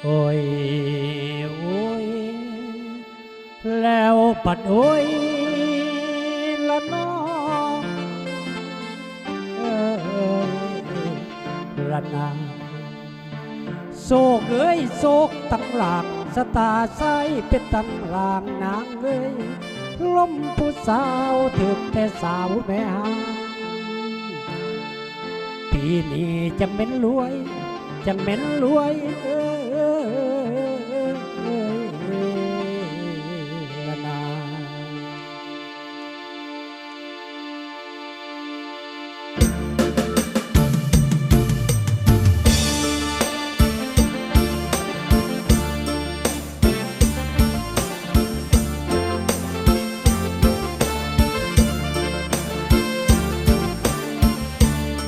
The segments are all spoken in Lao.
ໂອ້ຍ ໂອ້ຍ ແລ້ວບັດໂອ້ຍລະນ້ອງ ເອີຍ ລະນາງ. ໂຊກເອີຍ ໂຊກຕັງຫຼາງ ຊະຕາຊາຍເປັນຕັງຫຼາງນາງເອີຍ ລົມຜູ້ສາວຖືກແຕ່ສາວແມ່ຮ້າງ ປີນີ້ຈັ່ງແມ່ນລວຍ ຈັ່ງແມ່ນລວຍ ເອີຍ ເອີຍ ເອີຍ ເອີຍ ລະນາງ.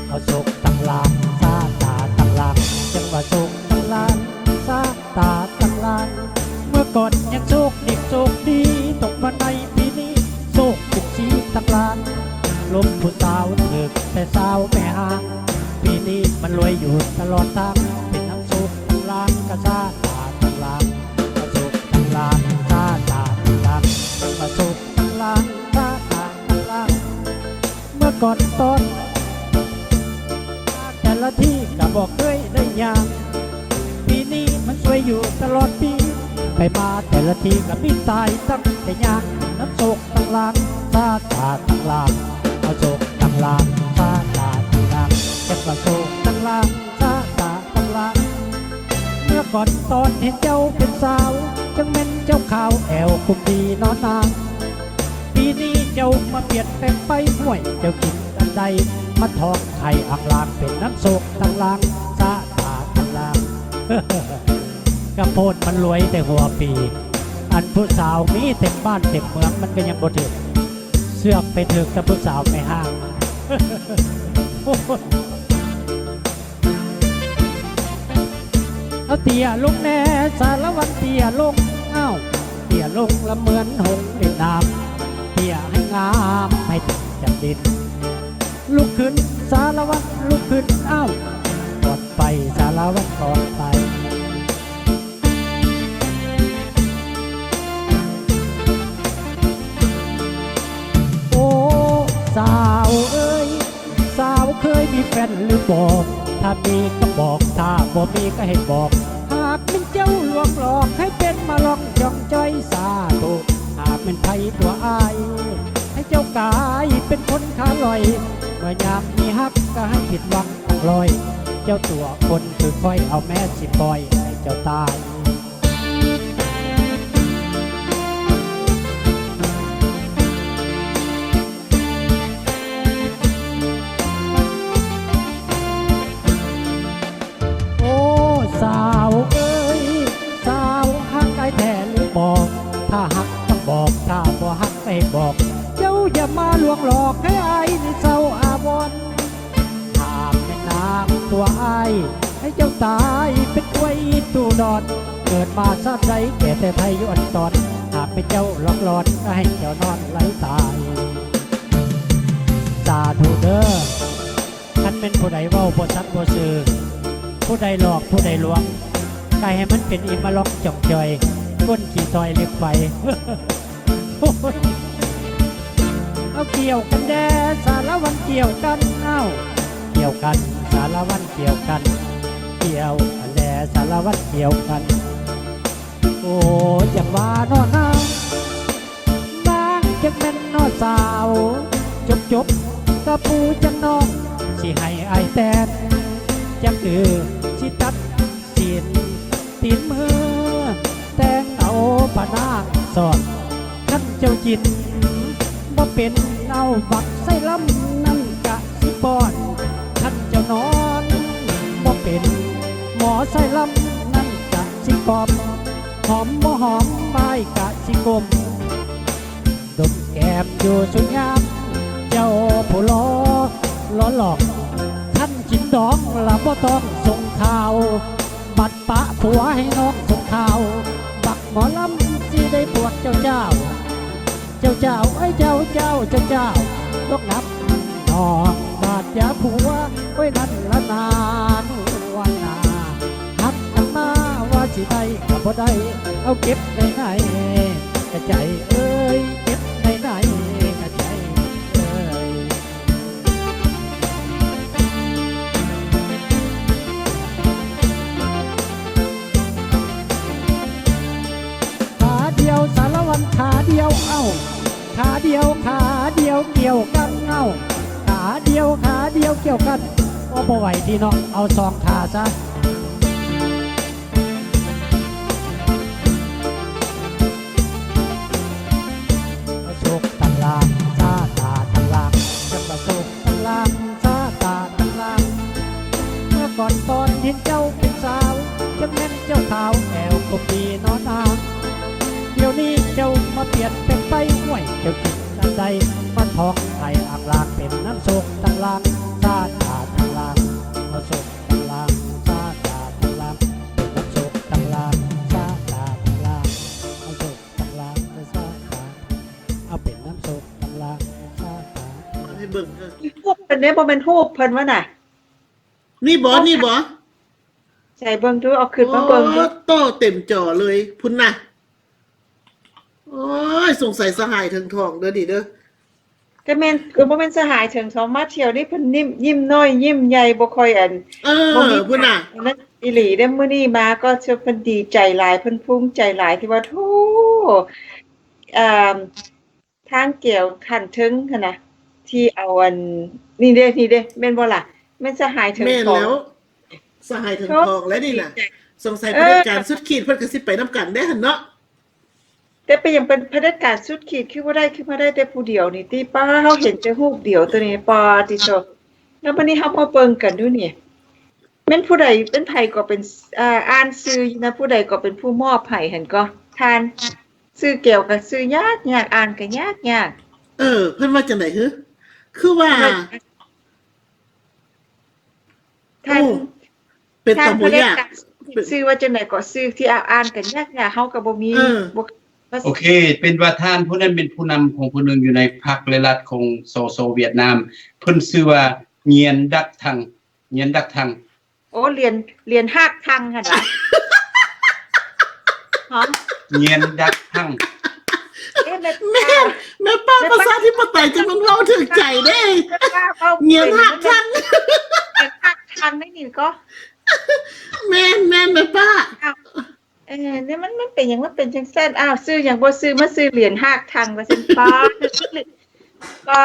ເອົາໂຊກຕັງຫຼາງ ຊະຕາຕັງຫຼາງ ຈັ່ງວ່າໂຊກຕັງຫຼາງ ຊະ ຕາຕັງຫຼາງ ເມື່ອກ່ອນຍັງໂຊກດີໂຊກດີ ຕົກມາໃນປີນີ້ໂຊກເປັນສີຕັງຫຼາງ ລົມຜູ້ສາວຖືກແຕ່ສາວແມ່ຮ້າງ ປີນີ້ມັນລວຍຢູ່ຕະຫຼອດທາງ ເປັນນຳໂຊກຕັງຫຼາງ ກະຊາຕາຕັງຫຼາງ ກະໂຊກຕັງຫຼາງ ຊາຕາຕັງຫຼາງ ກະໂຊກຕັງຫຼາງ ຊາຕາຕັງຫຼາງ. ເມື່ອກ່ອນຕອນ ແຕ່ລະທີກະບໍ່ເຄີຍໄດ້ຍ່າງ ປີນີ້ມັນສວຍຢູ່ຕະຫຼອດປີ ໄປມາແຕ່ລະທີກະມີຕາຍຕັ້ງແຕ່ຍ່າງ ນຳໂຊກຕັງຫຼາງ ຊາຕາຕັງຫຼາງ ເອົາໂຊກຕັງຫຼາງ ຊາຕາຕັງຫຼາງ ຈັກວ່າໂຊກຕັງຫຼາງ ຊາຕາຕັງຫຼາງ. ເມື່ອກ່ອນຕອນເຫັນເຈົ້າເປັນສາວ ຈັ່ງແມ່ນເຈົ້າຂາວແອວກຸມດີນໍນາງ ປີນີ້ເຈົ້າມາປ່ຽນແປງໄປ ຫ້ວຍ ເຈົ້າກິນອັນໃດ ມາທອກໄຂ່ອ່າງລາງ ເປັນນຳໂຊກຕັງຫຼາງ ຊາຕາຕັງຫຼາງ ກະໂພດມັນລວຍແຕ່ຫົວປີ ອັນຜູ້ສາວມີເຕັມບ້ານເຕັມເມືອງ ມັນກະຍັງບໍ່ຖືກ ເຊືອກໄປຖືກແຕ່ຜູ້ສາວແມ່ຮ້າງ. ເອົາເຕ້ຍລົງແດ່ ສາລະວັນເຕ້ຍລົງ ເອົ້າ ເຕ້ຍລົງລະເໝືອນຫົງເຫຼັ້ນນ້ຳ ເຕ້ຍໃຫ້ງາມໃຫ້ເຕັມຈັນດິນ ລຸກຂຶ້ນສາລະວັນລຸກຂຶ້ນ ເອົ້າ ກ່ອນໄປສາລະວັນກ່ອນໄປ. ໂອ້ ສາວເອີຍ ສາວເຄີຍມີແຟນຫຼືບໍ່? ຖ້າມີກະບອກ ຖ້າບໍ່ມີກະໃຫ້ບອກ ຫາກແມ່ນເຈົ້າລວງຫຼອກ ໃຫ້ເປັນມາລອງຈອງຈອຍ ສາທຸ ຫາກແມ່ນໃຜຕົວະອ້າຍ ໃຫ້ເຈົ້າກາຍເປັນຄົນຂາລອຍ ເມື່ອຍາມມີຮັກກະໃຫ້ຜິດຫວັງ ຕັ້ງຮ້ອຍ ເຈົ້າຕົວະຄົນຄືຂ້ອຍ ເອົາແມ້ຊິປ່ອຍໃຫ້ເຈົ້າຕາຍ. ໂອ້ ສາວເອີຍ ສາວຮັກອ້າຍແທ້ຫຼືບໍ່? ຖ້າຮັກຕ້ອງບອກ ຖ້າບໍ່ຮັກໃຫ້ບອກ ເຈົ້າຢ່າມາລວງຫຼອກ ໃຫ້ອ້າຍນີ້ເສົ້າອາວອນ ຫາກແມ່ນນາງຕົວະອ້າຍ ໃຫ້ເຈົ້າຕາຍເປັນຄວາຍຕູດອນ ເກີດມາຊາດໃດແກ່ແຕ່ໄພຢູ່ອັນຕອນ ຫາກແມ່ນເຈົ້າຫຼອກຫຼອນ ໃຫ້ເຈົ້ານອນໄຫຼຕາຍ. ສາທຸເດີ ຄັນແມ່ນຜູ້ໃດເວົ້າບໍ່ສັດບໍ່ຊື່ ຜູ້ໃດຫຼອກຜູ້ໃດລວງ ກະໃຫ້ມັນເປັນອີ່ມາລອງຈ່ອງຈ່ອຍ ກົ້ນຂີ້ຕ້ອຍເລັບໄຟ. ເອົາກ່ຽວກັນແດ່ ສາລະວັນກ່ຽວກັນ ເອົ້າ ກ່ຽວກັນ ສາລະວັນກ່ຽວກັນ ກ່ຽວກັນແດ່ ສາລະວັນກ່ຽວກັນ. ໂອ້ ຈັ່ງວ່າເນາະນາງ ນາງຈັ່ງແມ່ນເນາະສາວ ຈົບໆ ກະປູຈັ່ງນ້ອງ ຊິໃຫ້ອ້າຍແຕ່ງ ຈັກຄືຊິຕັດ ຊີ້ນຕີນມື ແຕ່ງເອົາພະນາງສອນ ຄັນເຈົ້າກິນບໍ່ເປັນ ເອົາບັກໄຊລຳນັ້ນກະຊິປ້ອນ ຄັນເຈົ້ານອນບໍ່ເປັນ ໝໍໄຊລຳນັ້ນກະຊິກອມ ຫອມບໍ່ຫອມອ້າຍກະຊິກົ້ມ ດົມແກ້ມຢູ່ສູ່ຍາມ ເຈົ້າຜູ້ຫຼໍ່ຫຼໍ່ຫຼອກ ຄັນກິນດອງລະບໍ່ຕ້ອງສົ່ງຂ່າວ ບັດປະຜົວໃຫ້ນ້ອງສົ່ງຂ່າວ ບັກໝໍລຳຊິໄດ້ບວດເຈົ້າເຈົ້າ ເຈົ້າເຈົ້າ ເອີຍ ເຈົ້າເຈົ້າ ເຈົ້າເຈົ້າ ຕົກງາມນ້ອງບາດຢາຜົວ ໂອ້ຍ ນັ້ນລະນາ ນວນນາ ຮັກກັນມາວ່າຊິ ບໍ່ໄດ້ເອົາເກັບໄວ້ໃນກະໃຈເອີຍ ເກັບໄວ້ໃນກະໃຈເອີຍ. ຂາດຽວສາລະວັນ ຂາດຽວ ເອົ້າ ຂາດຽວ ຂາດຽວກ່ຽວກັນ ເອົ້າ ຂາດຽວ ຂາດຽວກ່ຽວກັນ. ໂອ້ ບໍ່ໄຫວຕິເນາະ ເອົາສອງຂາຊະ. ສະໂສກຕັງລາງ ຊາຕາຕັງລາງ ຈະສະໂສກຕັງລາງ ຊາຕາຕັງລາງ. ເມື່ອກ່ອນຕອນເຫັນເຈົ້າເປັນສາວ ຈະແມ່ນເຈົ້າຂາວແອວກົມດີນອນາງ. ດຽວນີ້ເຈົ້າມາປ່ຽນແປງໄປ ຫ້ວຍ ເຈົ້າຄິດອັນໃດ ມາທອງໃຫ້ອາກລາງ ເປັນນ້ຳໂສກຕັງລາງ ຊາຕາຕັງລາງ ມາໂສກ ຕັງລາງ ຊາຕາຕັງລາງ ເປັນນ້ຳໂສກຕັງລາງ ຊາຕາຕັງລາງ ເອົາໂສກຕັງລາງ ຊາຕາ ເອົາເປັນນ້ຳໂສກຕັງລາງ ຊາຕາ. ໃຫ້ເບິ່ງເດີ້ ຮູບເພິ່ນເດ້ ບໍ່ແມ່ນຮູບເພິ່ນວ່ານະ ນີ້ບໍ່ ນີ້ບໍ່? ໃສ່ເບິ່ງດູ ເອົາຂຶ້ນມາເບິ່ງດູ. ໂອ້ ໂຕເຕັມຈໍເລີຍພຸ້ນນະ. ໂອ້ຍ ສົງໄສສະຫາຍເຖິງທອງເດີ້ນີ້ເດີ້. ກະແມ່ນ ກະບໍ່ແມ່ນສະຫາຍເຖິງທອງ ມາທ່ຽວນີ້ເພິ່ນຍິ້ມ ຍິ້ມນ້ອຍຍິ້ມໃຫຍ່ ບໍ່ຄ່ອຍອັນ ເອີ ບໍ່ມີ ພຸ້ນນະ ອັນນັ້ນອີ່ຫຼີເດ້. ມື້ນີ້ມາກໍເພິ່ນດີໃຈຫຼາຍ ເພິ່ນພູມໃຈຫຼາຍທີ່ວ່າ ໂທ້ ອ່າ ທາງແກວຂັ້ນເທິງຫັ້ນນະ ທີ່ເອົາອັນ ນີ້ເດ້ ນີ້ເດ້ ແມ່ນບໍ່ລະ? ແມ່ນສະຫາຍເຖິງ ແມ່ນແລ້ວ ທອງ ສະຫາຍເຖິງທອງແລ້ວນີ້ນະ. ສົງໄສ ເອີ ຜະເດັດການສຸດຂີດເພິ່ນກະຊິໄປນຳກັນເດ້ຫັ້ນເນາະ. ແຕ່ເປັນຫຍັງເປັນຜະເດັດການສຸດຂີດ ຄືບໍ່ໄດ້ ຄືມາໄດ້ແຕ່ຜູ້ດຽວນີ້ຕິ? ປ້າ ເຮົາເຫັນແຕ່ຮູບດຽວໂຕນີ້ ປາຕິໂທ. ແລ້ວບັດນີ້ເຮົາມາເບິ່ງກັນດູນີ້ ແມ່ນຜູ້ໃດ ເປັນໃຜກໍເປັນ ອ່າ ອ່ານຊື່ຢູ່ນະ ຜູ້ໃດກໍເປັນຜູ້ມອບໃຫ້ຫັ້ນກໍ ທ່ານ ຊື່ແກວກໍຊື່ຍາກ ຍາກ ອ່ານກໍຍາກ ຍາກ. ເອີ ເພິ່ນວ່າຈັ່ງໃດຫື? ຄືວ່າ ທ່ານ ໂອ້ ເປັນຕາບໍ່ຢາກ ທ່ານ ເປັນ ຊື່ວ່າຈັ່ງໃດກໍ ຊື່ທີ່ອ່ານກັນຍາກໆ ເຮົາກໍບໍ່ມີ ເອີ ບໍ່ ໂອເຄ ເປັນວ່າທ່ານຜູ້ນັ້ນເປັນຜູ້ນຳຂອງຜູ້ໜຶ່ງຢູ່ໃນພັກ ແລະ ລັດຂອງ ສສ ຫວຽດນາມ ເພິ່ນຊື່ວ່າ ງຽນດັກທັງ ງຽນດັກທັງ. ໂອ້ ຫຼຽນ ຫຼຽນຮາກທັງຫັ້ນຫວາ? ຮະ? ງຽນດັກທັງ. ເອະ ແມ່ ແມ່ປ້າ ແມ່ປ້າ ແມ່ປ້າ ປະຊາທິປະໄຕຈັ່ງມັນເວົ້າຖືກໃຈເດ້. ແມ່ປ້າເວົ້າເກັ່ງ ງຽນຮາກທັງ ຮາກທັງໄດ້ນີ້ກໍ ແມ່ນ ແມ່ນ ແມ່ປ້າ. ເອີ ນີ້ມັນ ມັນເປັນຫຍັງ ມັນເປັນຈັ່ງຊັ້ນ? ອ້າວ ຊື່ຫຍັງບໍ່ຊື່ ມາຊື່ຫຼຽນຮາກທັງວ່າຊັ້ນ. ປ້າ ປ້າ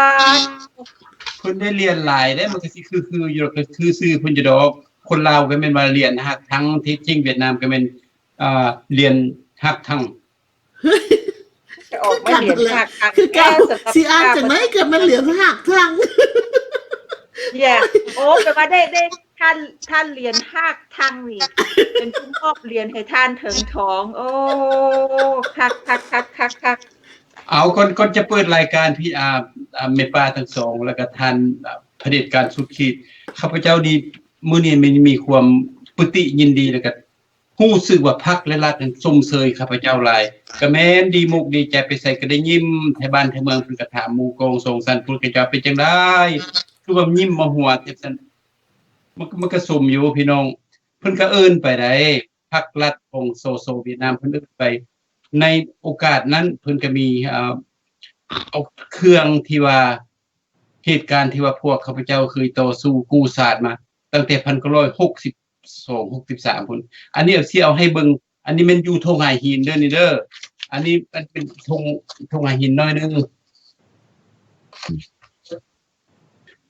ເພິ່ນໄດ້ຫຼຽນຫຼາຍເດ້ ມັນກໍຊິຄືໆຢູ່ດອກ ກໍຄືຊື່ເພິ່ນຢູ່ດອກ. ຄົນລາວກໍແມ່ນວ່າຫຼຽນຮາກທັງ ທີ່ຈິງຫວຽດນາມກໍແມ່ນ ອ່າ ຫຼຽນຮາກທັງ. ຈະອອກມາຫຼຽນຮາກທັງ ຄືກັນ ເອີ ຊິອ່ານຈັ່ງໃດກໍແມ່ນຫຼຽນຮາກທັງ. ໂອ້ ແປວ່າໄດ້ ໄດ້ ທ່ານ ທ່ານຫຼຽນຮາກທັງນີ້ ເປັນຜູ້ມອບຫຼຽນໃຫ້ທ່ານເຖິງທອງ. ໂອ້ ຄັກໆໆໆໆ. ເອົາ ກ່ອນ ກ່ອນຈະເປີດລາຍການ ພີ່ ອ່າ ອ່າ ແມ່ປ້າທັງສອງ ແລ້ວກະທ່ານ ອ່າ ຜະເດັດການສຸດຂີດ ຂ້າພະເຈົ້ານີ້ ມື້ນີ້ມີ ມີຄວາມປີຕິຍິນດີ ແລ້ວກະ ຮູ້ສຶກວ່າພັກ ແລະ ລັດນັ້ນຊົມເຊີຍຂ້າພະເຈົ້າຫຼາຍ. ກະແມ່ນດີມຸກດີໃຈ ໄປໃສກະໄດ້ຍິ້ມ ໄທບ້ານໄທເມືອງເພິ່ນກະຖາມໝູ່ກອງສອງສັນພຸ້ນ ຂະເຈົ້າເປັນຈັ່ງໃດ ຄືວ່າຍິ້ມມາຫົວແທ້ຊັ້ນ. ມັນ ມັນກະຊົມຢູ່ພີ່ນ້ອງ ເພິ່ນກະເອີ້ນໄປໃດ໋ ພັກລັດຂອງ ສສ ຫວຽດນາມ ເພິ່ນເອີ້ນໄປ. ໃນໂອກາດນັ້ນເພິ່ນກະມີ ເອົາ ເອົາເຄື່ອງທີ່ວ່າ ເຫດການທີ່ວ່າພວກຂ້າພະເຈົ້າເຄີຍຕໍ່ສູ້ກູ້ຊາດມາ ຕັ້ງແຕ່ພັນເກົ້າຮ້ອຍຫົກສິບສອງ ຫົກສິບສາມພຸ້ນ. ອັນນີ້ຊິເອົາໃຫ້ເບິ່ງ ອັນນີ້ແມ່ນຢູ່ທົ່ງຫາຫີນເດີນີ້ເດີ. ອັນນີ້ມັນເປັນທົ່ງ ທົ່ງຫາຫີນໜ້ອຍໜຶ່ງ.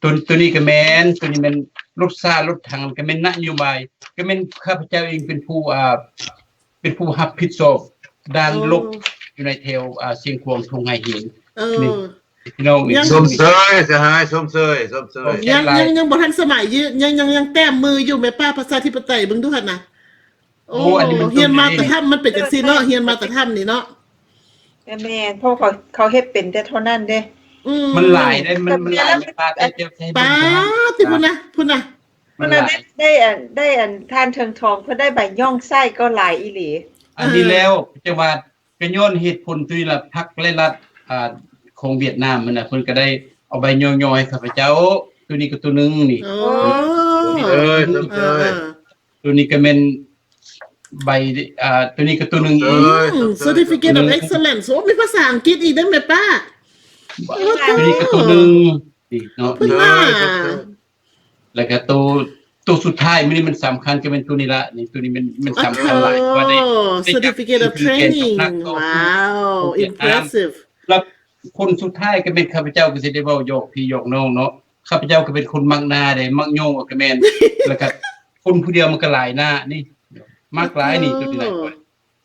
ໂຕ ໂຕນີ້ກະແມ່ນ ໂຕນີ້ແມ່ນລົດຊາ ລົດຖັງ ກະແມ່ນນະໂຍບາຍ ກະແມ່ນຂ້າພະເຈົ້າເອງເປັນຜູ້ ອ່າ ເປັນຜູ້ຮັບຜິດຊອບດ້ານລົບ ໂອ້ ຢູ່ໃນແຖວ ອ່າ ຊຽງຂວາງ ທົ່ງຫາຫີນ. ເອີ ນີ້ພີ່ນ້ອງ ຊົມເຊີຍສະຫາຍ ຊົມເຊີຍ ຊົມເຊີຍ. ໂອເຄ ຍັງ ຍັງ ຍັງບໍ່ທັນສະໄໝຢູ່ ຍັງ ຍັງ ຍັງແຕ້ມມືຢູ່ ແມ່ປ້າ ປະຊາທິປະໄຕ ເບິ່ງດູຫັ້ນນະ. ໂອ້ ໂອ້ ອັນນີ້ມັນ ຮຽນມາແຕ່ຖ້ຳ ມັນເປັນຈັ່ງຊີ້ເນາະ ຮຽນມາແຕ່ຖ້ຳນີ້ເນາະ. ແມ່ນ ເພາະເຂົາ ເຂົາເຮັດເປັນແຕ່ເທົ່ານັ້ນເດ້. ອືມ ມັນຫຼາຍເດ້ ມັນ ມັນຫຼາຍ ແມ່ປ້າ ແຕ່ເຈົ້າໃຊ້ ປ້າ ຕິ ພຸ້ນນະ ພຸ້ນນະ. ເພິ່ນໄດ້ ໄດ້ອັນ ໄດ້ອັນ ທ່ານເຖິງທອງ ເພິ່ນໄດ້ໃບຍ້ອງໃຊ້ກໍຫຼາຍອີ່ຫຼີ. ອັນນີ້ແລ້ວ ເອີ ຈັ່ງວ່າ ກະຍ້ອນເຫດຜົນໂຕນີ້ລະ ພັກ ແລະ ລັດ ອ່າ ຂອງຫວຽດນາມຫັ້ນນະ ເພິ່ນກະໄດ້ເອົາໃບຍ້ອງໆໃຫ້ຂ້າພະເຈົ້າ. ໂຕນີ້ກະໂຕໜຶ່ງນີ້. ໂອ້ ໂຕນີ້ກະແມ່ນ ໃບ ອ່າ ໂຕນີ້ກໍໂຕໜຶ່ງອີກ ເອີ Certificate of Excellence ໂອ້ ມີພາສາອັງກິດອີກເດ້ແມ່ປ້າ ໂອ້ໂຫ ໂຕນີ້ກໍໂຕໜຶ່ງອີກເນາະ ເພິ່ນວ່າ ແລ້ວກໍໂຕ ໂຕສຸດທ້າຍມື້ນີ້ມັນສຳຄັນ ກໍແມ່ນໂຕນີ້ລະ ນີ້ ໂຕນີ້ແມ່ນ ແມ່ນສຳຄັນຫຼາຍ ວ່າໄດ້ Certificate of Training ວ້າວ impressive ແລ້ວຄົນສຸດທ້າຍກໍແມ່ນຂ້າພະເຈົ້າ ກໍຊິໄດ້ເວົ້າຢອກພີ່ຢອກນ້ອງເນາະ ຂ້າພະເຈົ້າກໍເປັນຄົນມັກໜ້າເດ້ ມັກໂຍງກໍແມ່ນ ແລ້ວກໍຄົນຜູ້ດຽວມັນກໍຫຼາຍໜ້ານີ້ ມັກຫຼາຍນີ້ ໂຕນີ້ຫຼາຍ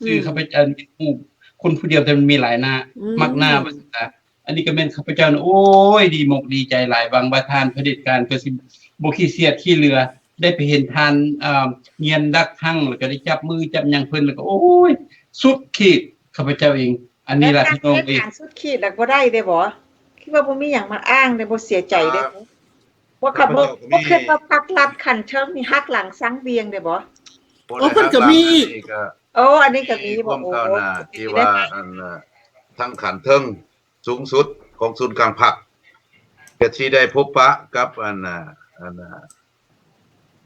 ຊື່ຂ້າພະເຈົ້າ ຮູບຄົນຜູ້ດຽວ ແຕ່ມັນມີຫຼາຍໜ້າ ມັກໜ້າວ່າຊັ້ນຊະ ອັນນີ້ກໍແມ່ນຂ້າພະເຈົ້າ ໂອ້ຍ ດີມົກດີໃຈຫຼາຍ ຫວັງວ່າທ່ານຜະເດັດການກໍຊິບໍ່ຂີ້ສຽດຂີ້ເຫຼືອ ໄດ້ໄປເຫັນທ່ານ ອ່າ ງຽນດັກທັງ ແລ້ວກໍໄດ້ຈັບມືຈັບຫຍັງເພິ່ນ ແລ້ວກໍ ໂອ້ຍ ສຸດຂີດ ຂ້າພະເຈົ້າເອງ ອັນນີ້ລະ ແລ້ວທ່ານ ພີ່ນ້ອງເອີຍ ທ່ານສຸດຂີດແລ້ວບໍ່ໄດ້ເດ້ບໍ? ຄິດວ່າບໍ່ມີຫຍັງມາອ້າງເດ້ ບໍ່ເສຍໃຈເດ້ ອ່າ ບໍ່ ຄັນບໍ່ ບໍ່ຄິດວ່າພັກລັດຂັ້ນເທິງນີ້ຫັກຫຼັງສັງວຽງເດ້ບໍ? ໂອ້ ເພິ່ນກໍມີອີກ ໂອ້ ອັນນີ້ກໍມີ ມີຄວາມກ້າວໜ້າ ທີ່ວ່າ ອັນ ທາງຂັ້ນເທິງສູງສຸດຂອງສູນກາງພັກ ກໍທີ່ໄດ້ພົບປະກັບ ອັນ ອັນ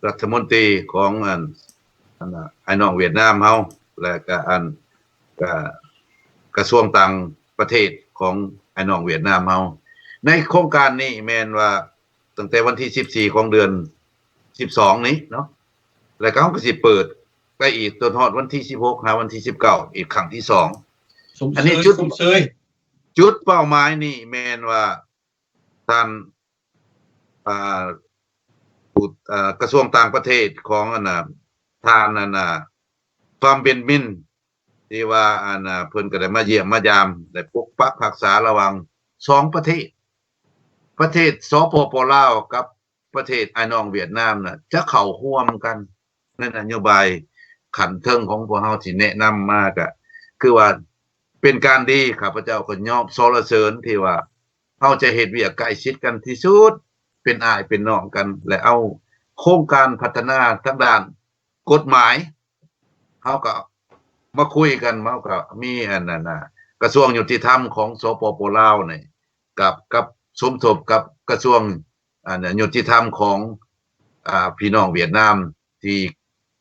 ລັດຖະມົນຕີຂອງ ອັນ ອັນ ອ້າຍນ້ອງຫວຽດນາມເຮົາ ແລະກະ ອັນ ກະ ກະຊວງຕ່າງປະເທດຂອງອ້າຍນ້ອງຫວຽດນາມເຮົາ ໃນໂຄງການນີ້ແມ່ນວ່າ ຕັ້ງແຕ່ວັນທີສິບສີ່ຂອງເດືອນສິບສອງນີ້ເນາະ ແລ້ວກໍເຮົາກໍຊິເປີດໄປອີກຈົນຮອດວັນທີສິບຫົກຫາວັນທີສິບເກົ້າ ອີກຄັ້ງທີສອງ ອັນນີ້ຈຸດ ຈຸດເປົ້າໝາຍນີ້ແມ່ນວ່າທ່ານ ອ່າ ຜູ້ ອ່າ ກະຊວງຕ່າງປະເທດຂອງ ອັນນ່າ ທ່ານ ອັນນ່າ ຟາມເບັນມິນ ທີ່ວ່າ ອັນນ່າ ເພິ່ນກໍໄດ້ມາຢ້ຽມມາຢາມ ໄດ້ປົກປັກຮັກສາລະຫວ່າງສອງປະເທດ ປະເທດ ສປປ ລາວ ກັບປະເທດອ້າຍນ້ອງຫວຽດນາມນະ ຈະເຂົ້າຮ່ວມກັນໃນນະໂຍບາຍຂັ້ນເທິງຂອງພວກເຮົາທີ່ແນະນຳມາ ກະຄືວ່າເປັນການດີ ຂ້າພະເຈົ້າກໍຍອມສັນລະເສີນທີ່ວ່າເຮົາຈະເຮັດວຽກໃກ້ຊິດກັນທີ່ສຸດ ເປັນອ້າຍເປັນນ້ອງກັນ ແລະເອົາໂຄງການພັດທະນາທາງດ້ານ ກົດໝາຍ ເຮົາກໍມາຄຸຍກັນ ເຮົາກໍມີອັນນັ້ນນະ ກະຊວງຍຸຕິທຳຂອງ ສປປ ລາວ ນີ້ ກັບ ກັບສົມທົບກັບກະຊວງ ອັນ ຍຸຕິທຳຂອງ ອ່າ ພີ່ນ້ອງຫວຽດນາມ ທີ່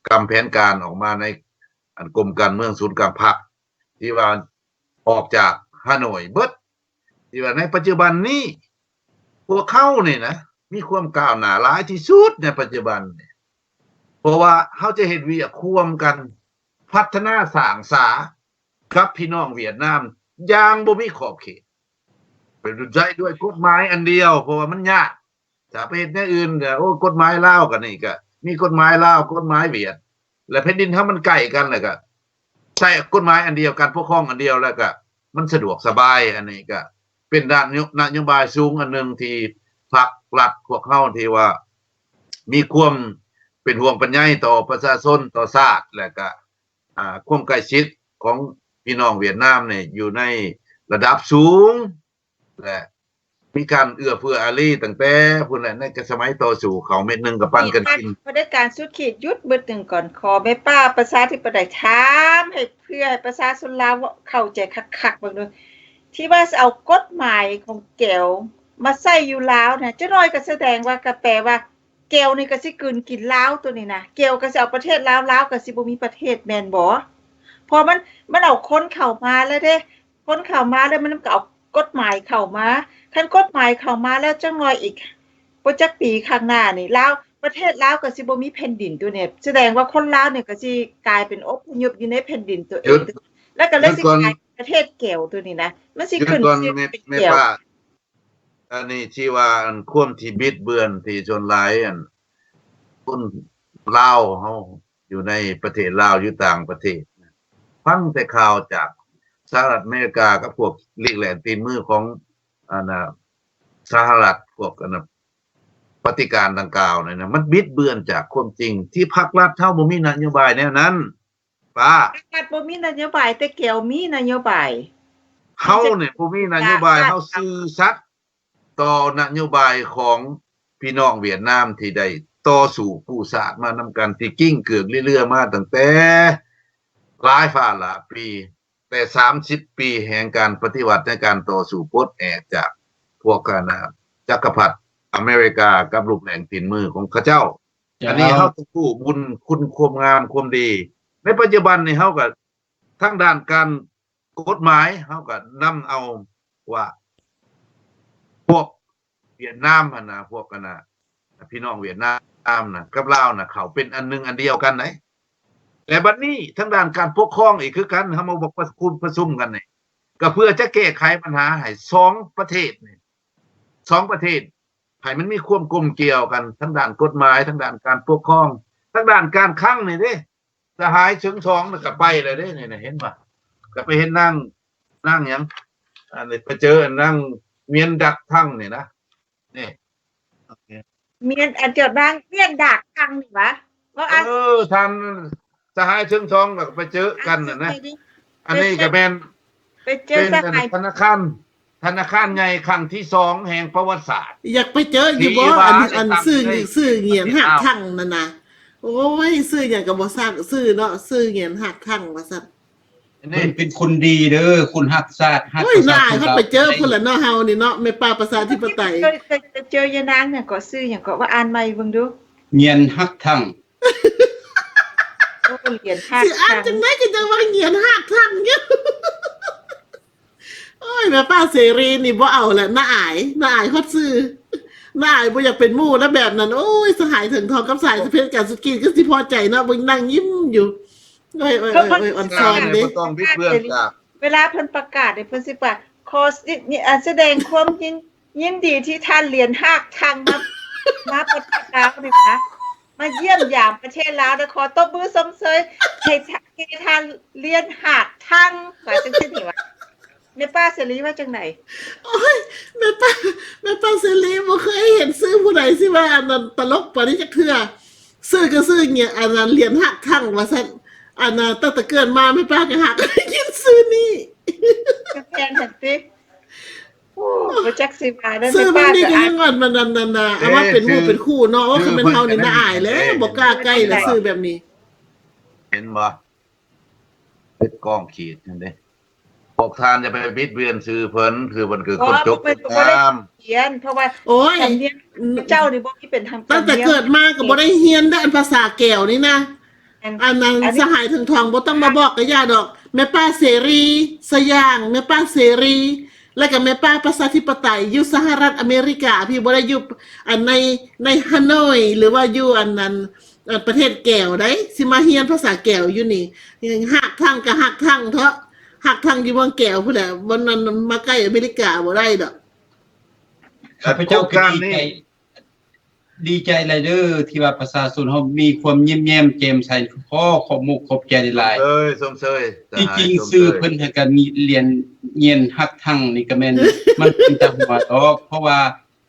ກຳແຜນການອອກມາໃນ ອັນ ກົມການເມືອງສູນກາງພັກ ທີ່ວ່າອອກຈາກຮ່າໂນ້ຍເບິດ ທີ່ວ່າໃນປັດຈຸບັນນີ້ ພວກເຮົານີ້ນະ ມີຄວາມກ້າວໜ້າຫຼາຍທີ່ສຸດໃນປັດຈຸບັນນີ້ ເພາະວ່າເຮົາຈະເຮັດວຽກຮ່ວມກັນ ພັດທະນາສ້າງສາກັບພີ່ນ້ອງຫວຽດນາມຢ່າງບໍ່ມີຂອບເຂດ ເປັນໃຊ້ດ້ວຍກົດໝາຍອັນດຽວ ເພາະວ່າມັນຍາກ ຖ້າໄປເຮັດແນວອື່ນກໍ ໂອ້ ກົດໝາຍລາວກໍນີ້ກໍມີກົດໝາຍລາວ ກົດໝາຍຫວຽດ ແລະແຜ່ນດິນເຮົາມັນໃກ້ກັນ ແລ້ວກໍໃຊ້ກົດໝາຍອັນດຽວ ການປົກຄອງອັນດຽວ ແລ້ວກໍມັນສະດວກສະບາຍ ອັນນີ້ກໍເປັນດ້ານນະໂຍບາຍສູງອັນໜຶ່ງທີ່ພັກລັດພວກເຮົາທີ່ວ່າມີຄວາມເປັນຫ່ວງເປັນໃຍຕໍ່ປະຊາຊົນ ຕໍ່ຊາດ ແລະກະ ອ່າ ຄວາມໃກ້ຊິດຂອງພີ່ນ້ອງຫວຽດນາມນີ້ຢູ່ໃນລະດັບສູງ ແລະມີການເອື້ອເຟື້ອອາລີຕັ້ງແຕ່ພຸ້ນແຫຼະ ໃນສະໄໝຕໍ່ສູ້ເຂົ້າເມັດໜຶ່ງກໍປັນກັນກິນ. ຜະເດັດການສຸດຂີດ ຢຸດບຶດໜຶ່ງກ່ອນ ຂໍແມ່ປ້າປະຊາທິປະໄຕຖາມໃຫ້ ເພື່ອໃຫ້ປະຊາຊົນລາວເຂົ້າໃຈຄັກໆເບິ່ງດູ ທີ່ວ່າຊິເອົາກົດໝາຍຂອງແກວມາໃຊ້ຢູ່ລາວນະ ຈັກໜ້ອຍກໍສະແດງວ່າ ກໍແປວ່າ ແກວນີ້ກໍຊິກືນກິນລາວໂຕນີ້ນະ ແກວກໍຊິເອົາປະເທດລາວ ລາວກໍຊິບໍ່ມີປະເທດແມ່ນບໍ່? ເພາະມັນ ມັນເອົາຄົນເຂົ້າມາແລ້ວເດ້ ຄົນເຂົ້າມາແລ້ວມັນກໍເອົາກົດໝາຍເຂົ້າມາ ຄັນກົດໝາຍເຂົ້າມາແລ້ວ ຈັກໜ້ອຍອີກບໍ່ຈັກປີຂ້າງໜ້ານີ້ ລາວ ປະເທດລາວກໍຊິບໍ່ມີແຜ່ນດິນໂຕນີ້ ສະແດງວ່າຄົນລາວນີ້ກໍຊິກາຍເປັນອົບພະຍົບຢູ່ໃນແຜ່ນດິນໂຕເອງ ແລ້ວກໍເລີຍຊິກາຍເປັນປະເທດແກວໂຕນີ້ນະ ມັນຊິຂຶ້ນຊື່ເປັນແກວ. ອັນນີ້ທີ່ວ່າ ອັນ ຄວາມທີ່ບິດເບືອນທີ່ສ່ວນຫຼາຍ ອັນ ຄົນລາວເຮົາຢູ່ໃນປະເທດລາວ ຢູ່ຕ່າງປະເທດ ຟັງແຕ່ຂ່າວຈາກສະຫະລັດອາເມລິກາກັບພວກຫຼີກແລ່ນຕີນມືຂອງ ອັນ ສະຫະລັດ ພວກ ອັນ ປະຕິການດັ່ງກ່າວນີ້ນະ ມັນບິດເບືອນຈາກຄວາມຈິງ ທີ່ພັກລັດເຮົາບໍ່ມີນະໂຍບາຍແນວນັ້ນ. ປ້າ ລັດບໍ່ມີນະໂຍບາຍ ແຕ່ແກວມີນະໂຍບາຍ ເຮົານີ້ບໍ່ມີນະໂຍບາຍ ເຮົາຊື່ສັດຕໍ່ນະໂຍບາຍຂອງພີ່ນ້ອງຫວຽດນາມທີ່ໄດ້ຕໍ່ສູ້ກູ້ຊາດມານຳກັນ ທີ່ກິ້ງເກືອກເຫຼືອມາຕັ້ງແຕ່ຫຼາຍຟ້າຫຼາຍປີ ແຕ່ສາມສິບປີແຫ່ງການປະຕິວັດໃນການຕໍ່ສູ້ປົດແອກຈາກພວກ ອັນ ຈັກກະພັດອາເມລິກາກັບລູກແລ່ນຕີນມືຂອງເຂົາເຈົ້າ. ອັນນີ້ເຮົາຕ້ອງຮູ້ບຸນຄຸນຄວາມງາມຄວາມດີ ໃນປັດຈຸບັນນີ້ເຮົາກໍ ທາງດ້ານການກົດໝາຍ ເຮົາກໍນຳເອົາວ່າ ພວກຫວຽດນາມຫັ້ນນະ ພວກອັນນະ ພີ່ນ້ອງຫວຽດນາມນະ ກັບລາວນະ ເຂົາເປັນອັນໜຶ່ງອັນດຽວກັນໃດ໋. ແລະບັດນີ້ທາງດ້ານການປົກຄອງອີກຄືກັນ ເຮົາມາປະຊຸມ ປະຊຸມກັນນີ້ ກໍເພື່ອຈະແກ້ໄຂບັນຫາໃຫ້ສອງປະເທດນີ້ ສອງປະເທດ ໃຫ້ມັນມີຄວາມກົມກຽວກັນ ທາງດ້ານກົດໝາຍ ທາງດ້ານການປົກຄອງ ທາງດ້ານການຄັງນີ້ເດ້. ສະຫາຍເຊີງທອງນະ ກໍໄປແລ້ວເດ້ ນີ້ນະ ເຫັນບໍ່? ກໍໄປເຫັນນາງ ນາງຫຍັງ ອັນນີ້ ໄປເຈີນາງ Nguyen Duc Thang ນີ້ນະ ນີ້ Nguyen ອັນ ເຈົ້ານາງ Nguyen Duc Thang ນີ້ຫວາ? ເວົ້າອ່ານ ເອີ ທ່ານສະຫາຍເຊີງທອງກໍໄປເຈີກັນນັ້ນນະ. ອັນນີ້ກໍແມ່ນ ໄປເຈີ ເປັນສະຫາຍ ທະນາຄານ ທະນາຄານໃຫຍ່ຄັ້ງທີສອງແຫ່ງປະຫວັດສາດ. ຢາກໄປເຈີຢູ່ບໍ່? ອັນ ອັນຊື່ ຊື່ຫງຽນຮາກທັງນັ້ນນະ. ໂອ້ຍ ຊື່ຫຍັງກໍບໍ່ຊັກຊື່ເນາະ ຊື່ຫງຽນຮາກທັງວ່າຊັ້ນ. ເພິ່ນເປັນຄົນດີເດີ ຄົນຮັກຊາດ ຮັກປະຊາຊົນລາວ. ໂອ້ຍ ນາຍເຮົາໄປເຈີພຸ້ນລະເນາະ ເຮົານີ້ເນາະ ແມ່ປ້າປະຊາທິປະໄຕ. ເຈີ ເຈີ ເຈີຍານາງຫຍັງເກາະ ຊື່ຫຍັງເກາະ ວ່າອ່ານໃໝ່ເບິ່ງດູ. ຫງຽນຮັກທັງ. ໂອ້ ຫງຽນຮາກທັງ ຊິອ່ານຈັ່ງໃດກໍຈັ່ງວ່າຫງຽນຮາກທັງຢູ່. ໂອ້ຍ ແມ່ປ້າເສລີນີ້ບໍ່ເອົາແຫຼະ ໜ້າອາຍ ໜ້າອາຍຮອດຊື່ ໜ້າອາຍ ບໍ່ຢາກເປັນໝູ່ແລ້ວແບບນັ້ນ. ໂອ້ຍ ສະຫາຍເຖິງທອງກັບສະຫາຍສະເພັດ ການສຸກີນຄືຊິພໍໃຈເນາະ ເບິ່ງນັ່ງຍິ້ມຢູ່. ໂອ້ຍ ໂອ້ຍ ໂອ້ຍ ໂອ້ຍ ອ່ອນຊອນເດ້ ບໍ່ຕ້ອງບິດເບືອນການ. ເວລາເພິ່ນປະກາດນີ້ ເພິ່ນຊິປະກາດ ຂໍ ສະແດງຄວາມຍິນ ຍິນດີທີ່ທ່ານຫຼຽນຮາກທັງມາ ມາປະເທດລາວນີ້ນະ ມາຢ້ຽມຢາມປະເທດລາວ ແລະ ຂໍຕົບມືຊົມເຊີຍໃຫ້ ໃຫ້ທ່ານຫຼຽນຮາກທັງ ວ່າຈັ່ງຊີ້ນີ້ຫວາ? ແມ່ປ້າເສລີວ່າຈັ່ງໃດ? ໂອ້ຍ ແມ່ປ້າ ແມ່ປ້າເສລີບໍ່ເຄີຍເຫັນຊື່ຜູ້ໃດຊິວ່າອັນນັ້ນຕະຫຼົກປານນີ້ຈັກເທື່ອ. ຊື່ກໍຊື່ ອັນນັ້ນ ຫຼຽນຮາກທັງວ່າຊັ້ນ. ອັນນັ້ນ ຕັ້ງແຕ່ເກີດມາແມ່ປ້າກໍຫາກໍໄດ້ຍິນຊື່ນີ້ ກໍແມ່ນຫັ້ນຕິ. ໂອ້ ບໍ່ຈັກຊິວ່າເດີ ຊື່ແບບນີ້ກໍຍັງ ແມ່ປ້າກໍ ອັນນັ້ນ ອັນນັ້ນ ອັນນັ້ນ ເອົາມາເປັນໝູ່ເປັນຄູ່ເນາະ. ໂອ້ ຄັນແມ່ນເຮົານີ້ໜ້າອາຍແລ້ວ ບໍ່ກ້າໃກ້ແລ້ວຊື່ແບບນີ້. ເຫັນບໍ່? ເປັນກອງຂີດຫັ້ນເດ້. ພວກທ່ານຢ່າໄປບິດເບືອນຊື່ເພິ່ນ ຄືເພິ່ນຄືຄົນຈົບງາມ. ບໍ່ໄດ້ຮຽນ ເພາະວ່າ ໂອ້ຍ ສຳນຽງເຈົ້ານີ້ບໍ່ມີເປັນທາງ ຕັ້ງແຕ່ເກີດມາກໍບໍ່ໄດ້ຮຽນເດ້ ອັນພາສາແກວນີ້ນະ. ອັນນັ້ນ ອັນ ສະຫາຍເຖິງທອງບໍ່ຕ້ອງມາບອກກໍຢ່າດອກ. ແມ່ປ້າເສລີ ສະຫຍາງ ແມ່ປ້າເສລີ ແລ້ວກໍແມ່ປ້າປະຊາທິປະໄຕ ຢູ່ສະຫະລັດອາເມລິກາພີ້ ບໍ່ໄດ້ຢູ່ ອັນ ໃນ ໃນຮາໂນຍ ຫຼືວ່າຢູ່ອັນນັ້ນ ອັນປະເທດແກວໃດ໋ ຊິມາຮຽນພາສາແກວຢູ່ນີ້. ຮາກທັງກໍຮາກທັງເຖາະ ຮາກທັງຢູ່ເມືອງແກວພຸ້ນແຫຼະ ບໍ່ນັ້ນມາໃກ້ອາເມລິກາບໍ່ໄດ້ດອກ. ຂ້າພະເຈົ້າກໍດີໃຈ ດີໃຈຫຼາຍເດີ ທີ່ວ່າປະຊາຊົນເຮົາມີຄວາມຍິ້ມແຍ້ມແຈ່ມໃສ. ຂໍຂອບມຸກຂອບໃຈຫຼາຍໆ. ເອີຍ ຊົມເຊີຍ ທີ່ຈິງຊື່ເພິ່ນຫັ້ນກໍມີ ຫຼຽນ ຫງຽນຮັກທັງນີ້ກໍແມ່ນ ມັນເປັນຕາຫົວດອກ ເພາະວ່າ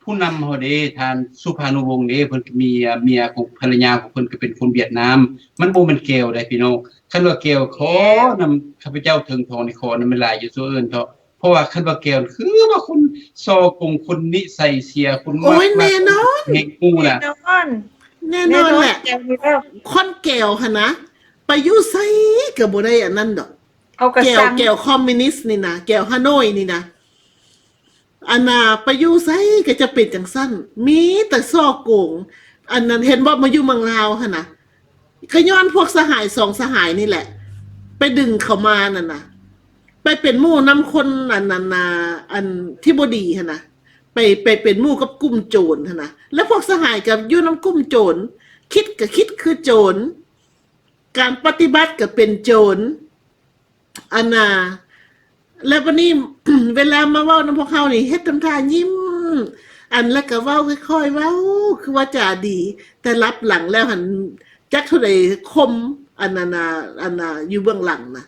ຜູ້ນຳເຮົາເດ້ ທ່ານສຸພານຸວົງເດ້ ເພິ່ນກໍມີເມຍຂອງ ພັນລະຍາຂອງເພິ່ນກໍເປັນຄົນຫວຽດນາມ. ມັນບໍ່ແມ່ນແກວໃດ໋ພີ່ນ້ອງ. ຄັນວ່າແກວ ຂໍນຳ ຂ້າພະເຈົ້າເຖິງທອງນີ້ ຂໍນຳຫຼາຍຢູ່ ສູ່ເອີ້ນເຖາະ. ເພາະວ່າຄັນວ່າແກວ ຄືວ່າຄົນສໍ້ໂກງ ຄົນນິໄສເສຍ ຄົນ ໂອ້ຍ ແນ່ນອນ ແຮງໝູ່ນະ ແນ່ນອນ ແນ່ນອນແຫຼະ. ຄົນແກວຫັ້ນນະ ໄປຢູ່ໃສກໍບໍ່ໄດ້ອັນນັ້ນດອກ. ເຂົາກໍ ແກວ ແກວຄອມມິວນິດນີ້ນະ ແກວຮາໂນຍນີ້ນະ ອັນນ່າ ໄປຢູ່ໃສກໍຈະເປັນຈັ່ງຊັ້ນ ມີແຕ່ສໍ້ໂກງ. ອັນນັ້ນ ເຫັນບໍ່ ມາຢູ່ເມືອງລາວຫັ້ນນະ ກໍຍ້ອນພວກສະຫາຍສອງສະຫາຍນີ້ແຫຼະ ໄປດຶງເຂົາມານັ້ນນະ ໄປເປັນໝູ່ນຳຄົນ ອັນນັ້ນນະ ອັນທີ່ບໍ່ດີຫັ້ນນະ ໄປ ໄປເປັນໝູ່ກັບກຸ່ມໂຈນຫັ້ນນະ. ແລ້ວພວກສະຫາຍກໍຢູ່ນຳກຸ່ມໂຈນ ຄິດກໍຄິດຄືໂຈນ ການປະຕິບັດກໍເປັນໂຈນ ອັນນ່າ ແລ້ວບັດນີ້ ເວລາມາເວົ້ານຳພວກເຮົານີ້ ເຮັດທຳທ່າຍິ້ມ ອັນ ແລ້ວກໍເວົ້າຄ່ອຍໆ ເວົ້າຄືວ່າຈາດີ ແຕ່ລັບຫຼັງແລ້ວຫັ້ນ ຈັກເທົ່າໃດຄົມ ອັນນັ້ນນະ ອັນນ່າ ຢູ່ເບື້ອງຫຼັງນະ.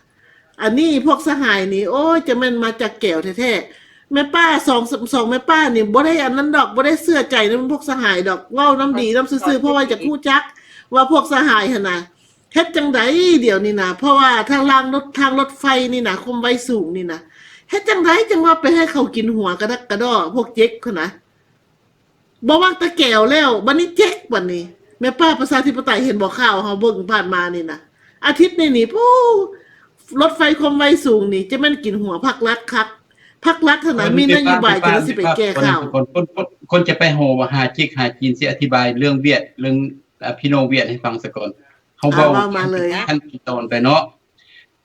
ອັນນີ້ພວກສະຫາຍນີ້ ໂອ້ຍ ຈະແມ່ນມາຈາກແກວແທ້ໆ. ແມ່ປ້າສອງ ສອງແມ່ປ້ານີ້ ບໍ່ໄດ້ອັນນັ້ນດອກ ບໍ່ໄດ້ເຊື່ອໃຈນຳພວກສະຫາຍດອກ ເວົ້ານຳດີນຳຊື່ໆ ເພາະວ່າຢາກຮູ້ຈັກວ່າພວກສະຫາຍຫັ້ນນະ ເຮັດຈັ່ງໃດດຽວນີ້ນະ ເພາະວ່າທາງລາງລົດ ທາງລົດໄຟນີ້ນະ ຄວາມໄວສູງນີ້ນະ ເຮັດຈັ່ງໃດຈັ່ງວ່າໄປໃຫ້ເຂົາກິນຫົວກະດັກກະດໍ້ ພວກເຈັກຫັ້ນນະ. ບໍ່ວ່າແຕ່ແກວແລ້ວ ບັດນີ້ເຈັກ ບັດນີ້ ແມ່ປ້າປະຊາທິປະໄຕ ເຫັນບໍ່ ຂ່າວເຮົາເບິ່ງຜ່ານມານີ້ນະ ອາທິດນີ້ນີ້ ໂອ້ ລົດໄຟຄວາມໄວສູງນີ້ ຈະແມ່ນກິນຫົວພັກລັດຄັກ. ພັກລັດຫັ້ນນະ ມີນະໂຍບາຍຈັ່ງໃດຊິໄປແກ້ຂ່າວ. ກ່ອນ ກ່ອນ ກ່ອນ ກ່ອນຈະໄປຫາ ຫາເຈັກຫາຈີນ ຊິອະທິບາຍເລື່ອງຫວຽດ ເລື່ອງ ອາ ພີ່ນ້ອງຫວຽດໃຫ້ຟັງສາກ່ອນ. ເຮົາເວົ້າ ອ່າ ເວົ້າມາເລີຍ ຂັ້ນຕອນໄປເນາະ.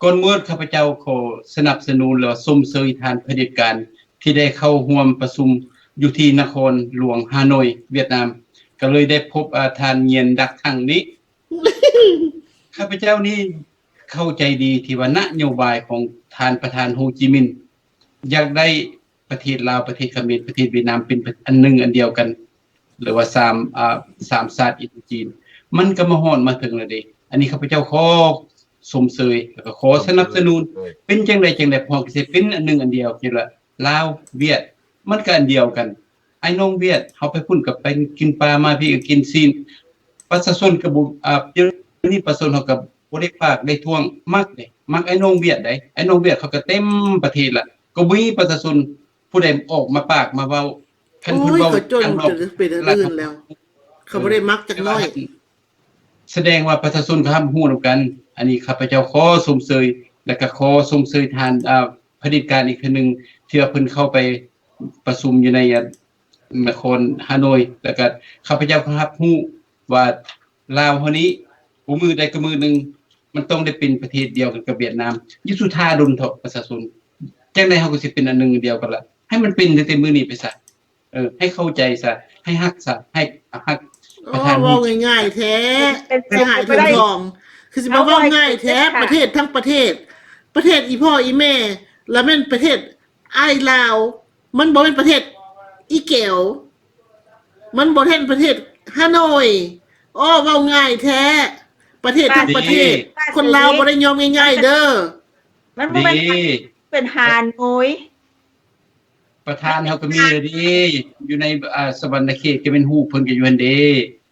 ກ່ອນໝົດ ຂ້າພະເຈົ້າຂໍສະໜັບສະໜູນ ແລະ ຊົມເຊີຍທ່ານຜະເດັດການ ທີ່ໄດ້ເຂົ້າຮ່ວມປະຊຸມຢູ່ທີ່ນະຄອນຫຼວງຮ່າໂນ້ຍ ຫວຽດນາມ, ກໍເລີຍໄດ້ພົບ ອາ ທ່ານ Nguyen Duc Thang ນີ້. ຂ້າພະເຈົ້ານີ້ເຂົ້າໃຈດີທີ່ວ່ານະໂຍບາຍຂອງທ່ານປະທານໂຮຈິມິນ ຢາກໄດ້ປະເທດລາວ, ປະເທດຂະເໝນ, ປະເທດຫວຽດນາມເປັນອັນໜຶ່ງອັນດຽວກັນ ຫຼືວ່າສາມ ອາ ສາມຊາດອິນໂດຈີນ ມັນກໍມາຮອດມາເຖິງແລ້ວເດ້. ອັນນີ້ຂ້າພະເຈົ້າຂໍຊົມເຊີຍ ແລ້ວກໍຂໍສະໜັບສະໜູນ. ເປັນຈັ່ງໃດຈັ່ງໃດ ພວກເຮົາກໍຊິເປັນອັນໜຶ່ງອັນດຽວ ຄືວ່າລາວ ຫວຽດ ມັນກໍອັນດຽວກັນ. ອ້າຍນ້ອງຫວຽດ ເຮົາໄປພຸ້ນກໍໄປກິນປາ ມາພີ້ກໍກິນຊີ້ນ. ປະຊາຊົນກໍບໍ່ ອາ ດຽວນີ້ປະຊາຊົນເຮົາກໍບໍ່ໄດ້ປາກໄດ້ທ້ວງ ມັກເດ້ ມັກອ້າຍນ້ອງຫວຽດໃດ໋. ອ້າຍນ້ອງຫວຽດເຂົາກໍເຕັມປະເທດລະ ກໍບໍ່ມີປະຊາຊົນຜູ້ໃດອອກມາປາກມາເວົ້າ. ຄັນເພິ່ນເວົ້າ ໂອ້ຍ ເຂົາຈົນ ເປັນອັນອື່ນແລ້ວ ເຂົາບໍ່ໄດ້ມັກຈັກໜ້ອຍ. ສະແດງວ່າປະຊາຊົນກໍຮັບຮູ້ນຳກັນ. ອັນນີ້ຂ້າພະເຈົ້າຂໍຊົມເຊີຍ ແລະກໍຂໍຊົມເຊີຍທ່ານ ອາ ຜະເດັດການອີກເທື່ອໜຶ່ງ ທີ່ວ່າເພິ່ນເຂົ້າໄປປະຊຸມຢູ່ໃນ ອາ ນະຄອນຮ່າໂນ້ຍ ແລ້ວກໍຂ້າພະເຈົ້າກໍຮັບຮູ້ວ່າລາວເຮົານີ້ ບໍ່ມື້ໃດກໍມື້ໜຶ່ງ ມັນຕ້ອງໄດ້ເປັນປະເທດດຽວກັນກັບຫວຽດນາມ. ຢ່າສູ່ຖ້າດົນເຖາະປະຊາຊົນ, ຈັ່ງໃດເຮົາກໍຊິເປັນອັນໜຶ່ງອັນດຽວກັນລະ. ໃຫ້ມັນເປັນຕັ້ງແຕ່ມື້ນີ້ໄປຊະ. ເອີ ໃຫ້ເຂົ້າໃຈຊະ ໃຫ້ຮັກຊະ ໃຫ້ຮັກປະທານ. ໂອ້ ເວົ້າງ່າຍໆແທ້ ສະຫາຍເຖິງທອງ ຄືຊິມາເວົ້າງ່າຍແທ້. ປະເທດທັງປະເທດ ປະເທດອີ່ພໍ່ອີ່ແມ່ ລະແມ່ນປະເທດອ້າຍລາວ ມັນບໍ່ແມ່ນປະເທດອີ່ແກວ ມັນບໍ່ແມ່ນປະເທດຮ່າໂນ້ຍ. ໂອ້ ເວົ້າງ່າຍແທ້ ປະເທດທັງປະເທດ. ຄົນລາວບໍ່ໄດ້ຍອມງ່າຍໆເດີ. ມັນບໍ່ແມ່ນ ເປັນຮ່າໂນ້ຍ. ປະທານເຮົາກໍມີແລ້ວເດ້ ຢູ່ໃນ ອາ ສະຫວັນນະເຂດ ກໍແມ່ນຮູບເພິ່ນກໍຢູ່ຫັ້ນເດ້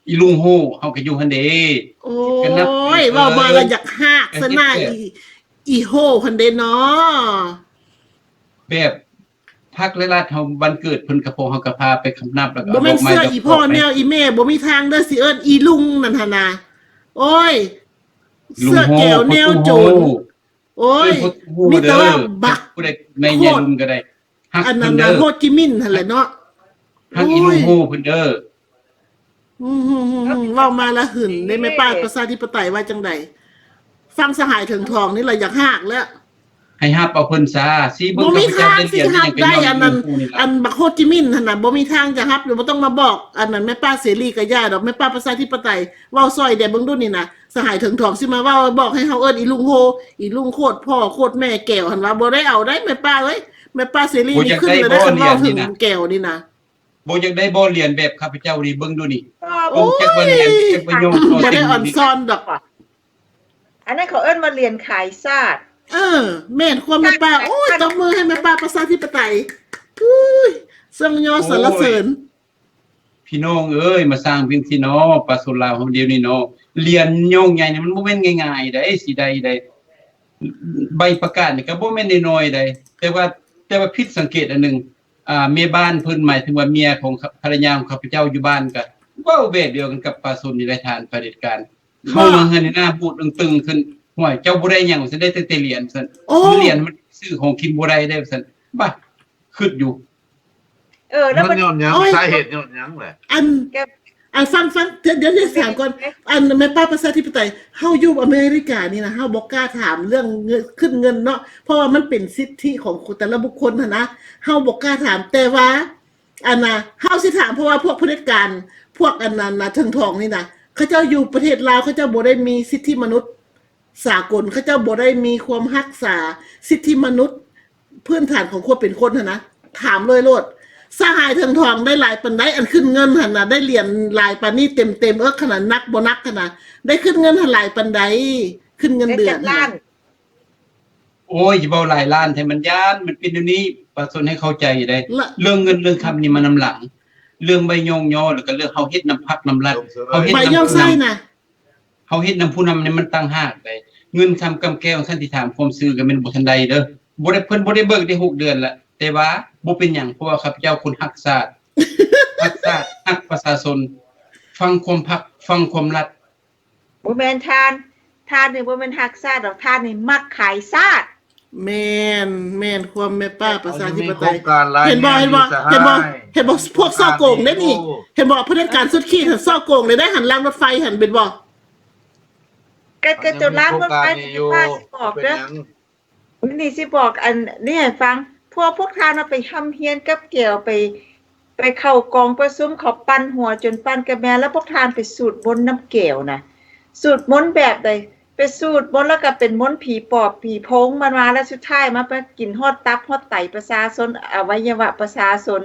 ອີລຸງໂຮເຮົາກໍຢູ່ຫັ້ນເດ້. ໂອ້ຍ ເວົ້າມາລະຢາກຮາກຊະໜ້າ ອີ ອີໂຮຫັ້ນເດ້ເນາະ. ແບບພັກແລະລັດເຮົາ ວັນເກີດເພິ່ນກໍພວກເຮົາກໍພາໄປຄຳນັບ ແລ້ວກໍບໍ່ແມ່ນເສື້ອອີພໍ່ແນວອີແມ່ ບໍ່ມີທາງເດີ ຊິເອີ້ນອີລຸງນັ້ນຫັ້ນນະ. ໂອ້ຍ ເສື້ອແກວແນວໂຈນ. ໂອ້ຍ ມີແຕ່ວ່າບັກ ຜູ້ໃດແມ່ຍາລຸງກໍໄດ້ ຮັກ ອັນນັ້ນນະ ໂຮຈິມິນຫັ້ນແຫຼະເນາະ. ຮັກອີລຸງໂຮເພິ່ນເດີ. ອືມ ເວົ້າມາລະຫຶງເດ້ ແມ່ປ້າປະຊາທິປະໄຕວ່າຈັ່ງໃດ? ຟັງສະຫາຍເຖິງທອງນີ້ລະຢາກຮາກແລ້ວ. ໃຫ້ຮັບເອົາເພິ່ນຊະ ຊິເບິ່ງ ບໍ່ມີທາງຊິຮັບໄດ້. ອັນນັ້ນ ອັນບັກໂຮຈິມິນຫັ້ນນະ ບໍ່ມີທາງຈະຮັບ. ບໍ່ຕ້ອງມາບອກ ອັນນັ້ນແມ່ປ້າເສລີກໍຢ່າດອກ ແມ່ປ້າປະຊາທິປະໄຕ ເວົ້າຊ່ອຍແດ່ເບິ່ງດູນີ້ນະ. ສະຫາຍເຖິງທອງຊິມາເວົ້າ ບອກໃຫ້ເຮົາເອີ້ນອີລຸງໂຮ ອີລຸງໂຄດພໍ່ໂຄດແມ່ແກວຫັ້ນວ່າ ບໍ່ໄດ້ເອົາໄດ້ແມ່ປ້າເອີຍ. ແມ່ປ້າເສລີນີ້ຂຶ້ນແລ້ວໄດ້ ຄັນເວົ້າເຖິງແກວນີ້ນະ. ບໍ່ຢາກໄດ້ບໍ່ ລຽນແບບຂ້າພະເຈົ້ານີ້ ເບິ່ງດູນີ້. ໂອ້ຍ ບໍ່ໄດ້ອອນຊອນດອກ. ອັນນັ້ນເຂົາເອີ້ນວ່າລຽນຂາຍຊາດ. ເອີ ແມ່ນຄວາມແມ່ປ້າ. ໂອ້ຍ ຕົບມືໃຫ້ແມ່ປ້າປະຊາທິປະໄຕ. ອຸ້ຍ ເຊິ່ງຍໍສັນລະເສີນ. ພີ່ນ້ອງເອີຍ ມາສ້າງເປັນຊີ້ເນາະ ປະຊາຊົນລາວເຮົາດຽວນີ້ເນາະ. ລຽນຍອງໃຫຍ່ນີ້ມັນບໍ່ແມ່ນງ່າຍໆໃດ໋ ຊິໄດ້ໃດ໋. ໃບປະກາດນີ້ກໍບໍ່ແມ່ນນ້ອຍໆໃດ໋. ແຕ່ວ່າ ແຕ່ວ່າຜິດສັງເກດອັນໜຶ່ງ ອາ ແມ່ບ້ານເພິ່ນ ໝາຍເຖິງວ່າເມຍຂອງ ພະ ພະລະຍາຂອງຂ້າພະເຈົ້າຢູ່ບ້ານ ກໍເວົ້າແບບດຽວກັນກັບປະຊາຊົນນີ້ແຫຼະ ທ່ານຜະເດັດການ. ເຂົ້າມາເຮືອນນີ້ໜ້າບູດຕຶງໆຂຶ້ນ. ຫ້ວຍ ເຈົ້າບໍ່ໄດ້ຫຍັງ ຊັ້ນ ໄດ້ຕັ້ງແຕ່ຫຼຽນ ຊັ້ນ. ໂອ້ ຫຼຽນມັນຊື້ຂອງກິນບໍ່ໄດ້ເດ້ ຊັ້ນ. ບາດ ຄິດຢູ່. ເອີ ແລ້ວມັນ ມັນຍ້ອນຫຍັງ? ໂອ້ຍ ສາເຫດຍ້ອນຫຍັງແຫຼະ? ອັນ ແກ ອັນ ຟັງ ຟັງ ດຽວ ດຽວ ດຽວຖາມກ່ອນ. ອັນ ແມ່ປ້າປະຊາທິປະໄຕ ເຮົາຢູ່ອາເມລິການີ້ນະ ເຮົາບໍ່ກ້າຖາມເລື່ອງເງິນ ຂຶ້ນເງິນເນາະ ເພາະວ່າມັນເປັນສິດທິຂອງແຕ່ລະບຸກຄົນຫັ້ນນະ ເຮົາບໍ່ກ້າຖາມ. ແຕ່ວ່າ ອັນນະ ເຮົາຊິຖາມ ເພາະວ່າພວກຜະເດັດການ ພວກອັນນັ້ນນະ ເຖິງທອງນີ້ນະ ເຂົາເຈົ້າຢູ່ປະເທດລາວ ເຂົາເຈົ້າບໍ່ໄດ້ມີສິດທິມະນຸດ ສາກົນ ເຂົາເຈົ້າບໍ່ໄດ້ມີຄວາມຮັກສາສິດທິມະນຸດ ພື້ນຖານຂອງຄວາມເປັນຄົນຫັ້ນນະ. ຖາມເລີຍໂລດ ສະຫາຍເຖິງທອງໄດ້ຫຼາຍປານໃດ? ອັນຂຶ້ນເງິນຫັ້ນນະ ໄດ້ຫຼຽນຫຼາຍປານນີ້ເຕັມໆ ເອີ ຂະໜາດໜັກບໍ່ໜັກຫັ້ນນະ ໄດ້ຂຶ້ນເງິນຫັ້ນຫຼາຍປານໃດ? ຂຶ້ນເງິນເດືອນຫັ້ນນະ. ໂອ້ຍ ຢ່າເວົ້າຫຼາຍລ້ານແທ້ ມັນຢ້ານ ມັນເປັນແນວນີ້ ປະຊາຊົນໃຫ້ເຂົ້າໃຈໄດ໋. ເລື່ອງເງິນເລື່ອງຄຳນີ້ມານຳຫຼັງ ເລື່ອງໃບຍ້ອງຍໍ ແລ້ວກໍເລື່ອງເຮົາເຮັດນຳພັກນຳລັດ ເຮົາເຮັດນຳຜູ້ນຳ ເຮົາເຮັດນຳຜູ້ນຳນີ້ມັນຕ່າງຫາກໃດ໋. ເງິນຄຳກຳແກ້ວ ຄັນຊິຖາມຄວາມຊື່ກໍແມ່ນບໍ່ທັນໄດ້ເດີ ບໍ່ໄດ້ ເພິ່ນບໍ່ໄດ້ເບີກໄດ້ຫົກເດືອນລະ. ແຕ່ວ່າບໍ່ເປັນຫຍັງ ເພາະວ່າຂ້າພະເຈົ້າຄົນຮັກຊາດ ຮັກຊາດ ຮັກປະຊາຊົນ ຟັງຄວາມພັກ ຟັງຄວາມລັດ. ບໍ່ແມ່ນທ່ານ ທ່ານນີ້ບໍ່ແມ່ນຮັກຊາດດອກ ທ່ານນີ້ມັກຂາຍຊາດ. ແມ່ນ ແມ່ນຄວາມແມ່ປ້າປະຊາທິປະໄຕ. ເຫັນບໍ່ ເຫັນບໍ່ ເຫັນບໍ່ ເຫັນບໍ່ ພວກສໍ້ໂກງເດ້ນີ້ ເຫັນບໍ່ ຜະເດັດການສຸດຂີດຫັ້ນ ສໍ້ໂກງເດ້ ໄດ້ຫັ້ນ ລາງລົດໄຟຫັ້ນ ເຫັນບໍ່? ກໍ ກໍເຈົ້າລາວເບິ່ງໄປ ເປັນຫຍັງ ຊິບອກເດີ ນີ້ຊິບອກອັນນີ້ໃຫ້ຟັງ. ພວກ ພວກທ່ານນະໄປຮ່ຳຮຽນກັບແກວ ໄປ ໄປເຂົ້າກອງປະຊຸມ ເຂົາປັ່ນຫົວຈົນປັ່ນກະແມ ແລ້ວພວກທ່ານໄປສູດມົນນຳແກວນະ ສູດມົນແບບໃດ? ໄປສູດມົນແລ້ວກໍເປັນມົນຜີປອບຜີໂພງມັນມາ ແລ້ວສຸດທ້າຍມາ ມາກິນຮອດຕັບຮອດໄຕປະຊາຊົນ ອະໄວຍະວະປະຊາຊົນ.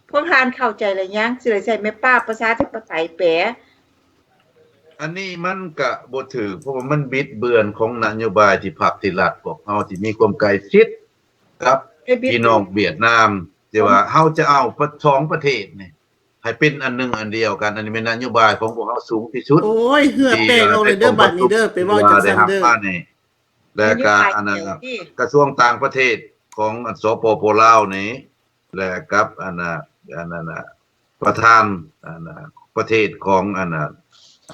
ພວກທ່ານເຂົ້າໃຈແລ້ວຍັງ? ຊິໄດ້ໃຊ້ແມ່ປ້າປະຊາທິປະໄຕແປ. ອັນນີ້ມັນກະບໍ່ຖືກ ເພາະວ່າມັນບິດເບືອນຂອງນະໂຍບາຍທີ່ພັກທີ່ລັດພວກເຮົາທີ່ມີຄວາມໃກ້ຊິດກັບ ໄປບິດ ພີ່ນ້ອງຫວຽດນາມ ທີ່ວ່າເຮົາຈະເອົາປະ ສອງປະເທດນີ້ໃຫ້ເປັນອັນໜຶ່ງອັນດຽວກັນ. ອັນນີ້ແມ່ນນະໂຍບາຍຂອງພວກເຮົາສູງທີ່ສຸດ. ໂອ້ຍ ເຫື່ອແຕກອອກເລີຍເດີ ບາດນີ້ເດີ ໄປເວົ້າຈັ່ງຊັ້ນເດີ. ແລ້ວກະອັນນັ້ນ ກະຊວງຕ່າງປະເທດຂອງ ອັນ ສປປ ລາວນີ້ ແລະ ກັບ ອັນນ່າ ອັນນັ້ນນ່າ ປະທານ ອັນນ່າ ປະເທດຂອງ ອັນນ່າ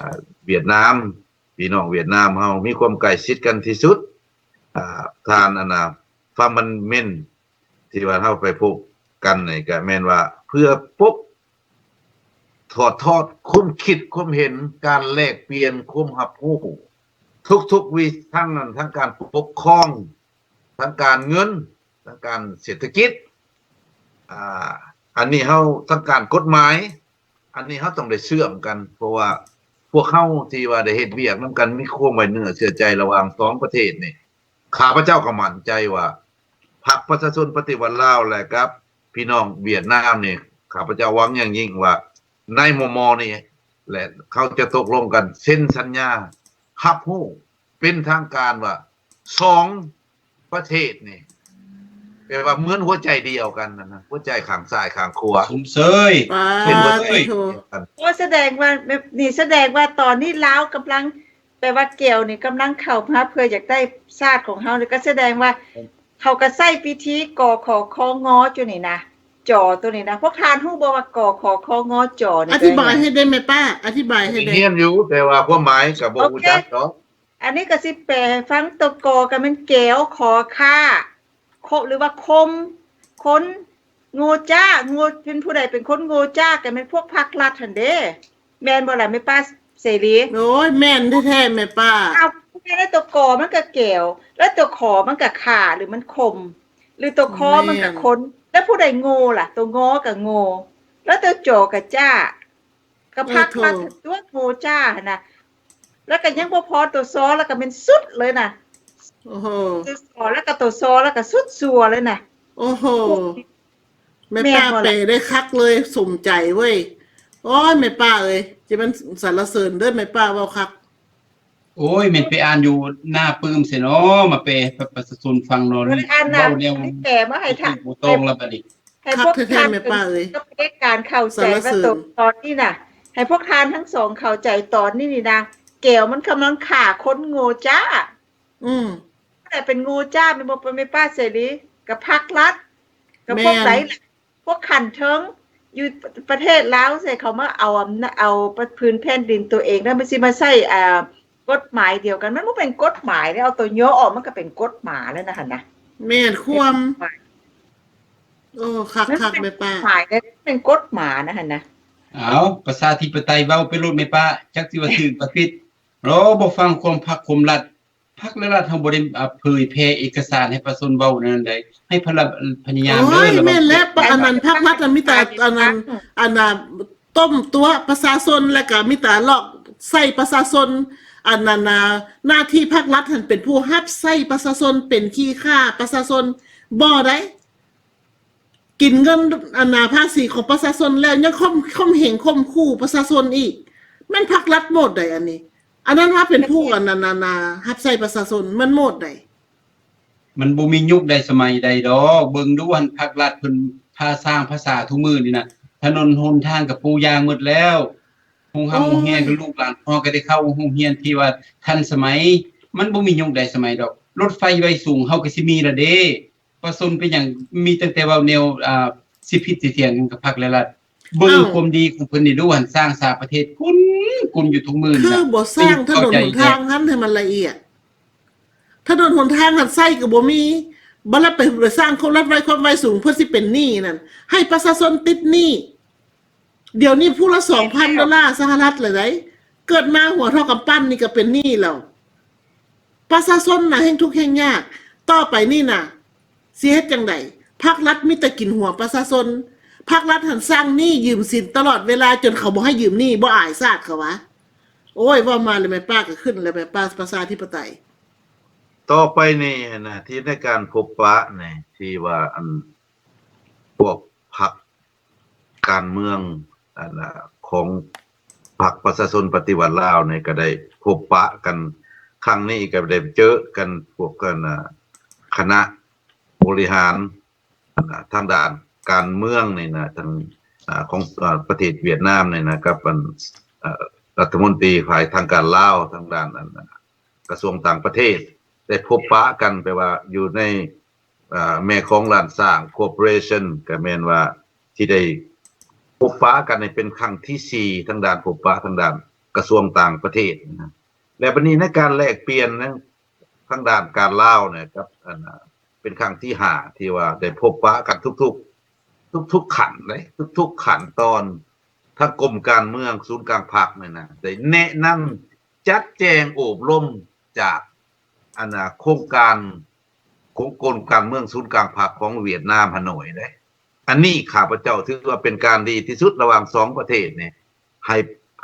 ອາ ຫວຽດນາມ ພີ່ນ້ອງຫວຽດນາມເຮົາມີຄວາມໃກ້ຊິດກັນທີ່ສຸດ. ອາ ທ່ານ ອັນນ່າ ຟາມມັນເມັນ ທີ່ວ່າເຮົາໄປພົບກັນນີ້ ກະແມ່ນວ່າເພື່ອປົກ ຖອດທອດຄວາມຄິດຄວາມເຫັນ ການແລກປ່ຽນຄວາມຮັບຮູ້ ທຸກໆວິ ທັງນັ້ນ ທັງການປົກຄອງ ທັງການເງິນ ທັງການເສດຖະກິດ ອາ ອັນນີ້ເຮົາ ທັງການກົດໝາຍ ອັນນີ້ເຮົາຕ້ອງໄດ້ເຊື່ອມກັນ ເພາະວ່າພວກເຮົາທີ່ວ່າໄດ້ເຮັດວຽກນຳກັນ ມີຄວາມໄວ້ເນື້ອເຊື່ອໃຈລະຫວ່າງສອງປະເທດນີ້ ຂ້າພະເຈົ້າກໍໝັ້ນໃຈວ່າ ພັກປະຊາຊົນປະຕິວັດລາວ ແລະ ກັບພີ່ນ້ອງຫວຽດນາມນີ້ ຂ້າພະເຈົ້າຫວັງຢ່າງຍິ່ງວ່າ ໃນມໍ່ໆນີ້ແຫຼະ ເຂົາຈະຕົກລົງກັນເຊັນສັນຍາຮັບຮູ້ເປັນທາງການວ່າ ສອງປະເທດນີ້ ແປວ່າເໝືອນຫົວໃຈດຽວກັນຫັ້ນນະ ຫົວໃຈຂ້າງຊ້າຍຂ້າງຂວາ ຊົມເຊີຍ ປາດ ເປັນຫົວໃຈດຽວກັນ. ໂອ້ ສະແດງວ່າ ແບບນີ້ສະແດງວ່າຕອນນີ້ລາວກຳລັງ ແປວ່າແກວນີ້ກຳລັງເຂົ້າມາເພື່ອຢາກໄດ້ຊາດຂອງເຮົານີ້ ກໍສະແດງວ່າເຂົາກໍໃຊ້ວິທີ ກຂຄງ ຈະນີ້ນະ ຈ ໂຕນີ້ນະ. ພວກທ່ານຮູ້ບໍ່ວ່າ ກຂຄງ ຈ ນີ້ ອະທິບາຍໃຫ້ແດ່ແມ່ປ້າ ອະທິບາຍໃຫ້ແດ່. ຮຽນຢູ່ ແຕ່ວ່າຄວາມໝາຍກໍບໍ່ຮູ້ຈັກດອກ. ອັນນີ້ກໍຊິແປໃຫ້ຟັງ ໂຕ ກ ກໍແມ່ນແກວ ຂ ຂ້າ ໂຄ ຫຼືວ່າຄົມ ຄົນໂງ່ຈ້າ ໂງ່ ເປັນຜູ້ໃດເປັນຄົນໂງ່ຈ້າ ກໍແມ່ນພວກພັກລັດຫັ້ນເດ້ ແມ່ນບໍ່ລະແມ່ປ້າເສລີ? ໂອ້ຍ ແມ່ນແທ້ໆແມ່ປ້າ. ອ້າວ ແມ່ນແລ້ວ ໂຕ ກ ມັນກໍແກວ ແລ້ວໂຕ ຂ ມັນກໍຂ້າ ຫຼືມັນຄົມ ຫຼືໂຕ ຄ ມັນກໍຄົນ ແລ້ວຜູ້ໃດໂງ່ລະ? ໂຕ ງ ກໍໂງ່ ແລ້ວໂຕ ຈ ກໍຈ້າ ກໍພັກລັດຕົວະ ໂງ່ຈ້າຫັ້ນນະ. ແລ້ວກໍຍັງບໍ່ພໍ ໂຕ ຊ ແລ້ວກໍແມ່ນສຸດເລີຍນະ. ໂອ້ໂຫ ໂຕ ຊ ແລ້ວກໍໂຕ ຊ ແລ້ວກໍສຸດຊົ່ວເລີຍນະ. ໂອ້ໂຫ ແມ່ປ້າແປໄດ້ຄັກເລີຍ ສົມໃຈເວີຍ. ໂອ້ຍ ແມ່ປ້າເອີຍ ຈະແມ່ນສັນລະເສີນເດີ ແມ່ປ້າເວົ້າຄັກ. ໂອ້ຍ ແມ່ນໄປອ່ານຢູ່ໜ້າປຶ້ມໃສເນາະ ມາແປໃຫ້ປະຊາຊົນຟັງເນາະ. ເວົ້າແນວ ແປມາໃຫ້ທ່ານ ບໍ່ຕ້ອງລະບາດນີ້. ໃຫ້ພວກທ່ານເປັນ ແມ່ປ້າເອີຍ ກັບເຫດການເຂົ້າໃຈວ່າ ໂຕ ຕອນນີ້ນະ ໃຫ້ພວກທ່ານທັງສອງເຂົ້າໃຈຕອນນີ້ນີ້ນະ ແກວມັນກຳລັງຂ້າຄົນໂງ່ຈ້າ. ອືມ ແຕ່ເປັນໂງ່ຈ້າແມ່ນບໍ່ ແມ່ປ້າເສລີ? ກັບພັກລັດ ກັບພວກໃດລະ ພວກຂັ້ນເທິງຢູ່ປະເທດລາວໃສ່ເຂົາມາເອົາອຳນາ ເອົາພື້ນແຜ່ນດິນຕົວເອງ ແລ້ວມັນຊິມາໃຊ້ ອ່າ ກົດໝາຍດຽວກັນ. ມັນບໍ່ເປັນກົດໝາຍເດ້ ເອົາໂຕ ຍ ອອກ ມັນກໍເປັນກົດໝາແລ້ວນະຫັ້ນນະ. ແມ່ນຄວາມ ໂອ້ ຄັກໆແມ່ປ້າ ກົດໝາຍເດ້ ເປັນກົດໝານະຫັ້ນນະ. ເອົາ ປະຊາທິປະໄຕເວົ້າໄປໂລດແມ່ປ້າ ຈັກຊິວ່າຖືກວ່າຜິດ. ໂອ້ ບໍ່ຟັງຄວາມພັກຄວາມລັດ ພັກແລະລັດເຮົາບໍ່ໄດ້ ອາ ເຜີຍແຜ່ເອກະສານໃຫ້ປະຊາຊົນເວົ້າແນວນັ້ນໃດ ໃຫ້ພະລະ ພະຍາຍາມເດີ. ໂອ້ຍ ລະວັງ ແມ່ນແລ້ວ ອັນນັ້ນພັກລັດນະມີແຕ່ອັນນັ້ນ ອັນນ່າ ຕົ້ມຕົວະປະຊາຊົນ ແລ້ວກະມີແຕ່ລອກໃສ່ປະຊາຊົນ. ອັນນັ້ນນະ ໜ້າທີ່ພັກລັດຫັ້ນເປັນຜູ້ຮັບໃຊ້ປະຊາຊົນ ເປັນຂີ້ຂ້າປະຊາຊົນ ບໍ່ໄດ້ ກິນເງິນ ອັນນ່າ ພາສີຂອງປະຊາຊົນແລ້ວ ຍັງຂົ່ມ ຂົ່ມເຫງຂົ່ມຂູ່ປະຊາຊົນອີກ. ແມ່ນພັກລັດໂມດໃດອັນນີ້? ອັນນັ້ນວ່າເປັນຜູ້ ອັນນັ້ນ ອັນນ່າ ຮັບໃຊ້ປະຊາຊົນ ມັນໂມດໃດ? ມັນບໍ່ມີຍຸກໃດສະໄໝໃດດອກ. ເບິ່ງດູຫັ້ນ ພັກລັດເພິ່ນພາສ້າງພາສາທຸກມື້ນີ້ນະ ຖະໜົນຫົນທາງກໍປູຢາງໝົດແລ້ວ. ໂຮງຮ່ຳໂຮງຮຽນ ໂອ້ຍ ກໍລູກຫຼານເຮົາກໍໄດ້ເຂົ້າໂຮງຮຽນທີ່ວ່າທັນສະໄໝ. ມັນບໍ່ມີຍຸກໃດສະໄໝດອກ. ລົດໄຟໄວສູງເຮົາກໍຊິມີລະເດ້. ປະຊາຊົນເປັນຫຍັງ ມີຕັ້ງແຕ່ເວົ້າແນວ ອ່າ ຊິຜິດຊິຖຽງກັນກັບພັກແລະລັດ. ເບິ່ງ ອ້າວ ຄວາມດີຂອງເພິ່ນນີ້ດູ ຫັ້ນສ້າງສາປະເທດກຸນ ກຸນຢູ່ທຸກມື້ນີ້ນະ. ຄືບໍ່ສ້າງຖະໜົນຫົນທາງຫັ້ນໃຫ້ມັນລະອຽດ? ຖະໜົນຫົນທາງຫັ້ນໃຊ້ກໍບໍ່ມີ ບັດລະໄປ ໄປສ້າງຄວາມລັດໄວ ຄວາມໄວສູງ ເພິ່ນຊິເປັນໜີ້ນັ້ນ ໃຫ້ປະຊາຊົນຕິດໜີ້. ດຽວນີ້ຜູ້ລະສອງພັນໂດລາສະຫະລັດແລ້ວໃດ໋. ເກີດມາຫົວເທົ່າກຳປັ້ນນີ້ກໍເປັນໜີ້ແລ້ວ. ປະຊາຊົນນະແຮ່ງທຸກແຮ່ງຍາກ. ຕໍ່ໄປນີ້ນະ ຊິເຮັດຈັ່ງໃດ? ພາກລັດມີແຕ່ກິນຫົວປະຊາຊົນ. ພາກລັດຫັ້ນສ້າງໜີ້ຢືມສິນຕະຫຼອດເວລາ ຈົນເຂົາບໍ່ໃຫ້ຢືມໜີ້, ບໍ່ອາຍຊາດເຂົາຫວາ? ໂອ້ຍ ເວົ້າມາແລ້ວແມ່ປ້າກໍຂຶ້ນແລ້ວ ແມ່ປ້າປະຊາທິປະໄຕ. ຕໍ່ໄປນີ້ຫັ້ນນະ ທີ່ໃນການພົບປະນີ້ ທີ່ວ່າ ອັນ ພວກພັກການເມືອງ ອັນນະ ຂອງພັກປະຊາຊົນປະຕິວັດລາວນີ້ ກໍໄດ້ພົບປະກັນ ຄັ້ງນີ້ກໍໄດ້ເຈີກັນ ພວກ ອັນນະ ຄະນະບໍລິຫານ ອັນນະ ທາງດ້ານການເມືອງນີ້ນະ ທາງ ອາ ຂອງ ອາ ປະເທດຫວຽດນາມນີ້ນະ ກັບ ອັນ ເອີ ລັດຖະມົນຕີຝ່າຍທາງການລາວ ທາງດ້ານ ອັນນະ ກະຊວງຕ່າງປະເທດ ໄດ້ພົບປະກັນ ແປວ່າຢູ່ໃນ ອາ ແມ່ຂອງລ້ານຊ້າງ Corporation ກໍແມ່ນວ່າທີ່ໄດ້ພົບປະກັນນີ້ເປັນຄັ້ງທີສີ່ ທາງດ້ານພົບປະທາງດ້ານກະຊວງຕ່າງປະເທດນະ. ແລະ ບັດນີ້ໃນການແລກປ່ຽນນະ ທາງດ້ານການລາວນີ້ກັບ ອັນນະ ເປັນຄັ້ງທີຫ້າ ທີ່ວ່າໄດ້ພົບປະກັນທຸກໆ ທຸກໆຂັ້ນເດ້ ທຸກໆຂັ້ນຕອນ ທາງກົມການເມືອງສູນກາງພັກນີ້ນະ ໄດ້ແນະນຳຈັດແຈງໂອບລົມຈາກ ອັນນະ ໂຄງການ ໂຄງກົມການເມືອງສູນກາງພັກຂອງຫວຽດນາມ ຮ່າໂນ້ຍເດ້. ອັນນີ້ຂ້າພະເຈົ້າຖືວ່າເປັນການດີທີ່ສຸດລະຫວ່າງສອງປະເທດນີ້ ໃຫ້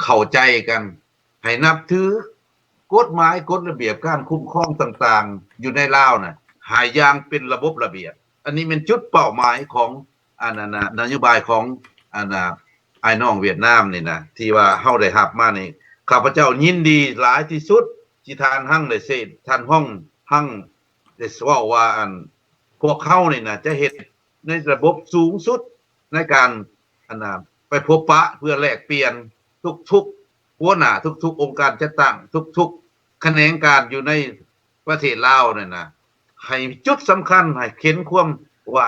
ເຂົ້າໃຈກັນ ໃຫ້ນັບຖືກົດໝາຍກົດລະບຽບການຄຸ້ມຄອງຕ່າງໆ ຢູ່ໃນລາວນະ ໃຫ້ຢ່າງເປັນລະບົບລະບຽບ. ອັນນີ້ແມ່ນຈຸດເປົ້າໝາຍຂອງ ອັນນັ້ນນະ ນະໂຍບາຍຂອງ ອັນນະ ອ້າຍນ້ອງຫວຽດນາມນີ້ນະ ທີ່ວ່າເຮົາໄດ້ຮັບມານີ້ ຂ້າພະເຈົ້າຍິນດີຫຼາຍທີ່ສຸດ ທີ່ທ່ານຮັງໄດ້ເສດ ທ່ານຮ່ອງຮັງໄດ້ເວົ້າວ່າ ອັນ ພວກເຮົານີ້ນະ ຈະເຮັດໃນລະບົບສູງສຸດໃນການ ອັນນະ ໄປພົບປະເພື່ອແລກປ່ຽນທຸກໆຫົວໜ້າ ທຸກໆອົງການຈັດຕັ້ງ ທຸກໆຂະແໜງການຢູ່ໃນປະເທດລາວນັ້ນນະ ໃຫ້ຈຸດສຳຄັນ ໃຫ້ເຫັນຄວາມວ່າ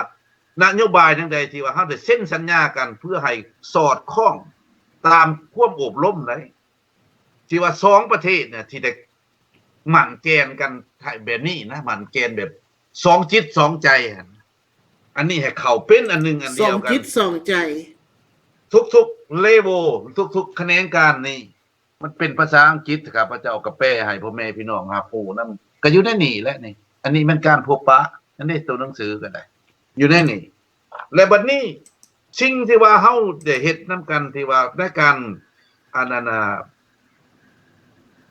ນະໂຍບາຍແນວໃດທີ່ວ່າເຮົາໄດ້ເຊັນສັນຍາກັນ ເພື່ອໃຫ້ສອດຄ່ອງຕາມຄວາມໂອບລົມໃດ ທີ່ວ່າສອງປະເທດນະ ທີ່ໄດ້ໝັ້ນແກ່ນກັນແບບນີ້ນະ ໝັ້ນແກ່ນແບບສອງຈິດສອງໃຈຫັ້ນ ອັນນີ້ໃຫ້ເຂົ້າເປັນອັນໜຶ່ງອັນດຽວກັນ ສອງຈິດສອງໃຈ ທຸກໆເລເວວ ທຸກໆຂະແໜງການນີ້ ມັນເປັນພາສາອັງກິດ ຂ້າພະເຈົ້າກໍແປໃຫ້ພໍ່ແມ່ພີ່ນ້ອງຮັບຮູ້ນຳ ກໍຢູ່ໃນນີ້ແຫຼະນີ້ ອັນນີ້ແມ່ນການພົບປະ ອັນນີ້ໂຕໜັງສືກໍໄດ້ ຢູ່ໃນນີ້ ແລະ ບັດນີ້ສິ່ງທີ່ວ່າເຮົາໄດ້ເຮັດນຳກັນ ທີ່ວ່າໃນການ ອັນນັ້ນນະ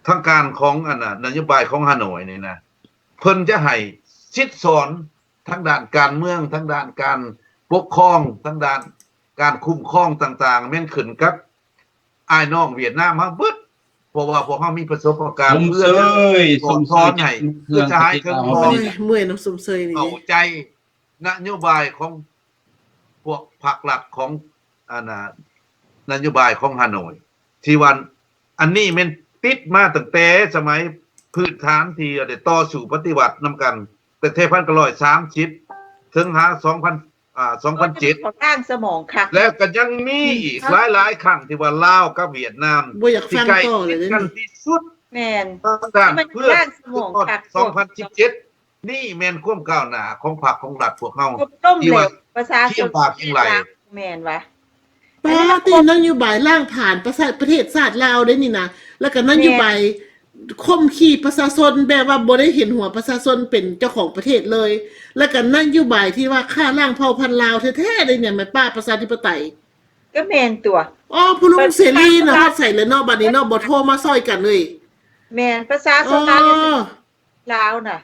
ທາງການຂອງ ອັນນະ ນະໂຍບາຍຂອງຮ່າໂນ້ຍນີ້ນະ ເພິ່ນຈະໃຫ້ສິດສອນທາງດ້ານການເມືອງ ທາງດ້ານການປົກຄອງ ທາງດ້ານການຄຸ້ມຄອງຕ່າງໆ ແມ່ນຂຶ້ນກັບອ້າຍນ້ອງຫວຽດນາມເຮົາເບິດ ເພາະວ່າພວກເຮົາມີປະສົບປະການ ເພື່ອສອນໃຫ້ ເພື່ອຈະໃຫ້ເຖິງພວກ ໂອ້ຍ ເມື່ອຍນຳຊົມເຊີຍນີ້ ເຂົ້າໃຈນະໂຍບາຍຂອງພວກພັກລັດຂອງ ອັນນະ ນະໂຍບາຍຂອງຮ່າໂນ້ຍ ທີ່ວ່າ ອັນນີ້ແມ່ນຕິດມາຕັ້ງແຕ່ສະໄໝພື້ນຖານທີ່ໄດ້ຕໍ່ສູ້ປະຕິວັດນຳກັນ ຕັ້ງແຕ່ພັນເກົ້າຮ້ອຍສາມສິບ ເຖິງຫາສອງພັນ ອ່າ ສອງພັນເຈັດ ຂອງລ້າງສະໝອງຄັກ ແລ້ວກໍຍັງມີອີກຫຼາຍໆຄັ້ງທີ່ວ່າລາວກັບຫວຽດນາມ ບໍ່ຢາກຟັງຕໍ່ເລີຍເດ້ ທີ່ໃກ້ຊິດກັນທີ່ສຸດ ແມ່ນ ທາງດ້ານເພື່ອ ລ້າງສະໝອງຄັກ ສອງພັນສິບເຈັດ ນີ້ແມ່ນຄວາມກ້າວໜ້າຂອງພັກຂອງລັດພວກເຮົາ ຄົບລົ້ມ ທີ່ວ່າ ແລ້ວປະຊາຊົນ ຄຽງປາກຄຽງໄຫຼ ແມ່ນວະ ປາຕິນະໂຍບາຍລ້າງຜານປະຊາ ປະເທດຊາດລາວເດ້ນີ້ນະ ແລ້ວກໍນະໂຍບາຍ ແມ່ນ ຂົ່ມຂູ່ປະຊາຊົນ ແບບວ່າບໍ່ໄດ້ເຫັນຫົວປະຊາຊົນເປັນເຈົ້າຂອງປະເທດເລີຍ ແລ້ວກໍນະໂຍບາຍທີ່ວ່າຂ້າລ້າງເຜົ່າພັນລາວແທ້ໆເດ້ນີ້ ແມ່ນປະຊາທິປະໄຕ ກໍແມ່ນຕົວະ ອໍ ຜູ້ລຸງເສລີນະ ຮອດໃສແລ້ວເນາະ ບັດນີ້ເນາະ ບໍ່ໂທມາຊ່ອຍກັນເລີຍ ແມ່ນ ປະຊາຊົນລາວ ອໍ ລາວນະ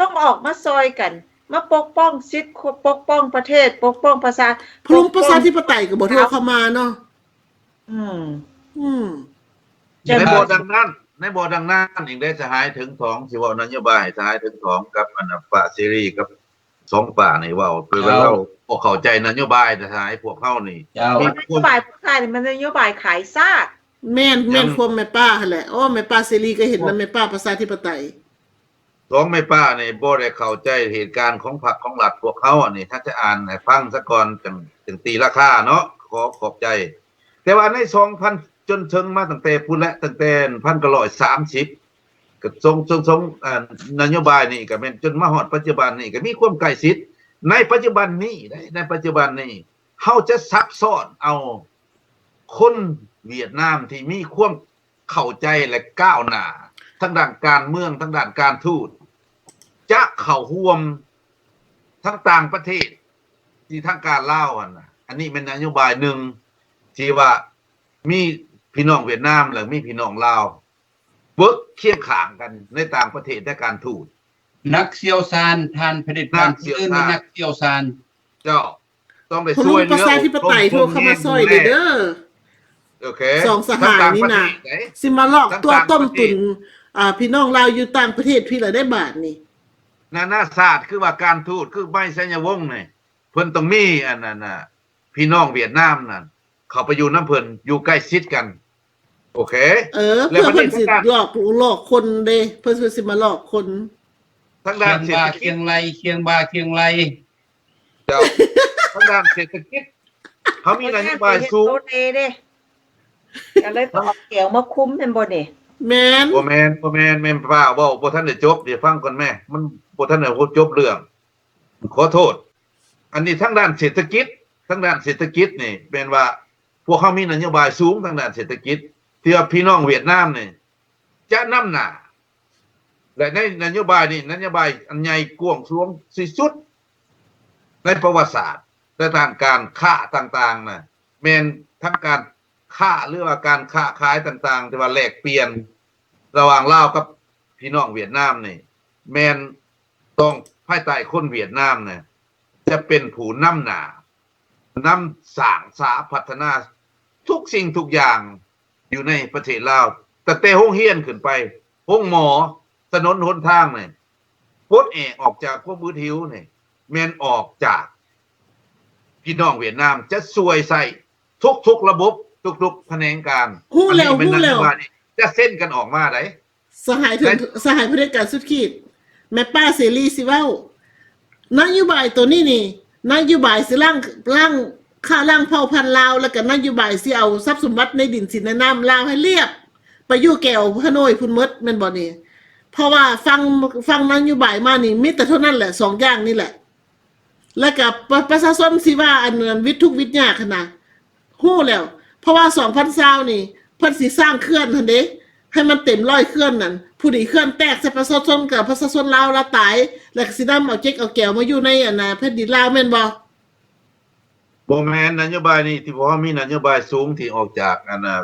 ຕ້ອງອອກມາຊ່ອຍກັນ ມາປົກປ້ອງສິດ ປົກປ້ອງປະເທດ ປົກປ້ອງປະຊາ ຜູ້ລຸງ ປົກປ້ອງ ປະຊາທິປະໄຕກໍບໍ່ໂທເຂົ້າມາເນາະ ອືມ ອືມ ໃນບໍ່ດັ່ງນັ້ນ ໃນບໍ່ດັ່ງນັ້ນເອງເດ້ ສະຫາຍເຖິງທອງ ຊິເວົ້ານະໂຍບາຍ ສະຫາຍເຖິງທອງກັບ ອັນນະ ປ້າເສລີ ກັບສອງປ້ານີ້ເວົ້າ ເປັນວ່າລາວບໍ່ເຂົ້າໃຈນະໂຍບາຍ ສະຫາຍ ພວກເຮົານີ້ ເຈົ້າ ນະໂຍບາຍພວກທ່ານນີ້ມັນນະໂຍບາຍຂາຍຊາດ ແມ່ນ ແມ່ນຄວາມແມ່ປ້າຫັ້ນແຫຼະ ໂອ້ ແມ່ປ້າເສລີກໍເຫັນນຳແມ່ປ້າປະຊາທິປະໄຕ ສອງແມ່ປ້ານີ້ບໍ່ໄດ້ເຂົ້າໃຈເຫດການຂອງພັກຂອງລັດພວກເຮົາ ອັນນີ້ຖ້າຈະອ່ານໃຫ້ຟັງສາກ່ອນ ຈັ່ງ ຈັ່ງຕີລາຄາເນາະ ຂໍຂອບໃຈ. ແຕ່ວ່າໃນສອງພັນ ຈົນເຖິງມາຕັ້ງແຕ່ພຸ້ນແຫຼະ ຕັ້ງແຕ່ພັນເກົ້າຮ້ອຍສາມສິບ ກໍສົ່ງ ສົ່ງ ສົ່ງ ອ່າ ນະໂຍບາຍນີ້ກໍແມ່ນຈົນມາຮອດປັດຈຸບັນນີ້ ກໍມີຄວາມໃກ້ຊິດ. ໃນປັດຈຸບັນນີ້ເດ້ ໃນປັດຈຸບັນນີ້ ເຮົາຈະຊັກຊ້ອນເອົາຄົນຫວຽດນາມທີ່ມີຄວາມເຂົ້າໃຈ ແລະ ກ້າວໜ້າ ທາງດ້ານການເມືອງ ທາງດ້ານການທູດ ຈະເຂົ້າຮ່ວມທັງຕ່າງປະເທດ ທີ່ທາງການລາວຫັ້ນນະ. ອັນນີ້ແມ່ນນະໂຍບາຍໜຶ່ງທີ່ວ່າມີພີ່ນ້ອງຫວຽດນາມ ແລະ ມີພີ່ນ້ອງລາວເວີກຄຽງຂ້າງກັນໃນຕ່າງປະເທດໃນການທູດ. ນັກຊ່ຽວຊານ ທ່ານຜະເດັດການ ຜູ້ອື່ນມີນັກຊ່ຽວຊານ. ເຈົ້າ ຕ້ອງໄດ້ຊ່ວຍເຫຼືອ ປະຊາທິປະໄຕ ໂທເຂົ້າມາຊ່ອຍແດ່ເດີ. ໂອເຄ ສອງສະຫາຍນີ້ນະ ຊິມາຫຼອກຕົວະຕົ້ມຕຸນ ອ່າ ພີ່ນ້ອງລາວຢູ່ຕ່າງປະເທດພີ້ລະໄດ້ບາດນີ້. ນານາຊາດ ຄືວ່າການທູດ ຄືໄມໄຊຍະວົງນີ້ ເພິ່ນຕ້ອງມີອັນນັ້ນນະ ພີ່ນ້ອງຫວຽດນາມນັ້ນ ເຂົ້າໄປຢູ່ນຳເພິ່ນ ຢູ່ໃກ້ຊິດກັນ. ໂອເຄ ເອີ ເພື່ອເພິ່ນຊິຫຼອກ ຫຼອກຄົນເດ້ ເພິ່ນຊິມາຫຼອກຄົນ. ທາງດ້ານເສດຖະກິດ ຄຽງບ່າຄຽງໄລ່ ຄຽງບ່າຄຽງໄລ່. ເຈົ້າ ທາງດ້ານເສດຖະກິດ ເຮົາມີນະໂຍບາຍສູງ ໂຕເຕເດ້ ກໍເລີຍຕ້ອງເອົາແກວມາຄຸມແມ່ນບໍ່ນີ້? ແມ່ນ ບໍ່ແມ່ນ ບໍ່ແມ່ນ ແມ່ນປ້າເວົ້າບໍ່ທັນໄດ້ຈົບ ດຽວຟັງກ່ອນແມ່ ມັນບໍ່ທັນໄດ້ຈົບເລື່ອງ ຂໍໂທດ. ອັນນີ້ທາງດ້ານເສດຖະກິດ ທາງດ້ານເສດຖະກິດນີ້ແມ່ນວ່າ ພວກເຮົາມີນະໂຍບາຍສູງທາງດ້ານເສດຖະກິດ ທີ່ວ່າພີ່ນ້ອງຫວຽດນາມນີ້ຈະນຳໜ້າ ແລະ ໃນນະໂຍບາຍນີ້ ນະໂຍບາຍອັນໃຫຍ່ກວ້າງຂວາງທີ່ສຸດໃນປະຫວັດສາດ ໃນທາງການຄ້າຕ່າງໆນະ ແມ່ນທາງການຄ້າ ຫຼືວ່າການຄ້າຂາຍຕ່າງໆ ທີ່ວ່າແລກປ່ຽນລະຫວ່າງລາວກັບພີ່ນ້ອງຫວຽດນາມນີ້ ແມ່ນຕ້ອງພາຍໃຕ້ຄົນຫວຽດນາມນະ ຈະເປັນຜູ້ນຳໜ້າ ນຳສ້າງສາພັດທະນາທຸກສິ່ງທຸກຢ່າງຢູ່ໃນປະເທດລາວ ຕັ້ງແຕ່ໂຮງຮຽນຂຶ້ນໄປ ໂຮງໝໍ ຖະໜົນຫົນທາງນີ້ ປົດແອກອອກຈາກຄວາມອຶດຫິວນີ້ ແມ່ນອອກຈາກພີ່ນ້ອງຫວຽດນາມ ຈະຊ່ວຍໃຊ້ທຸກໆລະບົບ ທຸກໆຂະແໜງການ. ຮູ້ແລ້ວ ຮູ້ແລ້ວ ຈະເຊັນກັນອອກມາໃດ. ສະຫາຍເຖິງ ສະຫາຍຜະເດັດການສຸດຂີດ ແມ່ປ້າເສລີຊິເວົ້າ ນະໂຍບາຍໂຕນີ້ນີ້ ນະໂຍບາຍຊິລ້າງ ລ້າງ ຂ້າລ້າງເຜົ່າພັນລາວ ແລ້ວກໍນະໂຍບາຍຊິເອົາຊັບສົມບັດໃນດິນສິນໃນນ້ຳລາວໃຫ້ລຽບ ໄປຢູ່ແກວຮາໂນ້ຍພຸ້ນໝົດ ແມ່ນບໍ່ນີ້? ເພາະວ່າຟັງ ຟັງນະໂຍບາຍມານີ້ ມີແຕ່ເທົ່ານັ້ນແຫຼະ ສອງຢ່າງນີ້ແຫຼະ. ແລ້ວກະປະ ປະຊາຊົນຊິວ່າອັນ ອັນວິດທຸກວິດຍາກຫັ້ນນະ ຮູ້ແລ້ວ ເພາະວ່າສອງພັນຊາວນີ້ ເພິ່ນຊິສ້າງເຂື່ອນຫັ້ນເດ້ ໃຫ້ມັນເຕັມຮ້ອຍເຂື່ອນນັ້ນ ຜູ້ດີເຂື່ອນແຕກໃສ່ປະຊາຊົນ ກະປະຊາຊົນລາວລະຕາຍ ແລ້ວກະຊິນຳເອົາເຈັກເອົາແກວມາຢູ່ໃນອັນນະ ແຜ່ນດິນລາວແມ່ນບໍ່? ບໍ່ແມ່ນ ນະໂຍບາຍນີ້ ທີ່ພວກເຮົາມີນະໂຍບາຍສູງທີ່ອອກຈາກອັນນະ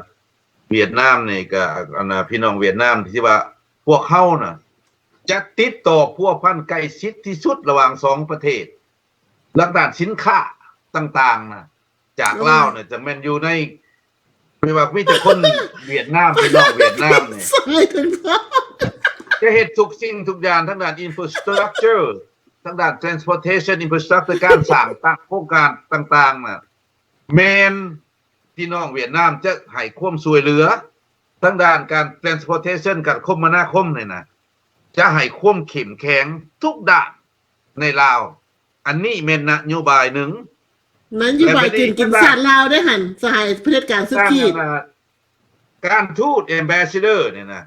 ຫວຽດນາມນີ້ກະ ອັນນະ ພີ່ນ້ອງຫວຽດນາມທີ່ວ່າພວກເຮົານະ ຈະຕິດຕໍ່ພົວພັນໃກ້ຊິດທີ່ສຸດລະຫວ່າງສອງປະເທດ ທາງດ້ານສິນຄ້າຕ່າງໆນະ ຈາກລາວນະ ຈະແມ່ນຢູ່ໃນ ແປວ່າມີແຕ່ຄົນຫວຽດນາມ ພີ່ນ້ອງຫວຽດນາມນີ້ ສາຍເຖິງທ້ອງ ຈະເຮັດທຸກສິ່ງທຸກຢ່າງ ທາງດ້ານ infrastructure ທາງດ້ານ transportation infrastructure ການສ້າງຕັ້ງໂຄງການຕ່າງໆນະ ແມ່ນ ພີ່ນ້ອງຫວຽດນາມຈະໃຫ້ຄວາມຊ່ວຍເຫຼືອທາງດ້ານການ transportation ການຄົມມະນາຄົມນີ້ນະ ຈະໃຫ້ຄວາມເຂັ້ມແຂງທຸກດ້ານໃນລາວ. ອັນນີ້ແມ່ນນະໂຍບາຍໜຶ່ງ ນະໂຍບາຍ ແລະ ເປັນກິນຊາດລາວເດ້ຫັ້ນ ສະຫາຍຜະເດັດການສຸດຂີດ. ການທູດ ambassador ນີ້ນະ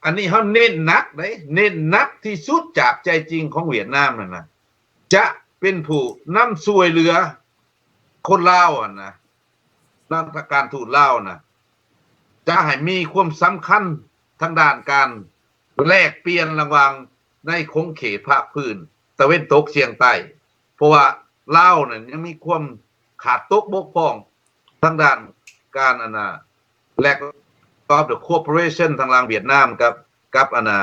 ອັນນີ້ເຮົາເນັ້ນໜັກເດ້ ເນັ້ນໜັກທີ່ສຸດຈາກໃຈຈິງຂອງຫວຽດນາມນັ້ນນະ ຈະເປັນຜູ້ນຳຊ່ວຍເຫຼືອ ຄົນລາວຫັ້ນນະ ນຳການທູດລາວນະ ຈະໃຫ້ມີຄວາມສຳຄັນທາງດ້ານການແລກປ່ຽນລະຫວ່າງໃນຂົງເຂດພາກພື້ນຕາເວັນຕົກສຽງໃຕ້ ເພາະວ່າລາວນັ້ນຍັງມີຄວາມຂາດຕົກບົກຜ່ອງທາງດ້ານການ ອັນນະ lack of the cooperation ທາງລາງຫວຽດນາມກັບ ກັບ ອັນນະ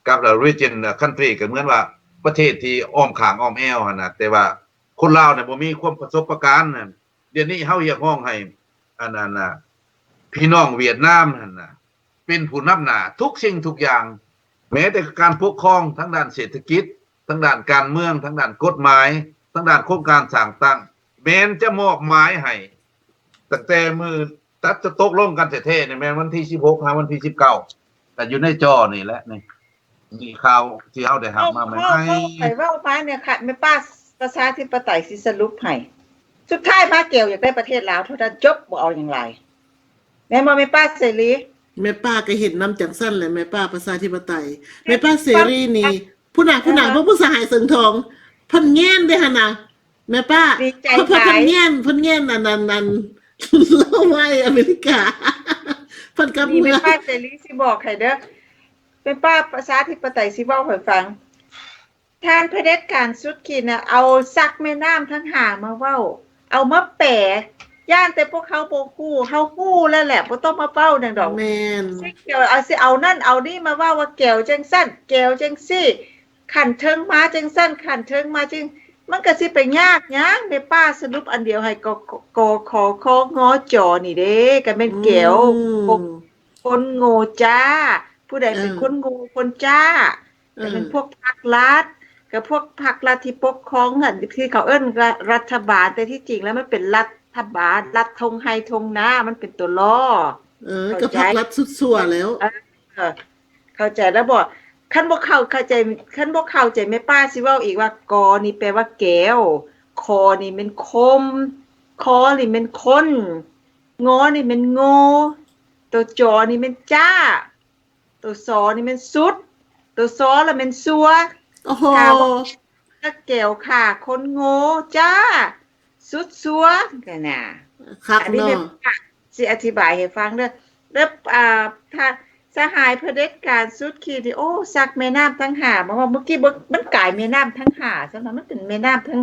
ກັບ region country ກໍເໝືອນວ່າປະເທດທີ່ອ້ອມຂ້າງອ້ອມແອວຫັ້ນນະ ແຕ່ວ່າຄົນລາວນີ້ບໍ່ມີຄວາມປະສົບປະການ. ດຽວນີ້ເຮົາຮຽກຮ້ອງໃຫ້ ອັນນັ້ນນະ ພີ່ນ້ອງຫວຽດນາມຫັ້ນນະ ເປັນຜູ້ນຳໜ້າທຸກສິ່ງທຸກຢ່າງ ແມ້ແຕ່ການປົກຄອງ ທາງດ້ານເສດຖະກິດ ທາງດ້ານການເມືອງ ທາງດ້ານກົດໝາຍ ທາງດ້ານໂຄງການສ້າງຕັ້ງ ແມ່ນຈະມອບໝາຍໃຫ້ ຕັ້ງແຕ່ມື້ຕັດ ຈະຕົກລົງກັນແທ້ໆນີ້ ແມ່ນວັນທີສິບຫົກຫາວັນທີສິບເກົ້າ ກໍຢູ່ໃນຈໍນີ້ແຫຼະ ນີ້ ມີຂ່າວທີ່ເຮົາໄດ້ຮັບມາໃໝ່ໆ. ເວົ້າໄປເວົ້າມາແມ່ ແມ່ປ້າ ປະຊາທິປະໄຕຊິສະຫຼຸບໃຫ້ ສຸດທ້າຍມາແກວຢາກໄດ້ປະເທດລາວເທົ່ານັ້ນ ຈົບ ບໍ່ເອົາຫຍັງຫຼາຍ ແມ່ນບໍ່ແມ່ປ້າເສລີ? ແມ່ປ້າກໍເຫັນນຳຈັ່ງຊັ້ນແຫຼະ ແມ່ປ້າປະຊາທິປະໄຕ ແມ່ປ້າເສລີນີ້ ພຸ້ນນະ ພຸ້ນນະ ເບິ່ງຜູ້ສະຫາຍເສີງທອງ ເພິ່ນແຍ້ມເດ້ຫັ້ນນະ ແມ່ປ້າ ເພິ່ນແຍ້ມ ເພິ່ນແຍ້ມອັນນັ້ນ ອັນລາວໄວ້ອາເມລິກາ ເພິ່ນກັບເມືອ. ແມ່ປ້າເສລີຊິບອກໃຫ້ເດີ ແມ່ນປ້າ ປະຊາທິປະໄຕຊິເວົ້າໃຫ້ຟັງ. ທ່ານຜະເດັດການສຸດຂີດນະ ເອົາສັກແມ່ນ້ຳທັງຫ້າມາເວົ້າ ເອົາມາແປ ຢ້ານແຕ່ພວກເຮົາບໍ່ຮູ້ ເຮົາຮູ້ແລ້ວແຫຼະ ບໍ່ຕ້ອງມາເວົ້າຫຍັງດອກ. ແມ່ນ ຊິເອົາ ຊິເອົານັ້ນເອົານີ້ມາເວົ້າວ່າແກວຈັ່ງຊັ້ນ ແກວຈັ່ງຊີ້ ຂັ້ນເທິງມາຈັ່ງຊັ້ນ ຂັ້ນເທິງມາຈັ່ງ ມັນກະຊິໄປຍາກຫຍັງ ແມ່ປ້າສະຫຼຸບອັນດຽວໃຫ້ ກ ກ ກ ຂ ຄ ງ ຈ ນີ້ເດ້ ກະແມ່ນແກວ ອືມ ຄົນໂງ່ຈ້າ ຜູ້ໃດເປັນ ເອີ ຄົນໂງ່ຄົນຈ້າ ເອີ ກະແມ່ນພວກພັກລັດ ກະພວກພັກລັດທີ່ປົກຄອງຫັ້ນ ທີ່ເຂົາເອີ້ນ ລັດ ລັດຖະບານ ແຕ່ທີ່ຈິງແລ້ວມັນເປັນລັດຖະບານ ລັດທົ່ງໄຮ່ທົ່ງນາ ມັນເປັນຕົວລໍ້ ເອີ ກະພັກລັດສຸດຊົ່ວແລ້ວ ເອີ ເຂົ້າໃຈແລ້ວບໍ່? ຄັນບໍ່ເຂົ້າ ເຂົ້າໃຈ ຄັນບໍ່ເຂົ້າໃຈແມ່ປ້າຊິເວົ້າອີກວ່າ ກ ນີ້ແປວ່າແກວ ຄ ນີ້ແມ່ນຄົມ ຄ ນີ້ແມ່ນຄົນ ງ ນີ້ແມ່ນໂງ່ ໂຕ ຈ ນີ້ແມ່ນຈ້າ ໂຕ ຊ ນີ້ແມ່ນສຸດ ໂຕ ຊ ລະແມ່ນຊົ່ວ. ໂອ້ໂຫ ຖ້າວ່າ ກະແກວຂ້າຄົນໂງ່ຈ້າ ສຸດຊົ່ວຫັ້ນນະ. ຄັກເນາະ ອັນນີ້ແມ່ນ ຊິອະທິບາຍໃຫ້ຟັງເດີ ແລ້ວ ອ່າ ຖ້າສະຫາຍຜະເດັດການສຸດຂີດນີ້ ໂອ້ ສັກແມ່ນ້ຳທັງຫ້າ ມາເວົ້າ ເມື່ອກີ້ບໍ່ ມັນກາຍແມ່ນ້ຳທັງຫ້າຊັ້ນນະ ມັນເປັນແມ່ນ້ຳທັງ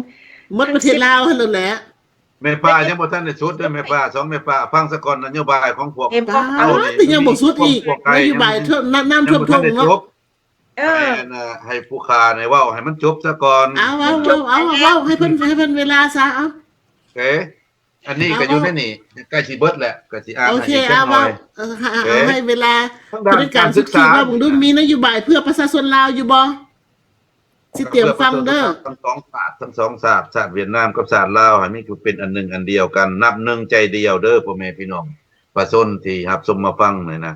ໝົດປະເທດລາວຫັ້ນໂລດແຫຼະ. ແມ່ປ້າຍັງບໍ່ທັນໄດ້ສຸດເດີແມ່ປ້າ ສອງແມ່ປ້າ ຟັງສາກ່ອນນະໂຍບາຍຂອງພວກເຮົານີ້ ຍັງບໍ່ສຸດອີກ ນະໂຍບາຍ ນ້ຳ ນ້ຳຖ້ວມທົ່ງເນາະ ເອີ ໃຫ້ ອັນ ໃຫ້ຜູ້ຂ້ານີ້ເວົ້າໃຫ້ມັນຈົບສາກ່ອນ ເອົາ ເວົ້າ ເວົ້າ ເອົາ ເວົ້າ ໃຫ້ເພິ່ນ ໃຫ້ເພິ່ນເວລາຊະ ເອົາ ເອີ ອັນນີ້ກະຢູ່ໃນນີ້ ໃກ້ຊິເບິດແລ້ວ ກະຊິອ່ານໃຫ້ອີກຈັກໜ້ອຍ ເອີ ເອົາ ໃຫ້ເວລາ ທາງດ້ານການສຶກສາ ເບິ່ງດູ ມີນະໂຍບາຍເພື່ອປະຊາຊົນລາວຢູ່ບໍ່? ຊິຕຽມຟັງເດີ ທັງສອງຊາດ ທັງສອງຊາດ ຊາດຫວຽດນາມກັບຊາດລາວ ໃຫ້ມີຄືເປັນອັນໜຶ່ງອັນດຽວກັນ ນັບໜຶ່ງໃຈດຽວເດີ ພໍ່ແມ່ພີ່ນ້ອງປະຊາຊົນທີ່ຮັບຊົມມາຟັງນີ້ນະ.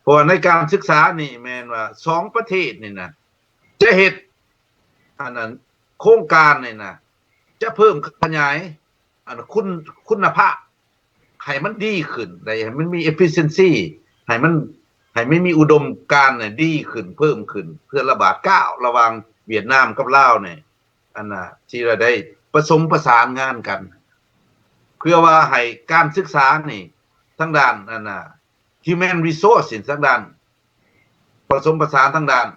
ເພາະວ່າໃນການສຶກສານີ້ແມ່ນວ່າສອງປະເທດນີ້ນະ ຈະເຮັດ ອັນນັ້ນ ໂຄງການນີ້ນະ ຈະເພີ່ມຂະຫຍາຍ ອັນ ຄຸນ ຄຸນນະພາບ ໃຫ້ມັນດີຂຶ້ນ ໃຫ້ມັນມີ efficiency ໃຫ້ມັນ ໃຫ້ມັນມີອຸດົມການນີ້ດີຂຶ້ນ ເພີ່ມຂຶ້ນ ເພື່ອລະບາດກ້າວລະຫວ່າງຫວຽດນາມກັບລາວນີ້ ອັນນ່າ ທີ່ວ່າໄດ້ປະສົມປະສານງານກັນ ເພື່ອວ່າໃຫ້ການສຶກສານີ້ ທາງດ້ານ ອັນນ່າ human resource ທາງດ້ານ ປະສົມປະສານທາງດ້ານ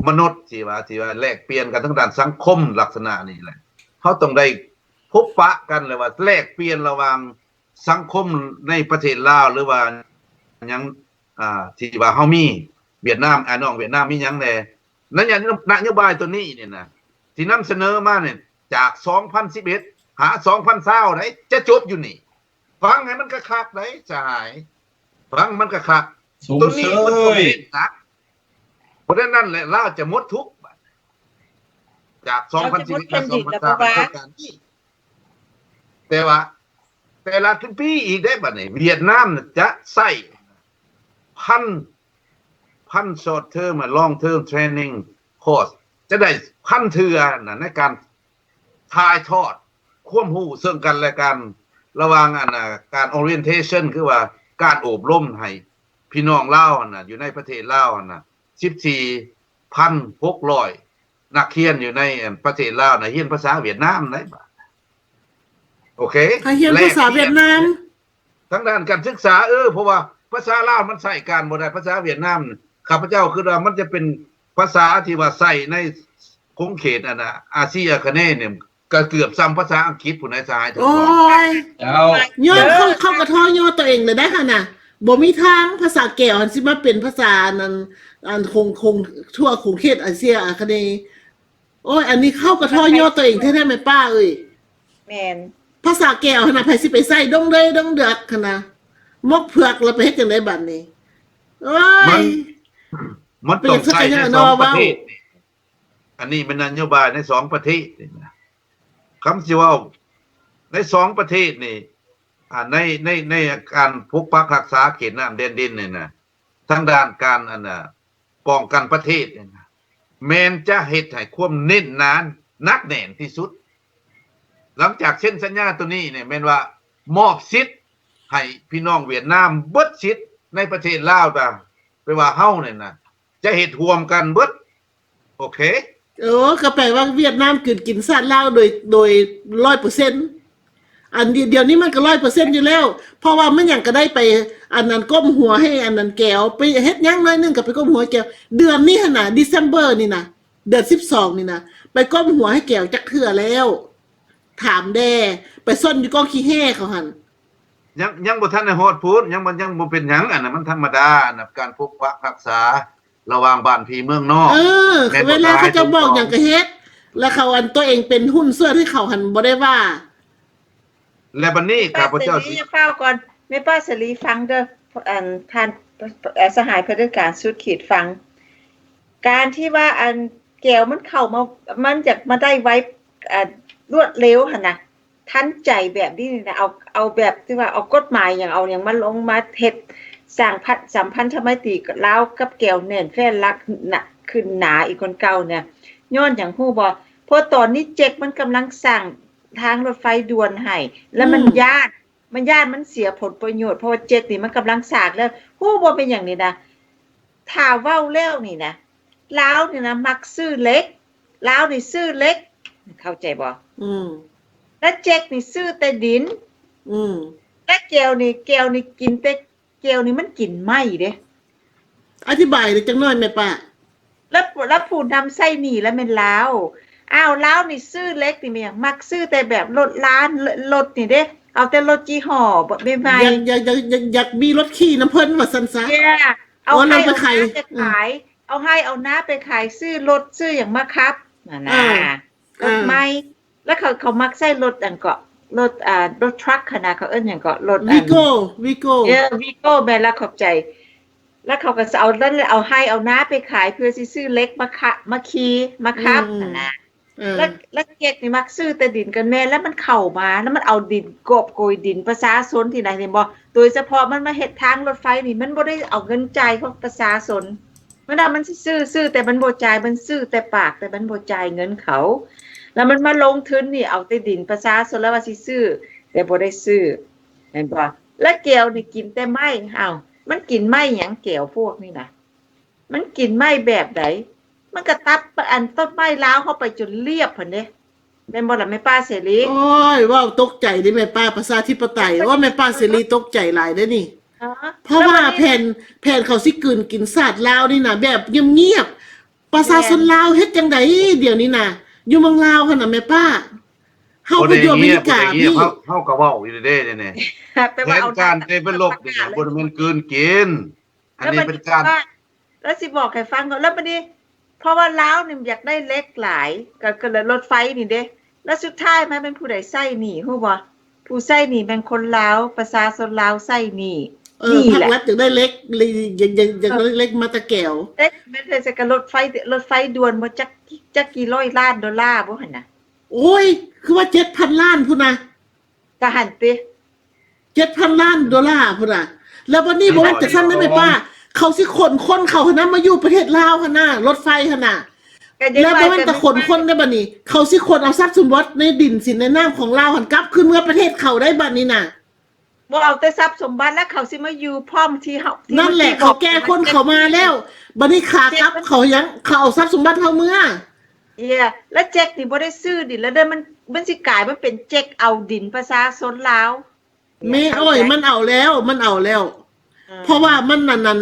ມະນຸດ ທີ່ວ່າ ທີ່ວ່າແລກປ່ຽນກັນທາງດ້ານສັງຄົມ ລັກສະນະນີ້ແຫຼະ ເຮົາຕ້ອງໄດ້ພົບປະກັນ ຫຼືວ່າແລກປ່ຽນລະຫວ່າງສັງຄົມໃນປະເທດລາວ ຫຼືວ່າຫຍັງ ອ່າ ທີ່ວ່າເຮົາມີຫວຽດນາມ ອ້າຍນ້ອງຫວຽດນາມມີຫຍັງແດ່ ໃນນະໂຍບາຍໂຕນີ້ນີ້ນະ ທີ່ນຳສະເໜີມານີ້ ຈາກສອງພັນສິບເອັດ ຫາສອງພັນຊາວໃດ໋ ຈະຈົບຢູ່ນີ້ ຟັງໃຫ້ມັນຄັກໆໃດ໋ສະຫາຍ ຟັງມັນຄັກໆ ໂຕນີ້ເພິ່ນບໍ່ເຫັນນະ ເພາະນັ້ນແຫຼະ ລາວຈະໝົດທຸກ ຈາກສອງພັນສິບເອັດ ມາສອງພັນຊາວ ໂຄງການນີ້ ແຕ່ວ່າແຕ່ລະປີອີກເດ້ ບັດນີ້ຫວຽດນາມຈະໃຊ້ພັນ ພັນ short term ອະ long term training course ຈະໄດ້ພັນເທື່ອນະ ໃນການຖ່າຍທອດຄວາມຮູ້ເຊິ່ງກັນແລະກັນ ລະຫວ່າງ ອັນ ການ orientation ຄືວ່າການໂອບຮົມໃຫ້ພີ່ນ້ອງລາວຫັ້ນນະ ຢູ່ໃນປະເທດລາວຫັ້ນນະ ສິບສີ່ພັນຫົກຮ້ອຍ ນັກຮຽນຢູ່ໃນ ອັນ ປະເທດລາວນະ ຮຽນພາສາຫວຽດນາມໄດ໋ ໂອເຄ ໃຫ້ຮຽນພາສາຫວຽດນາມ ທາງດ້ານການສຶກສາ ເອີ ເພາະວ່າພາສາລາວມັນໃຊ້ການບໍ່ໄດ້ ພາສາຫວຽດນາມ ຂ້າພະເຈົ້າຄິດວ່າມັນຈະເປັນພາສາທີ່ວ່າໃຊ້ໃນຂົງເຂດ ອັນນ່າ ອາຊີອາຄະເນນີ້ ກະເກືອບສ່ຳພາສາອັງກິດພຸ້ນນະ ສະຫາຍ ໂອ້ຍ ເຈົ້າ ຍ້ອນເຂົາ ເຂົາກະທໍ້ຍໍຕົວເອງເລີຍໄດ໋ຫັ້ນນະ ບໍ່ມີທາງພາສາແກວຫັ້ນຊິມາເປັນພາສາອັນນັ້ນ ອັນ ຂົງ ຂົງ ທົ່ວຂົງເຂດອາຊີອາຄະເນ ໂອ້ຍ ອັນນີ້ເຂົາກະທໍ້ຍໍຕົວເອງແທ້ໆ ແມ່ປ້າເອີຍ ແມ່ນ ພາສາແກວຫັ້ນນະ ໃຜຊິໄປໃຊ້ດົງເດີຍດົງເດືອກຫັ້ນນະ ໝົກເຜືອກລະໄປເຮັດຈັ່ງໃດບັດນີ້ ໂອ້ຍ ມັນ ມັນຕ້ອງໃຊ້ໃນສອງປະເທດນີ້ ອັນນີ້ແມ່ນນະໂຍບາຍໃນສອງປະເທດນີ້ນະ ຄຳຊິເວົ້າໃນສອງປະເທດນີ້ ອ່າ ໃນ ໃນ ໃນການປົກປັກຮັກສາເຂດນ້ຳແດນດິນນີ້ນະ ທາງດ້ານການ ອັນນ່າ ປ້ອງກັນປະເທດນີ້ນະ ແມ່ນຈະເຮັດໃຫ້ຄວາມເນັ້ນໜາ ໜັກແໜ້ນທີ່ສຸດ ຫຼັງຈາກເຊັນສັນຍາໂຕນີ້ນີ້ ແມ່ນວ່າມອບສິດໃຫ້ພີ່ນ້ອງຫວຽດນາມເບິດສິດໃນປະເທດລາວ ແປວ່າເຮົານີ້ນະ ຈະເຮັດຮ່ວມກັນເບິດ ໂອເຄ ເອີ ກະແປວ່າຫວຽດນາມກືນກິນຊາດລາວໂດຍ ໂດຍຮ້ອຍເປີເຊັນ ອັນດຽວນີ້ມັນກໍຮ້ອຍເປີເຊັນຢູ່ແລ້ວ ເພາະວ່າມັນຫຍັງກໍໄດ້ໄປ ອັນນັ້ນ ກົ້ມຫົວໃຫ້ອັນນັ້ນແກວ ໄປເຮັດຫຍັງໜ້ອຍໜຶ່ງກໍໄປກົ້ມຫົວແກວ. ເດືອນນີ້ຫັ້ນນະ December ນີ້ນະ ເດືອນສິບສອງນີ້ນະ ໄປກົ້ມຫົວໃຫ້ແກວຈັກເທື່ອແລ້ວ? ຖາມແດ່. ໄປຊ່ອນຢູ່ກອງຂີ້ແຮ່ເຂົາຫັ້ນ. ຍັງ ຍັງບໍ່ທັນໄດ້ຮອດພຸ້ນ ຍັງບໍ່ ຍັງບໍ່ເປັນຫຍັງ ອັນນັ້ນມັນທຳມະດາ ອັນນັ້ນການປົກປັກຮັກສາ ລະຫວ່າງບ້ານພີ່ເມືອງນ້ອງ. ເອີ ແມ່ນ ເວລາເຂົາເຈົ້າບອກຫຍັງກໍເຮັດ ແລ້ວເຂົາ ອັນ ຕົວເອງເປັນຫຸ້ນສ່ວນໃຫ້ເຂົາຫັ້ນບໍ່ໄດ້ວ່າ. ແລະບັດນີ້ຂ້າພະເຈົ້າຊິ ແມ່ປ້າເສລີ ເຝົ້າກ່ອນ ແມ່ປ້າເສລີຟັງເດີ ອັນ ທ່ານ ເອີ ສະຫາຍຜະເດັດການສຸດຂີດ ຟັງ. ການທີ່ວ່າ ອັນ ແກວມັນເຂົ້າມາ ມັນຢາກມາໄດ້ໄວ ອາ ລວດເລັວຫັ້ນນະ ທັນໃຈແບບນີ້ນີ້ນະ ເອົາ ເອົາແບບທີ່ວ່າເອົາກົດໝາຍຫຍັງ ເອົາຫຍັງມາລົງມາເຮັດ ສ້າງພັນ ສຳພັນທຳໄມຕີລາວກັບແກວແໜ້ນແຟ້ນລະໜະ ຂຶ້ນໜາອີກກວ່າເກົ່ານະ. ຍ້ອນຫຍັງຮູ້ບໍ່? ເພາະຕອນນີ້ເຈັກມັນກຳລັງສ້າງທາງລົດໄຟດ່ວນໃຫ້ ແລ້ວມັນ ອືມ ຢ້ານ ມັນຢ້ານມັນເສຍຜົນປະໂຫຍດ ເພາະວ່າເຈັກນີ້ມັນກຳລັງສ້າງແລ້ວ. ຮູ້ບໍ່ເປັນຫຍັງນີ້ນະ? ຖ້າເວົ້າແລ້ວນີ້ນະ ລາວນີ້ນະມັກຊື້ເຫຼັກ ລາວນີ້ຊື້ເຫຼັກ ເຂົ້າໃຈບໍ່? ອືມ ແລະເຈັກນີ້ຊື້ແຕ່ດິນ. ອືມ ແລະແກວນີ້ ແກວນີ້ກິນແຕ່ ແກວນີ້ມັນກິນໄມ້ເດ້. ອະທິບາຍຈັກໜ້ອຍແມ່ປ້າ. ແລ້ວ ແລ້ວຜູ້ນຳໃຊ້ໜີ້ລະແມ່ນລາວ. ອ້າວ ລາວນີ້ຊື້ເຫຼັກນີ້ແມ່ນຫຍັງ? ມັກຊື້ແຕ່ແບບລົດລານ ລົດນີ້ເດ້ ເອົາແຕ່ລົດຍີ່ຫໍ້ແບບໃໝ່ໆ ຢາກ ຢາກ ຢາກ ຢາກ ຢາກມີລົດຂີ່ນຳເພິ່ນວ່າຊັ້ນຊະ. ເອົາໄຮ່ເອົານາໄປຂາຍ ເອົາໄຮ່ເອົານາໄປຂາຍ ຊື້ລົດຊື້ຫຍັງມາຂັບຫັ້ນນະ ເອີ ລົດໃໝ່. ແລ້ວເຂົາ ເຂົາມັກໃຊ້ລົດອັນເກາະ ລົດ ອ່າ ລົດທຣັກຫັ້ນນະ ເຂົາເອີ້ນຫຍັງເກາະ ລົດອັນ ວີໂກ້ ວີໂກ້ ເອີ ວີໂກ້ ແມ່ນລະ ຂອບໃຈ. ແລ້ວເຂົາກໍຈະເອົານັ້ນ ເອົາໄຮ່ເອົານາໄປຂາຍ ເພື່ອຊິຊື້ເຫຼັກມາຂະ ມາຂີ່ ມາຂັບ ອືມ ຫັ້ນນະ. ເອີ ແລ້ວ ແລ້ວເຈັກນີ້ມັກຊື້ແຕ່ດິນກັນແມ່ນ ແລ້ວມັນເຂົ້າມາ ແລ້ວມັນເອົາດິນກອບໂກຍດິນປະຊາຊົນທີ່ໃດ ເຫັນບໍ່? ໂດຍສະເພາະມັນມາເຮັດທາງລົດໄຟນີ້ ມັນບໍ່ໄດ້ເອົາເງິນຈ່າຍຂອງປະຊາຊົນ. ມັນວ່າມັນຊິຊື້ ຊື້ແຕ່ມັນບໍ່ຈ່າຍ ມັນຊື້ແຕ່ປາກ ແຕ່ມັນບໍ່ຈ່າຍເງິນເຂົາ. ແລ້ວມັນມາລົງທຶນນີ້ ເອົາແຕ່ດິນປະຊາຊົນ ແລ້ວວ່າຊິຊື້ ແຕ່ບໍ່ໄດ້ຊື້ ແມ່ນບໍ່? ແລ້ວແກວນີ້ກິນແຕ່ໄມ້. ອ້າວ ມັນກິນໄມ້ຫຍັງແກວພວກນີ້ນະ? ມັນກິນໄມ້ແບບໃດ? ມັນກະຕັດ ອັນ ຕົ້ນໄມ້ລາວເຮົາໄປຈົນລຽບຫັ້ນເດ້. ແມ່ນບໍ່ລະແມ່ປ້າເສລີ? ໂອ້ຍ ເວົ້າຕົກໃຈເດ້ແມ່ປ້າ ປະຊາທິປະໄຕ. ໂອ້ຍ ແມ່ປ້າເສລີຕົກໃຈຫຼາຍເດ້ນີ້. ເອີ ເພາະວ່າແຜນ ແຜນເຂົາຊິກືນກິນຊາດລາວນີ້ນະ ແບບງຽບໆ. ປະຊາຊົນລາວເຮັດຈັ່ງໃດດຽວນີ້ນະ? ຢູ່ເມືອງລາວຫັ້ນນະແມ່ປ້າ ເຮົາໄປຢູ່ອາເມລິກາພີ້ ເຮົາ ເຮົາກໍເວົ້າຢູ່ເດ້ນີ້. ແຜນການເດເວລັອບນີ້ບໍ່ແມ່ນກືນກິນ ອັນນີ້ເປັນການ ແລ້ວຊິບອກໃຫ້ຟັງກ່ອນ ແລ້ວບັດນີ້ ເພາະວ່າລາວນີ້ຢາກໄດ້ເຫຼັກຫຼາຍ ກໍ ກໍເລີຍລົດໄຟນີ້ເດ້ ແລ້ວສຸດທ້າຍມາແມ່ນຜູ້ໃດໃຊ້ໜີ້ ຮູ້ບໍ່? ຜູ້ໃຊ້ໜີ້ແມ່ນຄົນລາວ ປະຊາຊົນລາວໃຊ້ໜີ້. ເອີ ພັກລັດຢາກໄດ້ເຫຼັກ ຢາກ ຢາກ ຢາກໄດ້ເຫຼັກມາແຕ່ແກວ ເຫຼັກແມ່ນໃສ່ກັບລົດໄຟ ລົດໄຟດ່ວນບໍ່ ຈັກ ຈັກກີ່ຮ້ອຍລ້ານໂດລາບໍ່ຫັ້ນນະ. ໂອ້ຍ ຄືວ່າເຈັດພັນລ້ານພຸ້ນນະ. ກະຫັ້ນຕິ ເຈັດພັນລ້ານໂດລາພຸ້ນນະ. ແລ້ວບັດນີ້ບໍ່ແມ່ນຈັ່ງຊັ້ນເດ້ແມ່ປ້າ ເຂົາຊິຂົນຄົນເຂົາຫັ້ນນະ ມາຢູ່ປະເທດລາວຫັ້ນນະ ລົດໄຟຫັ້ນນະ. ແລ້ວບໍ່ແມ່ນແຕ່ຂົນຄົນເດ້ບັດນີ້ ເຂົາຊິຂົນເອົາຊັບສົມບັດໃນດິນສິນໃນນ້ຳຂອງລາວຫັ້ນ ກັບຄືນເມືອປະເທດເຂົາໄດ້ບັດນີ້ນະ. ບໍ່ເອົາແຕ່ຊັບສົມບັດ ແລ້ວເຂົາຊິມາຢູ່ພ້ອມທີ່ເຮົາ ນັ້ນແຫຼະ ເຂົາແກ່ຄົນເຂົາມາແລ້ວ ບັດນີ້ຂາກັບເຂົາຫຍັງ ເຂົາເອົາຊັບສົມບັດເຮົາເມືອ. ເອີ ແລ້ວເຈັກນີ້ບໍ່ໄດ້ຊື້ດິນແລ້ວເດີ ມັນ ມັນຊິກາຍມາເປັນເຈັກເອົາດິນປະຊາຊົນລາວ. ແມ່ ໂອ້ຍ ມັນເອົາແລ້ວ ມັນເອົາແລ້ວ ເພາະວ່າມັນອັນນັ້ນ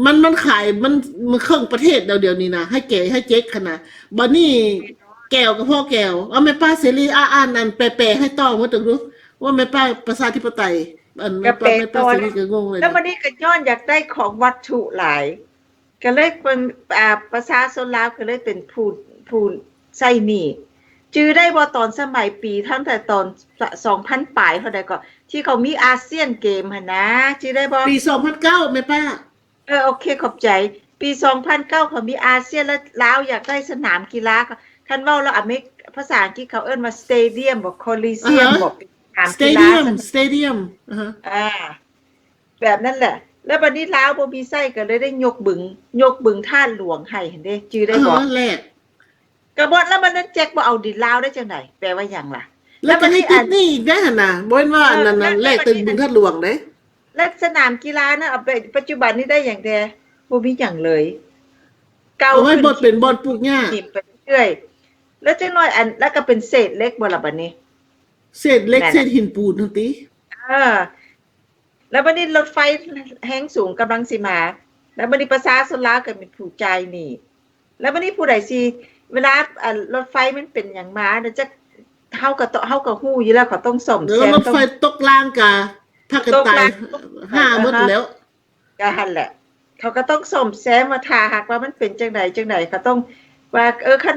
ມັນ ມັນຂາຍ ມັນ ມັນເຄິ່ງປະເທດແລ້ວດຽວນີ້ນະ ໃຫ້ແກ ໃຫ້ເຈັກຫັ້ນນະ. ບັດນີ້ແກວກໍພໍແກວ ເອົາແມ່ປ້າເສລີ ອ່ານ ອ່ານ ແປ ແປໃຫ້ຕໍ່ໝົດເບິ່ງດູ ວ່າແມ່ປ້າປະຊາທິປະໄຕ ອັນ ແມ່ປ້າ ແມ່ປ້າເສລີກໍງົງເລີຍ. ແລ້ວບັດນີ້ກໍຍ້ອນຢາກໄດ້ຂອງວັດຖຸຫຼາຍ ກໍເລີຍເປັນ ອ່າ ປະຊາຊົນລາວກໍເລີຍເປັນຜູ້ ຜູ້ໃຊ້ໜີ້. ຈື່ໄດ້ບໍ່ ຕອນສະໄໝປີ ຕັ້ງແຕ່ຕອນສອງພັນປາຍເທົ່າໃດກໍ ທີ່ເຂົາມີອາຊຽນເກມຫັ້ນນະ ຈື່ໄດ້ບໍ່? ປີສອງພັນເກົ້າ ແມ່ປ້າ. ເອີ ໂອເຄ ຂອບໃຈ. ປີສອງພັນເກົ້າ ເຂົາມີອາຊຽນ ແລະ ລາວຢາກໄດ້ສະໜາມກິລາ ຄັນເວົ້າແລ້ວ ອາເມ ພາສາອັງກິດເຂົາເອີ້ນວ່າ stadium ບໍ coliseum ບໍ ສະໜາມກິລາ stadium stadium ອ່າ ອ່າ ແບບນັ້ນແຫຼະ. ແລ້ວບັດນີ້ລາວບໍ່ມີໃຊ້ ກໍເລີຍໄດ້ຍົກບຶງ ຍົກບຶງທາດຫຼວງໃຫ້ຫັ້ນເດ້ ຈື່ໄດ້ບໍ່? ແລກ ກະບໍ່ ແລ້ວມັນນັ້ນແຈັກບໍ່ເອົາດິນລາວໄດ້ຈັ່ງໃດ? ແປວ່າຫຍັງລະ? ແລ້ວກໍໃຫ້ຕິດໜີ້ອີກໄດ້ຫັ້ນນະ ບໍ່ແມ່ນວ່າອັນນັ້ນ ແລກແຕ່ບຶງທາດຫຼວງເດ້. ແລະສະໜາມກິລານັ້ນ ເອົາໄປ ປັດຈຸບັນນີ້ໄດ້ຫຍັງແດ່? ບໍ່ມີຫຍັງເລີຍ ເກົ່າ ເອົາໄວ້ ຂຶ້ນ ເປັນບ່ອນປູກຫຍ້າ ຖິ້ມໄປເລື້ອຍໆ. ແລ້ວຈັກໜ້ອຍ ອັນ ແລ້ວກໍເປັນເສດເຫຼັກບໍ່ລະບັດນີ້? ເສດເຫຼັກ ນັ້ນ ເສດຫີນປູນຫັ້ນຕິ. ເອີ ແລ້ວບັດນີ້ລົດໄຟແຮງສູງກຳລັງຊິມາ ແລ້ວບັດນີ້ປະຊາຊົນລາວກໍເປັນຜູ້ຈ່າຍໜີ້ ແລ້ວບັດນີ້ຜູ້ໃດຊິ ເວລາ ອາ ລົດໄຟມັນເປັນຫຍັງມານະ ຈັກ ເຮົາກໍ ເຮົາກໍຮູ້ຢູ່ແລ້ວ ເຂົາຕ້ອງສ້ອມແຊມ ເອີ ລົດໄຟຕົກລາງກະພາກັນຕາຍ ຕົກລາງ ຫາໝົດແລ້ວ. ກໍຫັ້ນແຫຼະ ເຂົາກໍຕ້ອງສ້ອມແຊມວ່າ ຖ້າຫາກວ່າມັນເປັນຈັ່ງໃດຈັ່ງໃດ ເຂົາຕ້ອງວ່າ ເອີ ຄັນ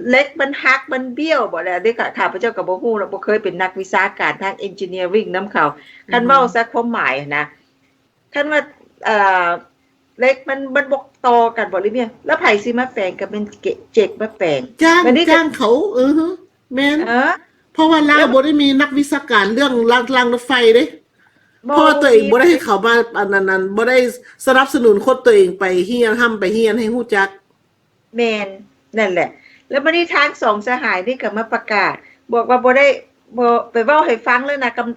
ເຫຼັກມັນຫັກ ມັນບ້ຽວບໍ ແລ້ວເດ້ ຂ້າພະເຈົ້າກໍບໍ່ຮູ້ເນາະ ບໍ່ເຄີຍເປັນນັກວິຊາການທາງ engineering ນຳເຂົາ. ຄັນເວົ້າ ອືມ ຊະຄວາມໝາຍຫັ້ນນະ ຄັນວ່າ ເອີ ເຫຼັກມັນ ມັນບໍ່ຕໍ່ກັນບໍ ຫຼືແມ່ນ ແລ້ວໃຜຊິມາແປງ ກໍແມ່ນເຈັກມາແປງ ຈ້າງ ບາດນີ້ກໍ ຈ້າງເຂົາ. ເອີ ແມ່ນ ເອີ ເພາະວ່າລາວ ແລ້ວ ບໍ່ໄດ້ມີນັກວິຊາການເລື່ອງລາງ ລາງລົດໄຟເດ້. ບໍ່ ເພາະວ່າຕົວເອງບໍ່ໄດ້ໃຫ້ເຂົາມາ ອັນນັ້ນ ອັນ ບໍ່ໄດ້ສະໜັບສະໜູນຄົນຕົວເອງໄປຮຽນ ຮ່ຳໄປຮຽນໃຫ້ຮູ້ຈັກ. ແມ່ນ ນັ້ນແຫຼະ ແລ້ວບັດນີ້ທາງສອງສະຫາຍນີ້ກໍມາປະກາດ ບອກວ່າບໍ່ໄດ້ ບໍ່ ໄປເວົ້າໃຫ້ຟັງແລ້ວນະ ກຳ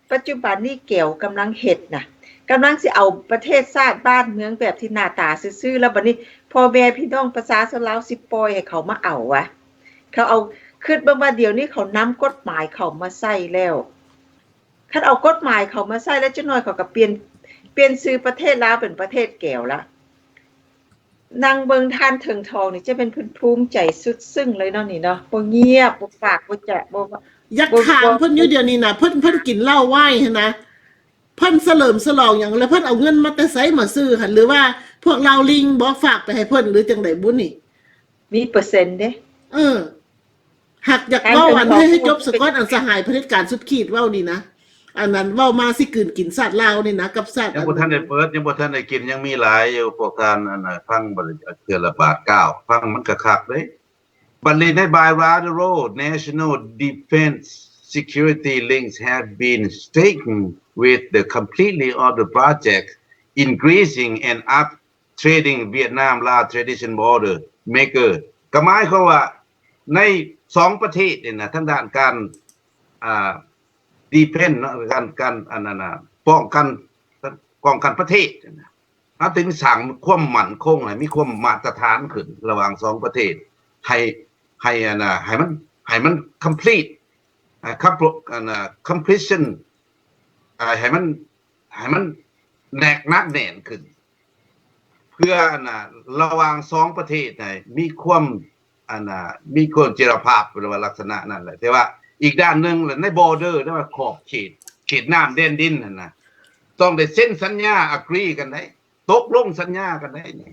ປັດຈຸບັນນີ້ແກວກຳລັງເຮັດນະ ກຳລັງຊິເອົາປະເທດຊາດບ້ານເມືອງແບບທີ່ໜ້າຕາຊື່ໆ ແລ້ວບັດນີ້ພໍ່ແມ່ພີ່ນ້ອງປະຊາຊົນລາວຊິປ່ອຍໃຫ້ເຂົາມາເອົາວະ. ເຂົາເອົາ ຄິດເບິ່ງວ່າດຽວນີ້ເຂົານຳກົດໝາຍເຂົ້າມາໃຊ້ແລ້ວ ຄັນເອົາກົດໝາຍເຂົ້າມາໃຊ້ແລ້ວ ຈັກໜ້ອຍເຂົາກໍປ່ຽນ ປ່ຽນຊື່ປະເທດລາວເປັນປະເທດແກວລະ. ນັ່ງເບິ່ງທ່ານເຖິງທອງນີ້ ຈະເປັນເພິ່ນພູມໃຈສຸດຊຶ້ງເລີຍເນາະນີ້ເນາະ ບໍ່ງຽບ ບໍ່ປາກບໍ່ຈະ ບໍ່ ຢາກຖາມເພິ່ນຢູ່ດຽວນີ້ນະ ເພິ່ນ ເພິ່ນກິນເຫຼົ້າວາຍຫັ້ນນະ ເພິ່ນສະເຫຼີມສະຫຼອງຫຍັງ ແລ້ວເພິ່ນເອົາເງິນມາແຕ່ໃສມາຊື້ຫັ້ນ ຫຼືວ່າພວກລາວລິງບໍ ຝາກໄປໃຫ້ເພິ່ນ ຫຼືຈັ່ງໃດບຸນີ້? ມີເປີເຊັນເດ້. ເອີ ຫາກຢາກເວົ້າອັນໃຫ້ ໃຫ້ຈົບສະກ່ອນ ອັນສະຫາຍຜະເດັດການສຸດຂີດເວົ້ານີ້ນະ ອັນນັ້ນເວົ້າມາຊິກືນກິນຊາດລາວນີ້ນະ ກັບຊາດ ຍັງບໍ່ທັນໄດ້ເປີດ ຍັງບໍ່ທັນໄດ້ກິນ ຍັງມີຫຼາຍຢູ່. ພວກທ່ານ ອັນນ່າ ຟັງ ເທື່ອລະບາດກ້າວ ຟັງມັນຄັກໆເດ້. ບັດນີ້ໃນ Bilateral National Defense Security Links have been strengthened with the completion of the project, increasing and up trading Vietnam Laos tradition border maker ກໍໝາຍຄວາມວ່າໃນສອງປະເທດນີ້ນະ ທາງດ້ານການ ອ່າ defense ເນາະ ການ ການ ອັນນັ້ນນະ ປ້ອງກັນ ປ້ອງກັນປະເທດຫັ້ນນະ ມາເຖິງສ້າງຄວາມໝັ້ນຄົງໃຫ້ມີຄວາມມາດຕະຖານຂຶ້ນລະຫວ່າງສອງປະເທດ ໃຫ້ ໃຫ້ ອັນນ່າ ໃຫ້ມັນ ໃຫ້ມັນ complete ອ່າ compl- ອັນນ່າ completion ອ່າ ໃຫ້ມັນ ໃຫ້ມັນແໜກໜັກແໜ້ນຂຶ້ນ ເພື່ອອັນນ່າ ລະຫວ່າງສອງປະເທດໃຫ້ມີຄວາມ ອັນນ່າ ມີຄວາມເຈລະພາບ ຫຼືວ່າລັກສະນະນັ້ນແຫຼະ. ແຕ່ວ່າອີກດ້ານໜຶ່ງລະ ໃນ border ຫຼືວ່າຂອບເຂດ ເຂດນ້ຳແດນດິນຫັ້ນນະ ຕ້ອງໄດ້ເຊັນສັນຍາ agree ກັນໄດ້ ຕົກລົງສັນຍາກັນໄດ້ນີ້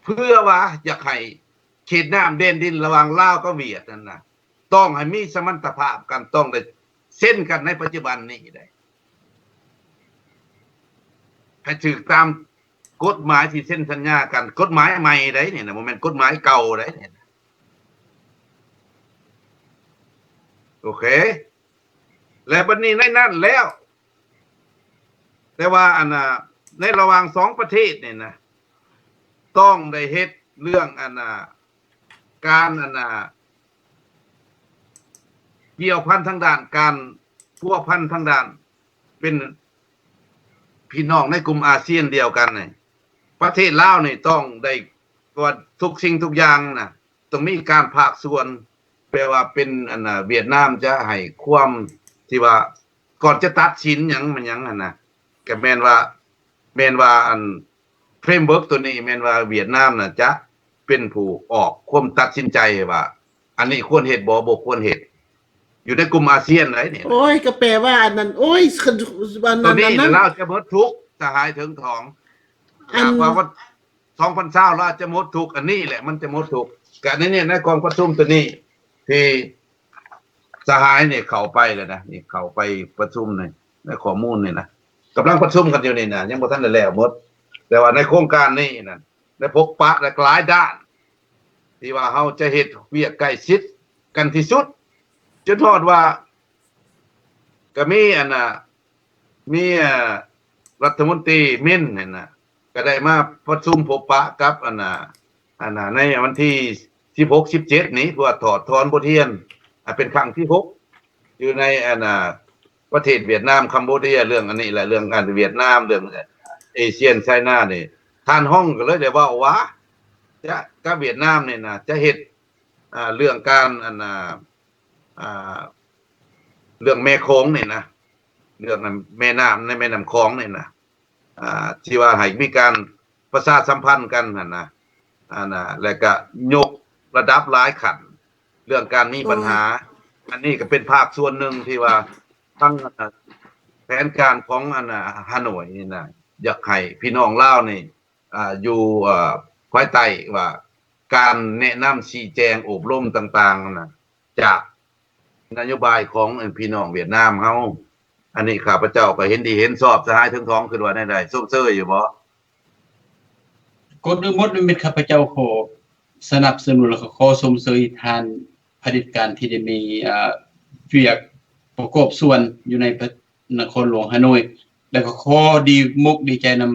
ເພື່ອວ່າຢາກໃຫ້ເຂດນ້ຳແດນດິນລະຫວ່າງລາວກັບຫວຽດນັ້ນນະ ຕ້ອງໃຫ້ມີສະມັນຕະພາບກັນ ຕ້ອງໄດ້ເຊັນກັນໃນປັດຈຸບັນນີ້ໄດ໋ ໃຫ້ຖືກຕາມກົດໝາຍທີ່ເຊັນສັນຍາກັນ ກົດໝາຍໃໝ່ໄດ໋ນີ້ນະ ບໍ່ແມ່ນກົດໝາຍເກົ່າໄດ໋ນີ້ນະ. ໂອເຄ ແລະ ບັດນີ້ໃນນັ້ນແລ້ວ ແຕ່ວ່າ ອັນນ່າ ໃນລະຫວ່າງສອງປະເທດນີ້ນະ ຕ້ອງໄດ້ເຮັດເລື່ອງ ອັນນ່າ ການ ອັນນ່າ ກ່ຽວພັນທາງດ້ານການພົວພັນທາງດ້ານ ເປັນພີ່ນ້ອງໃນກຸ່ມອາຊຽນດຽວກັນນີ້ ປະເທດລາວນີ້ຕ້ອງໄດ້ ວ່າທຸກສິ່ງທຸກຢ່າງນະ ຕ້ອງມີການພາກສ່ວນ ແປວ່າເປັນ ອັນນ່າ ຫວຽດນາມຈະໃຫ້ຄວາມທີ່ວ່າ ກ່ອນຈະຕັດສິນຫຍັງແມ່ນຫຍັງຫັ້ນນະ ກໍແມ່ນວ່າ ແມ່ນວ່າ ອັນ framework ຕົວນີ້ແມ່ນວ່າຫວຽດນາມນະຈະເປັນຜູ້ອອກຄວາມຕັດສິນໃຈວ່າ ອັນນີ້ຄວນເຮັດບໍ່ ບໍ່ຄວນເຮັດ ຢູ່ໃນກຸ່ມອາຊຽນໃດ໋ນີ້. ໂອ້ຍ ກໍແປວ່າອັນນັ້ນ ໂອ້ຍ ອັນນັ້ນ ຕົວນີ້ລາວຈະໝົດທຸກ ສະຫາຍເຖິງທອງ ອັນ ວ່າ ສອງພັນຊາວລາວຈະໝົດທຸກ ອັນນີ້ແຫຼະມັນຈະໝົດທຸກ. ກະໃນນີ້ ໃນກອງປະຊຸມຕົວນີ້ ທີ່ສະຫາຍນີ້ເຂົ້າໄປແລ້ວນະ ນີ້ເຂົ້າໄປປະຊຸມໃນ ໃນຂໍ້ມູນນີ້ນະ ກຳລັງປະຊຸມກັນຢູ່ນີ້ນະ ຍັງບໍ່ທັນໄດ້ແລ້ວໝົດ. ແຕ່ວ່າໃນໂຄງການນີ້ນັ້ນ ໄດ້ພົບປະຫຼາຍດ້ານ ທີ່ວ່າເຮົາຈະເຮັດວຽກໃກ້ຊິດກັນທີ່ສຸດ ຈົນຮອດວ່າ ກໍມີອັນນ່າ ມີ ເອີ ລັດຖະມົນຕີມິນຫັ້ນນະ ກໍໄດ້ມາປະຊຸມພົບປະກັບອັນນ່າ ອັນນ່າ ໃນວັນທີສິບຫົກ ສິບເຈັດນີ້ ເພື່ອຖອດຖອນບົດຮຽນ ອາ ເປັນຄັ້ງທີຫົກ ຢູ່ໃນອັນນ່າ ປະເທດຫວຽດນາມ ຄຳໂບເດຍ ເລື່ອງອັນນີ້ແຫຼະ ເລື່ອງອັນຫວຽດນາມ ເລື່ອງເອຊຽນໄຊນານີ້ ທ່ານຮອງກໍເລີຍໄດ້ເວົ້າວ່າ ຈະ ກັບຫວຽດນາມນີ້ນະ ຈະເຮັດ ອາ ເລື່ອງການອັນນ່າ ອາ ເລື່ອງແມ່ໂຂງນີ້ນະ ເລື່ອງແມ່ນ້ຳໃນແມ່ນ້ຳຂອງນີ້ນະ ອ່າ ທີ່ວ່າໃຫ້ມີການປະຊາສຳພັນກັນຫັ້ນນະ ອັນນະ ແລ້ວກະຍົກລະດັບຫຼາຍຂັ້ນ ເລື່ອງການມີບັນຫາ ໂອ້ຍ ອັນນີ້ກໍເປັນພາກສ່ວນໜຶ່ງທີ່ວ່າທາງ ອັນນະ ແຜນການຂອງ ອັນນະ ຮາໂນ້ຍນີ້ນະ ຢາກໃຫ້ພີ່ນ້ອງລາວນີ້ ອ່າ ຢູ່ ເອີ ພາຍໃຕ້ວ່າການແນະນຳຊີ້ແຈງໂອບລົມຕ່າງໆນັ້ນນະ ຈາກນະໂຍບາຍຂອງ ເອີ ພີ່ນ້ອງຫວຽດນາມເຮົາ. ອັນນີ້ຂ້າພະເຈົ້າກໍເຫັນດີເຫັນຊອບ. ສະຫາຍເຖິງທອງຄິດວ່າແນວໃດ? ຊົມເຊີຍຢູ່ບໍ່? ກ່ອນອື່ນໝົດແມ່ນຂ້າພະເຈົ້າຂໍສະໜັບສະໜູນ ແລ້ວກໍຂໍຊົມເຊີຍທ່ານຜະເດັດການທີ່ໄດ້ມີ ອ່າ ວຽກປະກອບສ່ວນຢູ່ໃນນະຄອນຫຼວງຮາໂນ້ຍ ແລ້ວກໍຂໍດີມົກດີໃຈນຳ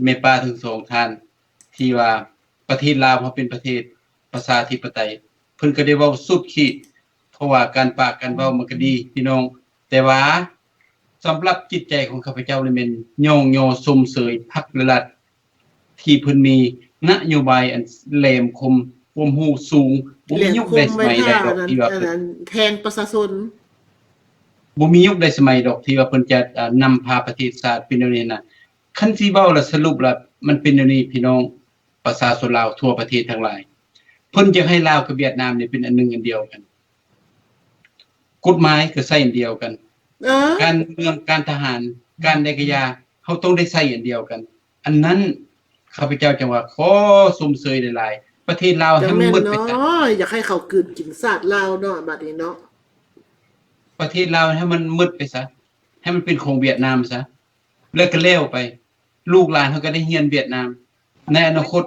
ແມ່ປ້າທັງສອງທ່ານ ທີ່ວ່າປະເທດລາວເຮົາເປັນປະເທດປະຊາທິປະໄຕ ເພິ່ນກໍໄດ້ເວົ້າສຸດຂີດ ເພາະວ່າການປາກການເວົ້າມັນກໍດີພີ່ນ້ອງ ແຕ່ວ່າສຳລັບຈິດໃຈຂອງຂ້າພະເຈົ້ານີ້ແມ່ນຍ້ອງຍໍຊົມເຊີຍພັກ ແລະ ລັດ ທີ່ເພິ່ນມີນະໂຍບາຍອັນແຫຼມຄົມ ຄວາມຮູ້ສູງ ບໍ່ມີຍຸກໃດສະໄໝໃດດອກທີ່ວ່າເພິ່ນ ອັນນັ້ນ ແທງປະຊາຊົນ ບໍ່ມີຍຸກໃດສະໄໝດອກທີ່ວ່າເພິ່ນຈະ ອ່າ ນຳພາປະເທດຊາດເປັນແນວນີ້ນະ. ຄັນຊິເວົ້າລະສະຫຼຸບລະມັນເປັນແນວນີ້ພີ່ນ້ອງປະຊາຊົນລາວທົ່ວປະເທດທັງຫຼາຍ ເພິ່ນຢາກໃຫ້ລາວກັບຫວຽດນາມນີ້ເປັນອັນໜຶ່ງອັນດຽວກັນ ກົດໝາຍກໍໃຊ້ອັນດຽວກັນ ເອີ ການເມືອງ ການທະຫານ ການໃດກະຢ່າ ເຮົາຕ້ອງໄດ້ໃຊ້ອັນດຽວກັນ ອັນນັ້ນຂ້າພະເຈົ້າຈັ່ງວ່າຂໍຊົມເຊີຍຫຼາຍໆ ປະເທດລາວໃຫ້ມັນໝົດໄປຊະ ຢາກໃຫ້ເຂົາກືນກິນຊາດລາວເນາະ ບາດນີ້ເນາະ ປະເທດລາວໃຫ້ມັນໝົດໄປຊະ ໃຫ້ມັນເປັນຂອງຫວຽດນາມຊະ ແລ້ວກໍແລ້ວໄປ ລູກຫຼານເຮົາກໍໄດ້ຮຽນຫວຽດນາມໃນອະນາຄົດ.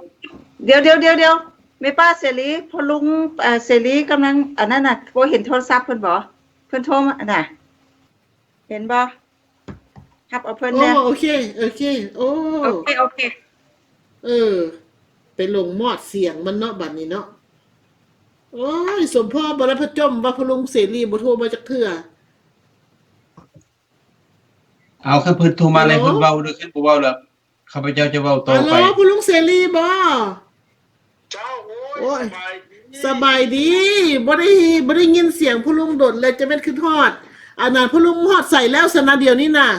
ດຽວໆໆໆ ແມ່ປ້າເສລີ ພໍ່ລຸງ ເອີ ເສລີກຳລັງອັນນັ້ນນະ ບໍ່ເຫັນໂທລະສັບເພິ່ນບໍ່? ເພິ່ນໂທມານະ ເຫັນບໍ່? ຮັບເອົາເພິ່ນແດ່. ໂອ້ ໂອເຄ ໂອເຄ ໂອ້ ໂອເຄ ໂອເຄ ເອີ ໄປຫຼົງມອດສຽງມັນເນາະ ບາດນີ້ເນາະ. ໂອ້ຍ ສົມພໍບໍ່ລະ ພະຈົ່ມ ວ່າພໍ່ລຸງເສລີບໍ່ໂທມາຈັກເທື່ອ. ເອົາ ຄັນເພິ່ນໂທມາແລ້ວ ເພິ່ນເວົ້າເດີ ຄັນບໍ່ເວົ້າແລ້ວ ຂ້າພະເຈົ້າຈະເວົ້າຕໍ່ໄປ. ຮັລໂຫຼ ພໍ່ລຸງເສລີບໍ່? ເຈົ້າ ໂອ້ຍ ໂອ້ຍ ສະບາຍດີ ສະບາຍດີ ບໍ່ໄດ້ ບໍ່ໄດ້ຍິນສຽງພໍ່ລຸງດົນແລ້ວ ຈະແມ່ນຄຶດຮອດ ອັນນັ້ນ ພໍ່ລຸງຮອດໃສແລ້ວຊັ້ນນະ ດຽວນີ້ນະ?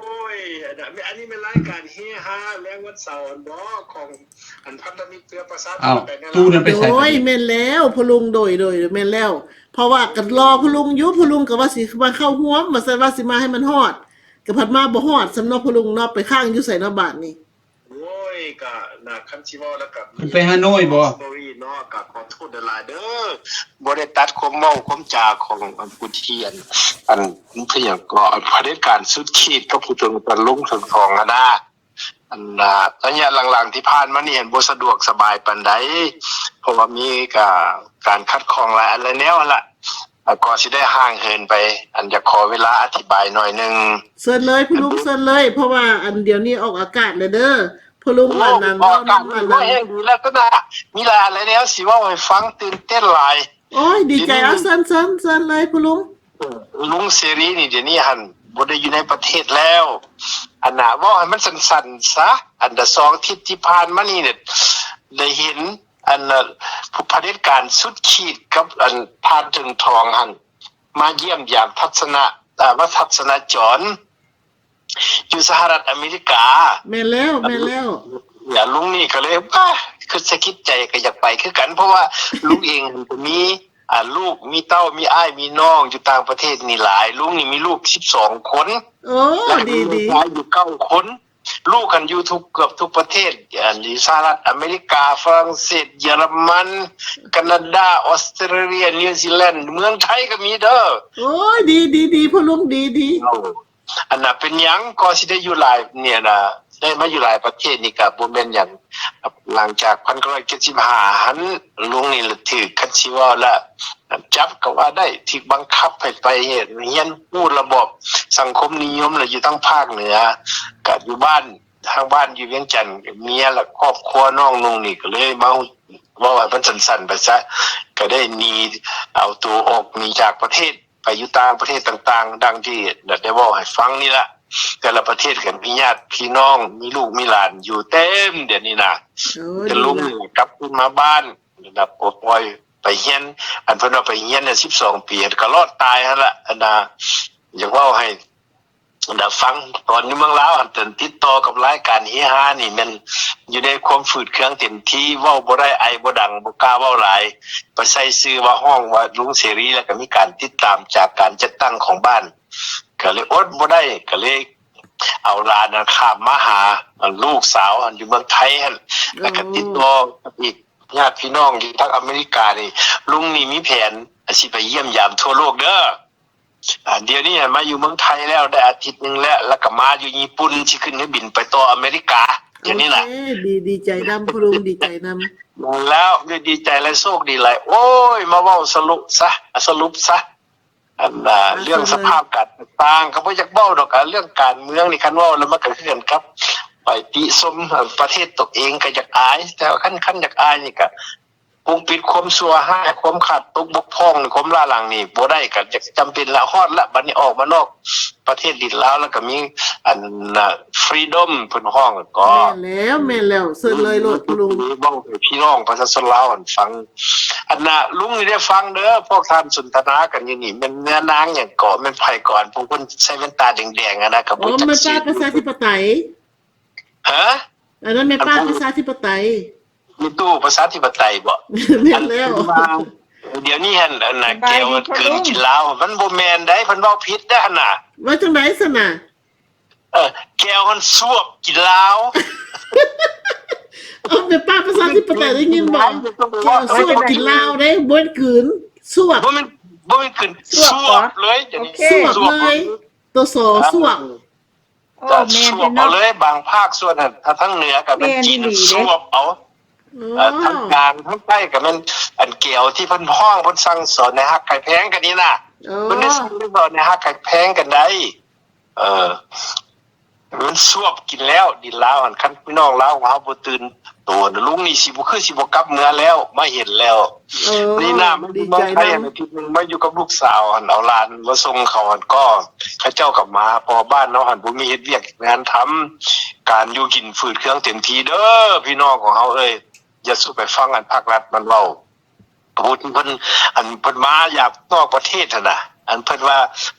ໂອ້ຍ ອັນນັ້ນ ອັນນີ້ແມ່ນລາຍການເຮຮາແລງວັນເສົາຫັ້ນບໍ ຂອງອັນພັນທະມິດເພື່ອປະຊາທິປະໄຕໃນລາວ. ໂດຍ ແມ່ນແລ້ວ ພໍ່ລຸງ ໂດຍ ໂດຍ ແມ່ນແລ້ວ ເພາະວ່າກໍລໍພໍ່ລຸງຢູ່ ພໍ່ລຸງກໍວ່າຊິມາເຂົ້າຮ່ວມ ວ່າຊັ້ນ ວ່າຊິມາໃຫ້ມັນຮອດ ກໍພັດມາບໍ່ຮອດຊ້ຳເນາະ ພໍ່ລຸງເນາະ ໄປຄ້າງຢູ່ໃສເນາະບາດນີ້? ໂອ້ຍ ກະນະ ຄັນຊິເວົ້າແລ້ວກະ ເພິ່ນໄປຮາໂນ້ຍບໍ? ເນາະ ກະຂໍໂທດຫຼາຍໆເດີ ບໍ່ໄດ້ຕັດຄວາມເວົ້າຄວາມຈາຂອງຜູ້ທີ່ ອັນ ອັນ ເພິ່ນຫຍັງເກາະ ອັນຜະເດັດການສຸດຂີດກັບຜູ້ເຖິງ ອັນລຸງເຖິງທອງຫັ້ນນະ. ອັນນະ ໄລຍະຫຼັງໆທີ່ຜ່ານມານີ້ຫັ້ນບໍ່ສະດວກສະບາຍປານໃດ ເພາະວ່າມີກະການຂັດຂ້ອງຫຼາຍອັນຫຼາຍແນວຫັ້ນລະ ກໍຊິໄດ້ຫ່າງເຫີນໄປ ອັນ ຢາກຂໍເວລາອະທິບາຍໜ້ອຍໜຶ່ງ. ເຊີນເລີຍ ພໍ່ລຸງ ເຊີນເລີຍ ເພາະວ່າອັນດຽວນີ້ອອກອາກາດແລ້ວເດີ ພໍ່ລຸງ. ໂອ້ ອັນນັ້ນ ອອກອາກາດ ເວົ້ານຳອັນນັ້ນ ແຮງດີແລ້ວຕົວນະ ມີຫຼາຍອັນຫຼາຍແນວຊິເວົ້າໃຫ້ຟັງ ຕື່ນເຕັ້ນຫຼາຍ. ໂອ້ຍ ດີໃຈ ດີ ເອົາ ເຊີນ ເຊີນ ເຊີນເລີຍ ພໍ່ລຸງ. ເອີ ລຸງເສລີນີ້ ດຽວນີ້ຫັ້ນບໍ່ໄດ້ຢູ່ໃນປະເທດແລ້ວ ອັນນະ ເວົ້າໃຫ້ມັນສັ້ນໆຊະ ອັນດາ ສອງອາທິດທີ່ຜ່ານມານີ້ ໄດ້ເຫັນ ອັນນະ ຜູ້ຜະເດັດການສຸດຂີດກັບ ອັນ ທ່ານເຖິງທອງຫັ້ນ ມາຢ້ຽມຢາມທັດສະນະ ເອີ ມາທັດສະນະຈອນຢູ່ສະຫະລັດອາເມລິກາ. ແມ່ນແລ້ວ ແມ່ນແລ້ວ. ລຸງນີ້ກໍເລີຍ ປາ ຄຶດສະກິດໃຈ ກໍຢາກໄປຄືກັນ ເພາະວ່າລຸງເອງກໍມີ ອ່າ ລູກມີເຕົ້າ ມີອ້າຍມີນ້ອງຢູ່ຕ່າງປະເທດນີ້ຫຼາຍ ລຸງນີ້ມີລູກສິບສອງຄົນ. ໂອ້ ດີໆ ແລະ ມີລູກຊາຍຢູ່ເກົ້າຄົນ. ລູກຫັ້ນຢູ່ທຸກ ເກືອບທຸກປະເທດ ອັນ ຢູ່ສະຫະລັດອາເມລິກາ, ຝຣັ່ງເສດ, ເຢຍລະມັນ, ການາດາ, ອອສເຕຣເລຍ, ນິວຊີແລນ, ເມືອງໄທກໍມີເດີ. ໂອ້ຍ ດີໆໆ ພໍ່ລຸງ ດີໆ. ອັນນ່າ ເປັນຫຍັງກໍຊິໄດ້ຢູ່ຫຼາຍນີ້ນະ ໄດ້ມາຢູ່ຫຼາຍປະເທດນີ້ກະບໍ່ແມ່ນຫຍັງ. ຫຼັງຈາກພັນເກົ້າຮ້ອຍເຈັດສິບຫ້າຫັ້ນ ລຸງນີ້ລະຖືກ ຄັນຊິເວົ້າລະ ຈັບກໍວ່າໄດ້ ຖືກບັງຄັບໃຫ້ໄປຮຽນຮູ້ລະບອບສັງຄົມນິຍົມ ລະຢູ່ທາງພາກເໜືອ ກະຢູ່ບ້ານ ທາງບ້ານຢູ່ວຽງຈັນ ເມຍ ແລະ ຄອບຄົວນ້ອງນຸ່ງນີ້ກໍເລີຍມາເວົ້າໃຫ້ມັນສັ້ນໆໄປຊະ ກໍໄດ້ໜີ ເອົາໂຕອອກໜີຈາກປະເທດ ໄປຢູ່ຕ່າງປະເທດຕ່າງໆ ດັ່ງທີ່ໄດ້ເວົ້າໃຫ້ຟັງນີ້ລະ. ແຕ່ລະປະເທດກໍມີຍາດພີ່ນ້ອງ ມີລູກມີຫຼານຢູ່ເຕັມດຽວນີ້ນະ. ໂອ້ ແຕ່ລຸງນີ້ກັບຄືນມາບ້ານ ແບບປົດປ່ອຍ ໄປຮຽນ ອັນເພິ່ນວ່າໄປຮຽນນັ້ນສິບສອງປີ ກໍລອດຕາຍຫັ້ນລະ. ອັນນ່າ ຢາກເວົ້າໃຫ້ ອັນນ່າ ຟັງ ຕອນຢູ່ເມືອງລາວຫັ້ນ ຕິດຕໍ່ກັບລາຍການເຮຮານີ້ ແມ່ນຢູ່ໃນຄວາມຝືດເຄືອງເຕັມທີ່ ເວົ້າບໍ່ໄດ້ ໄອບໍ່ດັງ ບໍ່ກ້າເວົ້າຫຼາຍ ໄປໃສ່ຊື່ວ່າ ຮ້ອງວ່າລຸງເສລີ ແລ້ວກໍມີການຕິດຕາມຈາກການຈັດຕັ້ງຂອງບ້ານ ກໍເລີຍອົດບໍ່ໄດ້ ກໍເລີຍເອົາຫຼານນັ້ນຂ້າມມາຫາ ອັນ ລູກສາວ ອັນ ຢູ່ເມືອງໄທຫັ້ນ ແລ້ວກໍຕິດຕໍ່ກັບອີກຍາດພີ່ນ້ອງຢູ່ທາງອາເມລິການີ້ ລຸງນີ້ມີແຜນ ອາ ຊິໄປຢ້ຽມຢາມທົ່ວໂລກເດີ້. ອາ ດຽວນີ້ມາຢູ່ເມືອງໄທແລ້ວໄດ້ອາທິດໜຶ່ງແລ້ວ ແລ້ວກໍມາຢູ່ຍີ່ປຸ່ນ ຊິຂຶ້ນເຮືອບິນໄປຕໍ່ອາເມລິກາ ດຽວນີ້ນະ. ໂອເຄ ດີ ດີໃຈນຳ ພໍ່ລຸງ ດີໃຈນຳ ແລ້ວ ດີໃຈຫຼາຍ ໂຊກດີຫຼາຍ. ໂອ້ຍ ມາເວົ້າສະຫຼຸບຊະ ສະຫຼຸບຊະ ອັນ ເລື່ອງສະພາບການຕ່າງໆ ກໍບໍ່ຢາກເວົ້າດອກ. ເລື່ອງການເມືອງນີ້ ຄັນເວົ້າແລ້ວມັນກໍຄືກັນກັບໄປຕິຊົມ ເອີ ປະເທດຕົນເອງ ກໍຢາກອາຍ. ແຕ່ວ່າຄັນ ຄັນຢາກອາຍນີ້ກໍປົກປິດຄວາມຊົ່ວຮ້າຍ ຄວາມຂາດຕົກບົກຜ່ອງ ຄວາມລ້າຫຼັງນີ້ບໍ່ໄດ້. ກໍຈຳເປັນລະ ຮອດລະ ບັດນີ້ອອກມານອກປະເທດດິນລາວ ແລ້ວກໍມີ ອັນ ຟຣີດອມ ເພິ່ນຮ້ອງກໍ ແມ່ນແລ້ວ ແມ່ນແລ້ວ ເຊີນເລີຍໂລດ ພໍ່ລຸງ ເວົ້າໃຫ້ພີ່ນ້ອງປະຊາຊົນລາວຫັ້ນຟັງ. ອັນນ່າ ລຸງນີ້ໄດ້ຟັງເດີ້ ພວກທ່ານສົນທະນາກັນຢູ່ນີ້ ແມ່ນຍານາງຫຍັງເກາະ ແມ່ນໃຜເກາະ ອັນພວກເພິ່ນໃສ່ແວ່ນຕາແດງໆ ຫັ້ນນະ ກໍບໍ່ຈັກຊື່. ປະຊາທິປະໄຕ ຮະ? ອັນນັ້ນແມ່ນປ້າປະຊາທິປະໄຕ ມີຕູ້ປະຊາທິປະໄຕບໍ? ແມ່ນແລ້ວ ດຽວນີ້ຫັ້ນ ອັນນ່າ ແກ້ວເກີນກິນລາວ ມັນບໍ່ແມ່ນໄດ໋ ເພິ່ນເວົ້າຜິດເດ້ຫັ້ນນະ. ວ່າຈັ່ງໃດຊັ້ນນະ? ເອີ ແກ້ວຫັ້ນສວບກິນລາວ. ເອົາ ແມ່ປ້າປະຊາທິປະໄຕໄດ້ຍິນບໍ່? ແກ້ວສວບກິນລາວເດ້ ບໍ່ແມ່ນກືນ ສວບ ບໍ່ແມ່ນ ບໍ່ແມ່ນກືນ ສວບເລີຍ ສວບເລີຍ ໂຕ ສ ສວບ. ໂອ້ ແມ່ນເນາະ ສວບເອົາເລີຍ ບາງພາກສ່ວນຫັ້ນ ທາງເໜືອກໍແມ່ນຈີນ ສວບເອົາ. ເອີ ທາງກາງ ທາງໃຕ້ກໍແມ່ນ ອັນແກ້ວທີ່ເພິ່ນຮ້ອງ ເພິ່ນສັ່ງສອນໃຫ້ຮັກໃຫ້ແພງກັນນີ້ນະ. ເອີ ເພິ່ນໄດ້ສັ່ງສອນໃຫ້ຮັກໃຫ້ແພງກັນໄດ໋. ເອີ ມັນສວບກິນແລ້ວ ດິນລາວຫັ້ນ. ຄັນພີ່ນ້ອງລາວຂອງເຮົາບໍ່ຕື່ນໂຕນະ ລຸງນີ້ຊິບໍ່ ຄືຊິບໍ່ກັບເມືອແລ້ວ ມາເຫັນແລ້ວ. ເອີ ນີ້ນະ ມາຢູ່ເມືອງໄທ ດີໃຈນຳ ອາທິດໜຶ່ງ ມາຢູ່ກັບລູກສາວຫັ້ນ ເອົາຫຼານມາສົ່ງເຂົາຫັ້ນ ກໍເຂົາເຈົ້າກໍມາ ເພາະວ່າບ້ານເຮົາຫັ້ນບໍ່ມີເຮັດວຽກງານທຳ ການຢູ່ກິນຝືດເຄືອງເຕັມທີ່ເດີ້ ພີ່ນ້ອງຂອງເຮົາເອີຍ. ຢ່າສູ່ໄປຟັງອັນພາກລັດມັນເວົ້າ ຜູ້ທີ່ເພິ່ນ ອັນເພິ່ນມາຈາກນອກປະເທດຫັ້ນນະ ອັນເພິ່ນວ່າ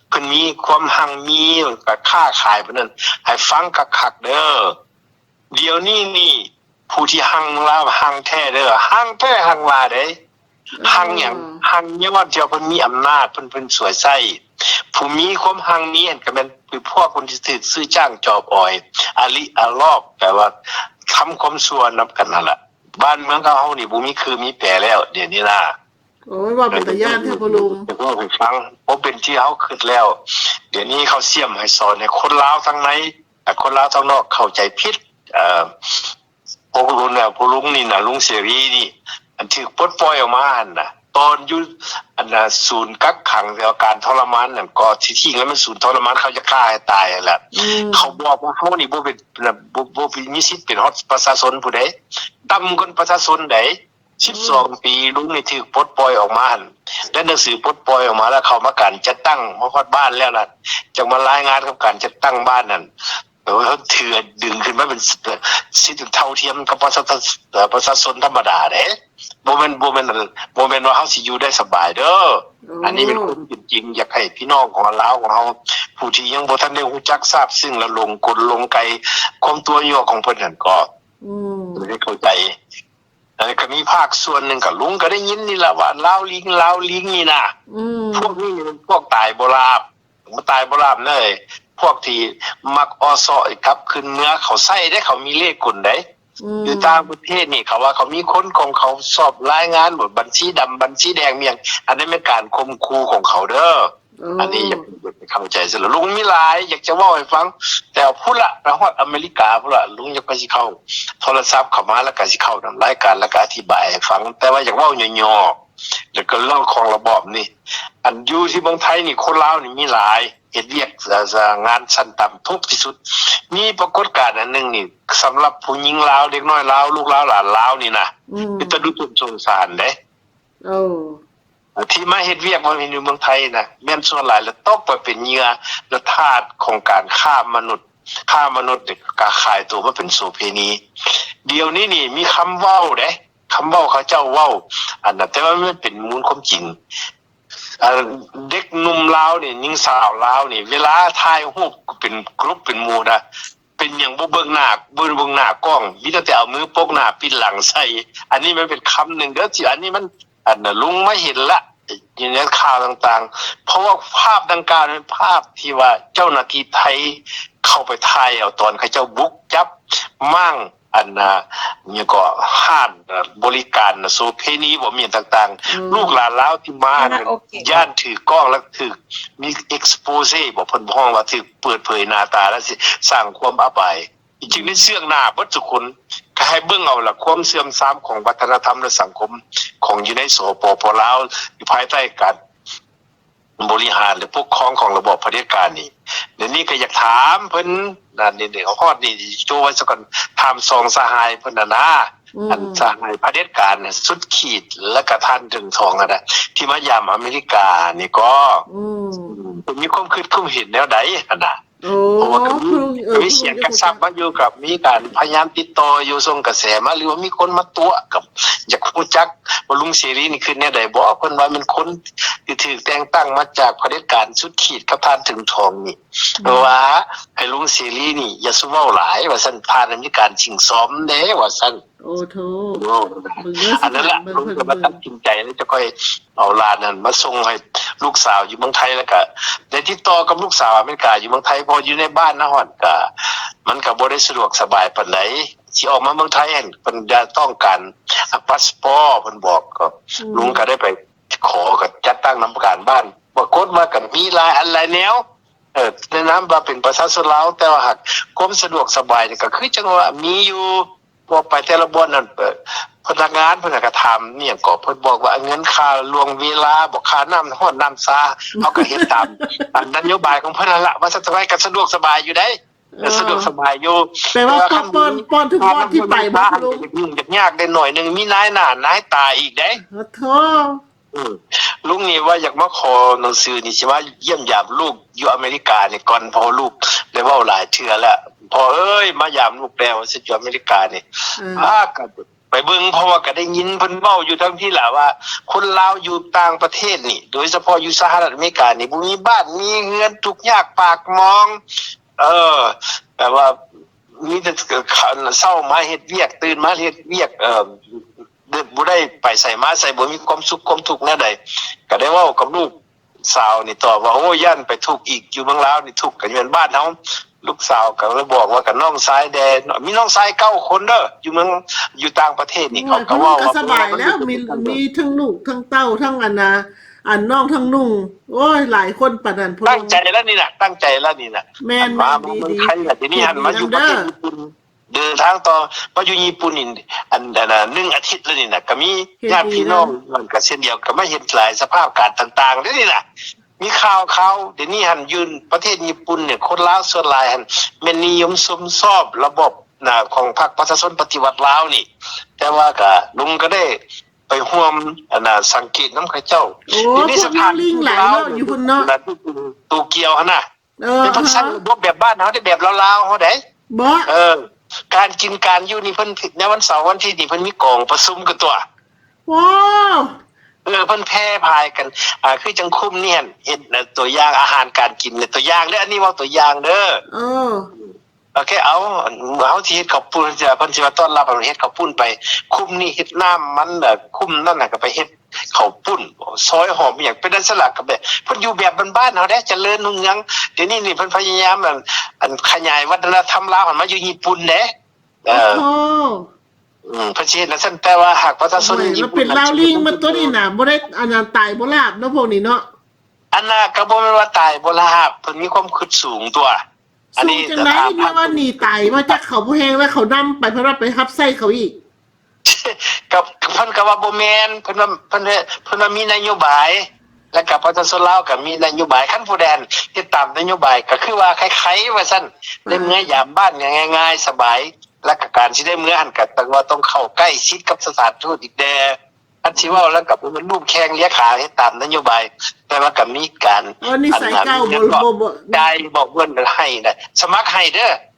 ເພິ່ນມີຄວາມຮັ່ງມີ ກະຄ້າຂາຍເພິ່ນນັ້ນ ໃຫ້ຟັງຄັກໆເດີ້. ດຽວນີ້ນີ້ ຜູ້ທີ່ຮັ່ງລາວຮັ່ງແທ້ເດີ້ ຮັ່ງແທ້ຮັ່ງວ່າເດ້. ຮັ່ງຫຍັງ? ຮັ່ງຍ້ອນທີ່ວ່າເພິ່ນມີອຳນາດ ເພິ່ນ ເພິ່ນສວຍໃຊ້. ຜູ້ມີຄວາມຮັ່ງມີຫັ້ນ ກໍແມ່ນຄືພວກຄົນທີ່ຖືກຊື້ຈ້າງຈອບອອຍ ອາລິອາລອບ ແປວ່າທຳຄວາມຊົ່ວນຳກັນຫັ້ນລະ. ບ້ານເມືອງເຮົານີ້ບໍ່ມີຄືມີແປແລ້ວ ດຽວນີ້ນະ. ໂອ້ຍ ເວົ້າເປັນຕາຢ້ານແທ້ພໍ່ລຸງ. ຈະເວົ້າໃຫ້ຟັງ ບໍ່ເປັນທີ່ເຮົາຄິດແລ້ວ. ດຽວນີ້ເຂົາສ່ຽມໃຫ້ສອນໃຫ້ຄົນລາວທາງໃນ ແລະ ຄົນລາວທາງນອກເຂົ້າໃຈຜິດ. ເອີ ພວກລຸງນະ ພວກລຸງນີ້ນະ ລຸງເສລີນີ້ ອັນຖືກປົດປ່ອຍອອກມາຫັ້ນນະ ຕອນຢູ່ ອັນນະ ສູນກັກຂັງ ແຕ່ວ່າການທໍລະມານນັ້ນ ກໍທີ່ຈິງແລ້ວແມ່ນສູນທໍລະມານ ເຂົາຈະຂ້າໃຫ້ຕາຍຫັ້ນລະ. ອືມ ເຂົາບອກວ່າເຮົານີ້ບໍ່ເປັນ ບໍ່ ບໍ່ມີສິດເປັນຮອດປະຊາຊົນຜູ້ໃດ ຕ່ຳກວ່າປະຊາຊົນໃດ. ສິບສອງປີ ອືມ ລຸງນີ້ຖືກປົດປ່ອຍອອກມາຫັ້ນ ໄດ້ໜັງສືປົດປ່ອຍອອກມາແລ້ວ ເຂົ້າມາການຈັດຕັ້ງ ມາຮອດບ້ານແລ້ວລະ ຈັ່ງມາລາຍງານກັບການຈັດຕັ້ງບ້ານນັ້ນ. ໂອ້ຍ ເຂົາຖືດຶງຂຶ້ນມາເປັນສິດເທົ່າທຽມກັບປະຊາ ເອີ ປະຊາຊົນທຳມະດາເດ້. ບໍ່ແມ່ນ ບໍ່ແມ່ນ ບໍ່ແມ່ນວ່າເຮົາຊິຢູ່ໄດ້ສະບາຍເດີ້. ໂອ້ ອັນນີ້ແມ່ນຄວາມເປັນຈິງ ຢາກໃຫ້ພີ່ນ້ອງຂອງລາວຂອງເຮົາ ຜູ້ທີ່ຍັງບໍ່ທັນໄດ້ຮູ້ຈັກຊາບຊຶ້ງ ແລະ ຫຼົງກົນຫຼົງໄກ ຄວາມຕົວະຍົວະຂອງເພິ່ນນັ້ນກໍ ອືມ ໃຫ້ເຂົ້າໃຈ. ເອີ ກໍມີພາກສ່ວນໜຶ່ງ ກໍລຸງກໍໄດ້ຍິນນີ້ລະວ່າ ລາວລິງ ລາວລິງນີ້ນະ. ອືມ ພວກນີ້ມັນພວກຕາຍບໍ່ລາບ ບໍ່ຕາຍບໍ່ລາບເລີຍ. ພວກທີ່ມັກອໍ້ເຊາະກັບຄືນເມືອ ເຂົາໃຊ້ເດ້ ເຂົາມີເລກກົນເດ້. ອືມ ຢູ່ຕ່າງປະເທດນີ້ ເຂົາວ່າເຂົາມີຄົນຂອງເຂົາສອບລາຍງານ ບັນຊີດຳ ບັນຊີແດງ ມີຫຍັງ ອັນນັ້ນແມ່ນການຂົ່ມຂູ່ຂອງເຂົາເດີ້. ເອີ ອັນນີ້ຢາກໃຫ້ເຂົ້າໃຈຊັ້ນລະ. ລຸງມີຫຼາຍ ຢາກຈະເວົ້າໃຫ້ຟັງ ແຕ່ພຸ້ນລະ ໄປຮອດອາເມລິກາພຸ້ນລະ ລຸງຍັງຄ່ອຍຊິເຂົ້າ ໂທລະສັບເຂົ້າມາ ແລ້ວກະຊິເຂົ້ານຳລາຍການ ແລ້ວກະອະທິບາຍໃຫ້ຟັງ ແຕ່ວ່າຢາກເວົ້າຫຍໍ້ໆ ແລ້ວກະເລື່ອງຂອງລະບອບນີ້. ອັນຢູ່ທີ່ເມືອງໄທນີ້ ຄົນລາວນີ້ມີຫຼາຍ ເຮັດວຽກ ເອີ ງານຊັ້ນຕ່ຳທຸກທີ່ສຸດ. ມີປາກົດການອັນໜຶ່ງນີ້ ສຳລັບຜູ້ຍິງລາວ ເດັກນ້ອຍລາວ ລູກລາວ ຫຼານລາວນີ້ນະ ອືມ ເປັນຕາດຸສົງສານເດ້. ໂອ້ ທີ່ມາເຮັດວຽກ ມາເຮັດຢູ່ເມືອງໄທນະ ແມ່ນສ່ວນຫຼາຍລະຕົກໄປເປັນເຫຍື່ອລະທາດຂອງການຄ້າມະນຸດ ຄ້າມະນຸດ ກະຂາຍໂຕມາເປັນໂສເພນີ. ດຽວນີ້ນີ້ມີຄຳເວົ້າເດ້ ຄຳເວົ້າເຂົາເຈົ້າເວົ້າ ອັນນັ້ນ ແຕ່ວ່າມັນເປັນມູນຄວາມຈິງ. ອັນເດັກໜຸ່ມລາວນີ້ ຍິງສາວລາວນີ້ ເວລາຖ່າຍຮູບເປັນກຣຸບເປັນໝູ່ນະ ເປັນຫຍັງບໍ່ເບິ່ງໜ້າ ບໍ່ເບິ່ງໜ້າກ້ອງ ມີແຕ່ເອົາມືປົກໜ້າປິດຫຼັງໃສ່. ອັນນີ້ມັນເປັນຄຳໜຶ່ງເດີ ທີ່ອັນນີ້ມັນ ອັນ ລຸງມາເຫັນລະ ຢູ່ໃນຂ່າວຕ່າງໆ ເພາະວ່າພາບດັ່ງກ່າວນັ້ນເປັນພາບທີ່ວ່າເຈົ້າໜ້າທີ່ໄທເຂົ້າໄປຖ່າຍເອົາຕອນເຂົາເຈົ້າບຸກຈັບມ້າງ ອັນ ອາ ຫຍັງເກາະ ຮ້ານບໍລິການໂສເພນີບໍ ມີຫຍັງຕ່າງໆ ອືມ ລູກຫຼານລາວທີ່ມານັ້ນ ຄາຣາໂອເກະ ຢ້ານຖືກກ້ອງ ແລະ ຖືກມີເອັກສະໂປເຊບໍ ເພິ່ນຮ້ອງວ່າຖືກເປີດເຜີຍໜ້າຕາ ແລະ ຊິສ້າງຄວາມອັບອາຍ ຈຶ່ງໄດ້ເຊື່ອງໜ້າເບິດທຸກຄົນ. ກໍໃຫ້ເບິ່ງເອົາລະ ຄວາມເສື່ອມຊາມຂອງວັດທະນະທຳ ແລະ ສັງຄົມຂອງຢູ່ໃນ ສປປ ລາວ ຢູ່ພາຍໃຕ້ການ ບໍລິຫານ ແລະ ປົກຄອງຂອງລະບອບຜະເດັດການນີ້. ດຽວນີ້ກໍຢາກຖາມເພິ່ນນະ ນີ້ ນີ້ ຮອດນີ້ໂຈໄວ້ສາກ່ອນ ຖາມສອງສະຫາຍເພິ່ນນະນາ ອືມ ອັນສະຫາຍຜະເດັດການສຸດຂີດ ແລະກະທ່ານເຖິງທອງຫັ້ນນະ ທີ່ມາຢາມອາເມລິການີ້ກໍ ອືມ ເພິ່ນມີຄວາມຄິດຄວາມເຫັນແນວໃດຫັ້ນນະ? ໂອ້ ເພາະວ່າກໍມີ ເອີ ກໍມີສຽງກະຊັບມາຢູ່ ກໍມີການພະຍາຍາມຕິດຕໍ່ຢູ່ ສົ່ງກະແສມາ ຫຼືວ່າມີຄົນມາຕົວະ ກໍຢາກຮູ້ຈັກວ່າລຸງເສລີນີ້ຄິດແນວໃດບໍ? ເພິ່ນວ່າແມ່ນຄົນທີ່ຖືກແຕ່ງຕັ້ງມາຈາກຜະເດັດການສຸດຂີດກັບທ່ານເຖິງທອງນີ້ ອືມ ວ່າໃຫ້ລຸງເສລີນີ້ຢ່າສູ່ເວົ້າຫຼາຍວ່າຊັ້ນ ຜ່ານອາເມລິກາຊິງຊອມເດ້ວ່າຊັ້ນ. ໂອ້ໂທ ອັນນັ້ນລະ ເບິ່ງເດີ ລຸງກໍມາຕັດສິນໃຈ ແລ້ວຈະຄ່ອຍເອົາຫຼານນັ້ນມາສົ່ງໃຫ້ລູກສາວຢູ່ເມືອງໄທ ແລ້ວກະໄດ້ຕິດຕໍ່ກັບລູກສາວອາເມລິກາຢູ່ເມືອງໄທ ເພາະຢູ່ໃນບ້ານນະຮອດກະ ມັນກະບໍ່ໄດ້ສະດວກສະບາຍປານໃດ ຊິອອກມາເມືອງໄທຫັ້ນ ເພິ່ນຢາກຕ້ອງການພາສປອດ ເພິ່ນບອກ ກໍ ອືມ ລຸງກໍໄດ້ໄປຂໍ ກໍຈັດຕັ້ງນຳການບ້ານ ປາກົດວ່າກໍມີຫຼາຍອັນຫຼາຍແນວ ເອີ ແນະນຳວ່າເປັນປະຊາຊົນລາວ ແຕ່ວ່າຫາກຄວາມສະດວກສະບາຍນີ້ກໍຄືຈັ່ງວ່າມີຢູ່ ເພາະໄປແຕ່ລະບ່ອນນັ້ນ ເອີ ພະນັກງານເພິ່ນກໍຖາມອີ່ຫຍັງເກາະ ເພິ່ນບອກວ່າເງິນຄ່າລ່ວງເວລາບໍ ຄ່ານ້ຳຮ້ອນນ້ຳຊາ ເຮົາກໍເຮັດຕາມ ອັນນະໂຍບາຍຂອງເພິ່ນຫັ້ນລະ ວ່າຊັ້ນ ສະບາຍກໍສະດວກສະບາຍຢູ່ໃດ ເອີ ສະດວກສະບາຍຢູ່ ແປວ່າ ແຕ່ວ່າຄັນ ປ້ອນ ປ້ອນທຸກບ່ອນທີ່ໄປບໍ່ ລຸງ? ຍາກ ຍາກໄດ້ໜ້ອຍໜຶ່ງ ມີນາຍໜ້ານາຍຕາອີກເດ້. ໂອ້ໂທ ອືມ ລຸງນີ້ວ່າຢາກມາຂໍໜັງສືນີ້ ຊິມາຢ້ຽມຢາມລູກຢູ່ອາເມລິການີ້ກ່ອນ ເພາະວ່າລູກໄດ້ເວົ້າຫຼາຍເທື່ອແລ້ວ ພໍ່ເອີຍ ມາຢາມລູກແດ່ວ່າຊັ້ນ ຢູ່ອາເມລິການີ້ ເອີ ພາກັນໄປເບິ່ງ ເພາະວ່າກໍໄດ້ຍິນເພິ່ນເວົ້າຢູ່ທາງພີ້ລະວ່າ ຄົນລາວຢູ່ຕ່າງປະເທດນີ້ ໂດຍສະເພາະຢູ່ສະຫະລັດອາເມລິການີ້ ບໍ່ມີບ້ານມີເຮືອນ ທຸກຍາກປາກໝອງ ເອີ ແບບວ່າມີແຕ່ເຊົ້າມາເຮັດວຽກ ຕື່ນມາເຮັດວຽກ ເອີ ບໍ່ໄດ້ໄປໃສມາໃສ ບໍ່ມີຄວາມສຸກຄວາມທຸກແນວໃດ ກໍໄດ້ເວົ້າກັບລູກສາວນີ້ຕອບວ່າ ໂອ້ ຢ້ານໄປທຸກອີກ ຢູ່ເມືອງລາວນີ້ທຸກ ກໍແມ່ນບ້ານເຮົາ. ລູກສາວກໍເລີຍບອກວ່າ ກໍນ້ອງຊາຍແດ່ ມີນ້ອງຊາຍເກົ້າຄົນເດີ ຢູ່ເມືອງ ຢູ່ຕ່າງປະເທດນີ້ ໂອ້ຍ ເຂົາກໍເວົ້າວ່າ ສະບາຍແລ້ວ ມີ ມີທັງລູກທັງເຕົ້າ ທັງອັນນາ ອັນນ້ອງທັງລຸງ ໂອ້ຍ ຫຼາຍຄົນປານນັ້ນພຸ້ນ. ຕັ້ງໃຈແລ້ວນີ້ນະ ຕັ້ງໃຈແລ້ວນີ້ນະ ແມ່ນ ມາເມືອງໄທລະ ດຽວນີ້ຫັ້ນມາຢູ່ປະເທດຍີ່ປຸ່ນ ເດີນທາງຕໍ່ມາຢູ່ຍີ່ປຸ່ນນີ້ ອັນ ອັນໜຶ່ງອາທິດແລ້ວນີ້ນະ ກໍມີຍາດພີ່ນ້ອງ ມັນກໍເຊັ່ນດຽວກັນ ມາເຮັດຫຼາຍສະພາບການຕ່າງໆເດ້ນີ້ນະ ມີຂ່າວ ຂ່າວ ດຽວນີ້ຫັ້ນຢູ່ປະເທດຍີ່ປຸ່ນນີ້ ຄົນລາວສ່ວນຫຼາຍຫັ້ນແມ່ນນິຍົມຊົມຊອບລະບອບນະ ຂອງພັກປະຊາຊົນປະຕິວັດລາວນີ້ ແຕ່ວ່າກະລຸງກໍໄດ້ໄປຮ່ວມ ອັນນະ ສັງເກດນຳເຂົາເຈົ້າ. ໂອ້ ດຽວນີ້ ພວກ ສະພາບ ລິງຫຼາຍເນາະ ຢູ່ພຸ້ນເນາະ ໂຕກຽວຫັ້ນນະ. ເອີ ເພິ່ນສ້າງລະບົບແບບບ້ານເຮົາເດ້ ແບບລາວໆເຮົາເດ້ ບໍ່? ເອີ ການກິນການຢູ່ນີ້ ເພິ່ນໃນວັນເສົາວັນອາທິດນີ້ ເພິ່ນມີກອງປະຊຸມກັນຕົວະ. ໂອ້ ເອີ ເພິ່ນແຜ່ພາຍກັນ ອາ ຄືຈັ່ງຄຸ້ມນີ້ຫັ້ນ ເຮັດຕົວຢ່າງອາຫານການກິນ ຕົວຢ່າງເດີ ອັນນີ້ເວົ້າຕົວຢ່າງເດີ. ເອີ ໂອເຄ ເອົາ ເຮົາຊິເຮັດເຂົ້າປຸ້ນ ເພິ່ນຊິວ່າຕ້ອນຮັບ ເຮັດເຂົ້າປຸ້ນໄປ ຄຸ້ມນີ້ເຮັດນ້ຳມັນ ຄຸ້ມນັ້ນກໍໄປເຮັດເຂົ້າປຸ້ນ ຊອຍຫອມອີ່ຫຍັງ ເປັນລັກສະນະກໍແບບ ເພິ່ນຢູ່ແບບບ້ານໆເຮົາເດ້ ຈະເລີນຮຸ່ງເຮືອງ. ດຽວນີ້ນີ້ເພິ່ນພະຍາຍາມ ອັນ ອັນຂະຫຍາຍວັດທະນະທຳລາວຫັ້ນມາຢູ່ຍີ່ປຸ່ນເດ້. ເອີ ໂອ້ ອືມ ເພິ່ນຊິເຮັດຈັ່ງຊັ້ນ ແຕ່ວ່າຫາກປະຊາຊົນ ໂອ້ຍ ຍີ່ປຸ່ນ ເປັນລາວລິງໝົດຕົວນີ້ນະ ບໍ່ໄດ້ ອັນນັ້ນ ຕາຍບໍ່ຫຼາບເນາະ ພວກນີ້ເນາະ. ອັນນັ້ນກໍບໍ່ແມ່ນວ່າຕາຍບໍ່ລາບ ເພິ່ນມີຄວາມຄິດສູງຕົວະ. ອັນນີ້ສູງຈັ່ງໃດ ແນວວ່າໜີຕາຍມາຈາກເຂົາບໍ່ແຮງ ແລ້ວເຂົານຳໄປ ເພິ່ນວ່າໄປຮັບໃຊ້ເຂົາອີກ. ກໍ ເພິ່ນກໍວ່າບໍ່ແມ່ນ ເພິ່ນວ່າ ເພິ່ນ ເພິ່ນວ່າມີນະໂຍບາຍ ແລ້ວກໍປະຊາຊົນລາວກໍມີນະໂຍບາຍ ຄັນຜູ້ໃດເຮັດຕາມນະໂຍບາຍ ກໍຄືວ່າໄຄໆວ່າຊັ້ນ ໄດ້ເມືອຢາມບ້ານກໍງ່າຍໆສະບາຍ ແລ້ວກໍການຊິໄດ້ເມືອຫັ້ນ ກໍຕ້ອງວ່າຕ້ອງເຂົ້າໃກ້ຊິດກັບສະຖານທູດອີກແດ່. ຄັນຊິເວົ້າແລ້ວກໍບໍ່ແມ່ນຮູບແຂ່ງເລຂາເຮັດຕາມນະໂຍບາຍ ແຕ່ວ່າກໍມີການ ອໍ ນິໄສເກົ່າ ອັນນັ້ນ ບໍ່ ບໍ່ ບໍ່ ຈ່າຍ ບອກເພິ່ນໃຫ້ນະ ສະໝັກໃຫ້ເດີ.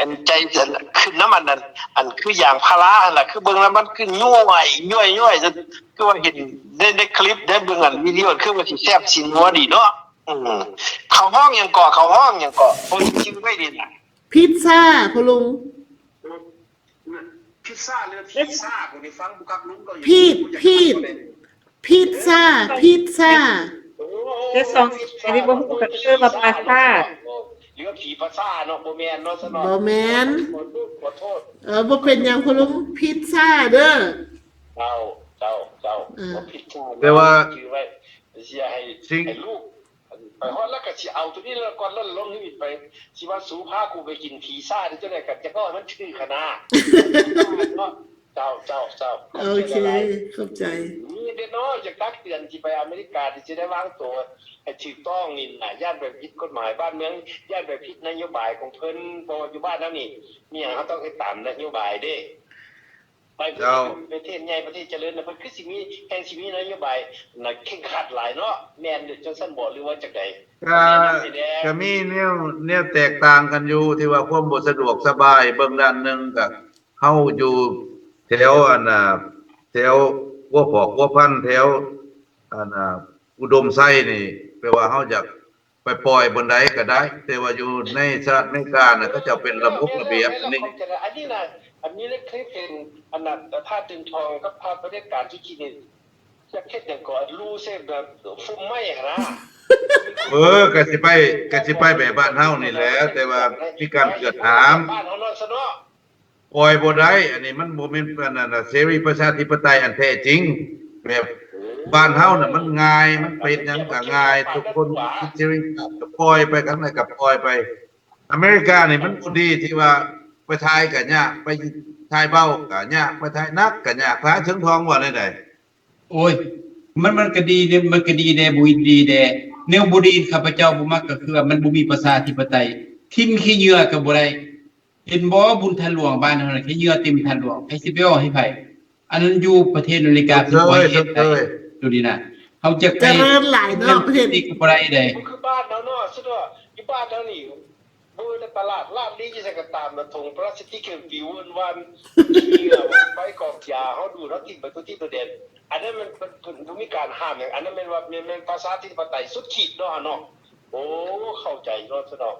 ອັນໃຈອັນຂຶ້ນນຳອັນນັ້ນ ອັນຄືຢາງພາລາຫັ້ນລະ ຄືເບິ່ງແລ້ວມັນຄືຍ້ວຍ ຍ້ວຍ ຍ້ວຍ ຄືວ່າເຫັນໃນ ໃນຄລິບ ໃນເບິ່ງອັນວິດີໂອ ຄືວ່າຊິແຊບຊິນົວດີເນາະ. ອືມ ເຂົາຮ້ອງຫຍັງເກາະ ເຂົາຮ້ອງຫຍັງເກາະ ເພິ່ນຈື່ໄວ້ນີ້ນະ ພິດຊາ ພໍ່ລຸງ. ພິດຊາ ຫຼື ພີຊາ ຜູ້ນີ້ຟັງບໍ່ຄັກລຸງກໍ ພີດ ພີດ ພິດຊາ ພິດຊາ ໂອ້ ເຮັດສອງ ພິດຊາ ອັນນີ້ບໍ່ຮູ້ກໍເອີ້ນວ່າພາຊາ ຫຼືວ່າຜີພາຊາເນາະ ບໍ່ແມ່ນເນາະ ຊະເນາະ ບໍ່ແມ່ນ ຂໍໂທດ ຂໍໂທດ ເອີ ບໍ່ເປັນຫຍັງພໍ່ລຸງ ພິດຊາເດີ ເຈົ້າ ເຈົ້າ ເຈົ້າ ເອີ ຜິດຊາ ແຕ່ວ່າ ຈື່ໄວ້ ຊິໃຫ້ ສິ່ງ ໃຫ້ລູກ ໄປຮອດແລ້ວກໍຊິເອົາໂຕນີ້ແລ້ວກ່ອນ ແລ້ວລົງທະວິດໄປ ຊິວ່າສູພາກູໄປກິນພີຊາ ຫຼື ຈັ່ງໃດກໍຈະເວົ້າໃຫ້ມັນຖືກຫັ້ນນາ ເນາະ ເຈົ້າ ເຈົ້າ ເຈົ້າ ໂອເຄ ຂອບໃຈ ນີ້ເດ້ເນາະ ຢາກຕັກເຕືອນ ຊິໄປອາເມລິກາ ຊິໄດ້ວາງໂຕໃຫ້ຖືກຕ້ອງນີ້ນະ ຢ້ານໄປຜິດກົດໝາຍບ້ານເມືອງ ຢ້ານໄປຜິດນະໂຍບາຍຂອງເພິ່ນ ເພາະວ່າຢູ່ບ້ານເຮົານີ້ ມີຫຍັງເຮົາຕ້ອງເຮັດຕາມນະໂຍບາຍເດ້. ໄປປະເທດໃຫຍ່ປະເທດຈະເລີນນະ ເພິ່ນຄືຊິມີ ແຮ່ງຊິມີນະໂຍບາຍນະເຄັ່ງຄັດຫຼາຍເນາະ ແມ່ນຢູ່ຈັ່ງຊັ້ນບໍ ຫຼືວ່າຈັ່ງໃດ? ກະ ກະມີແນວ ແນວແຕກຕ່າງກັນຢູ່ ທີ່ວ່າຄວາມບໍ່ສະດວກສະບາຍ ເບິ່ງດ້ານໜຶ່ງກະ ເຮົາຢູ່ແຖວອັນນ່າ ແຖວຫົວພອກຫົວພັນ ແຖວອັນນ່າ ອຸດົມໄຊນີ້ ແປວ່າເຮົາຢາກ ໄປປ່ອຍບ່ອນໃດກໍໄດ້ ແຕ່ວ່າຢູ່ໃນສະຫະລັດອາເມລິການະ ເຂົາເຈົ້າເປັນລະບົບລະບຽບອັນນີ້ ອັນນີ້ນະ ອັນນີ້ເຄີຍເຫັນ ອັນນັ້ນ ພະເດືອນທອງກັບພະປະເດັດການສຸກິນີ້ ຢາກເຮັດຫຍັງກໍ ລູເຊບ ແບບຟຸມໄມ້ຫັ້ນນະ ເອີ ກໍຊິໄປ ກໍຊິໄປແບບບ້ານເຮົານີ້ແຫຼະ ແຕ່ວ່າມີການກວດຫາ ປລ່ອຍບໍ່ໄດ້ ອັນນີ້ມັນບໍ່ແມ່ນ ອັນນັ້ນນະ ເສລີປະຊາທິປະໄຕອັນແທ້ຈິງ. ແບບບ້ານເຮົານະ ມັນງ່າຍ ມັນໄປເຮັດຫຍັງກໍງ່າຍ ທຸກຄົນມີສິດເສລີພາບ ກໍປ່ອຍໄປ ຄັນໃດກໍປ່ອຍໄປ. ອາເມລິການີ້ມັນບໍ່ດີທີ່ວ່າໄປຖ່າຍກໍຍາກ ໄປຖ່າຍເບົາກໍຍາກ ໄປຖ່າຍໜັກກໍຍາກ ຖ່າຍເຖິງທ້ອງວ່າແນວໃດ? ໂອ້ຍ ມັນ ມັນກໍດີເດ້ ມັນກໍດີແດ່ ບໍ່ດີແດ່ ແນວບໍ່ດີຂ້າພະເຈົ້າບໍ່ມັກກໍຄືວ່າມັນບໍ່ມີປະຊາທິປະໄຕ ຖິ້ມຂີ້ເຫຍື້ອກໍບໍ່ໄດ້. ເຫັນບໍ່ ບຸນທາດຫຼວງບ້ານເຮົານະ ຂີ້ເຫຍື້ອເຕັມທາດຫຼວງ ໃຜຊິໄປເວົ້າໃຫ້ໃຜ? ອັນນັ້ນຢູ່ປະເທດອາເມລິກາເພິ່ນບໍ່ໃຫ້ເຮັດໃດ ໂຕນີ້ນະ ເຮົາຈະໄປ ຈະເລີນຫຼາຍເນາະ ປະເທດນີ້ກໍບໍ່ໄດ້ໃດ. ບໍ່ຄືບ້ານເຮົາເນາະ ສຸດຍອດ ຢູ່ບ້ານເຮົານີ້ ເບິ່ງແຕ່ຕະຫຼາດ ລາດລີຢູ່ໃສກໍຕາມນະ ຖົງພລາສຕິກເຄື່ອງປິວເວີນວ່ານ ເຫື່ອໄປກອກຢາ ເຮົາດູດ ເຮົາຖິ້ມໄປທົ່ວທິດທົ່ວແດນ. ອັນນັ້ນມັນ ມັນ ມັນບໍ່ມີການຫ້າມຫຍັງ ອັນນັ້ນແມ່ນວ່າ ແມ່ນ ແມ່ນປະຊາທິປະໄຕສຸດຂີດເນາະ ເຮົາເນາະ. ໂອ້ ເຂົ້າໃຈເນາະ ຊະເນາະ.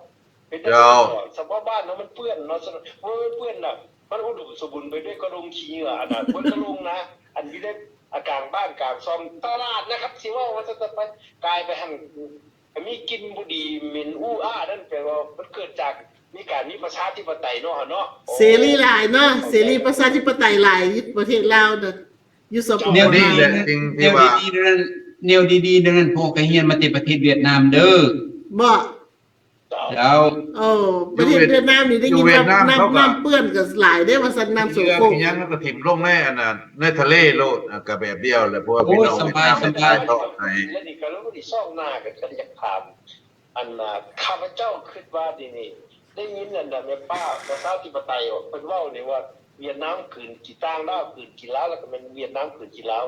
ເປັນຈັ່ງຊັ້ນເນາະ ສະພາບບ້ານເຮົາມັນເປື້ອນເນາະ ຊະເນາະ. ບໍ່ແມ່ນເປື້ອນນະ ມັນອຸດົມສົມບູນໄປດ້ວຍກະດົງຂີ້ເຫຍື້ອ ອັນນັ້ນເບິ່ງກະດົງນະ ອັນຢູ່ໃນ ອາ ກາງບ້ານກາງຊ່ອງ ຕະຫຼາດນະຄັບ ຊິເວົ້າວ່າຊັ້ນໄປ ກາຍໄປຫັ້ນ ມີກິ່ນບໍ່ດີ ເໝັນອູ້ອານັ້ນ ແປວ່າມັນເກີດຈາກມີການມີປະຊາທິປະໄຕເນາະ ເຮົາເນາະ. ເສລີຫຼາຍເນາະ ເສລີປະຊາທິປະໄຕຫຼາຍຢູ່ປະເທດລາວນະ ຢູ່ ສປປ ແນວດີ ລາວ ແນວດີໆນັ້ນ ແນວດີໆນັ້ນ ພວກກໍຮຽນມາແຕ່ປະເທດຫວຽດນາມເດີ. ບໍ່? ເຈົ້າ. ເຈົ້າ. ໂອ້ ປະເທດຫວຽດນາມນີ້ໄດ້ຍິນວ່າ ຢູ່ຫວຽດນາມ ນ້ຳ ເຂົາກໍ ນ້ຳເປື້ອນກໍຫຼາຍເດ້ວ່າຊັ້ນ ນ້ຳໂສໂຄກ ອີ່ຫຍັງເຂົາກໍຖິ້ມລົງໃນ ອັນນ່າ ໃນທະເລໂລດ ກໍແບບດຽວແຫຼະ ເພາະວ່າ ໂອ້ຍ ພີ່ນ້ອງຫວຽດນາມ ສະບາຍ ໄດ້ຖ່າຍທອດໃຫ້ ແລ້ວນີ້ກໍເລີຍຊິຊອກໜ້າກັນ ກໍຢາກຖາມ ອັນນ່າ ຂ້າພະເຈົ້າຄິດວ່ານີ້ ໄດ້ຍິນອັນນ່າ ແມ່ປ້າປະຊາທິປະໄຕ ເພິ່ນເວົ້ານີ້ວ່າ ຫວຽດນາມກືນກິນຕ່າງດ້າວ ກືນກິນລາວ ແລ້ວກໍແມ່ນຫວຽດນາມກືນກິນລາວ.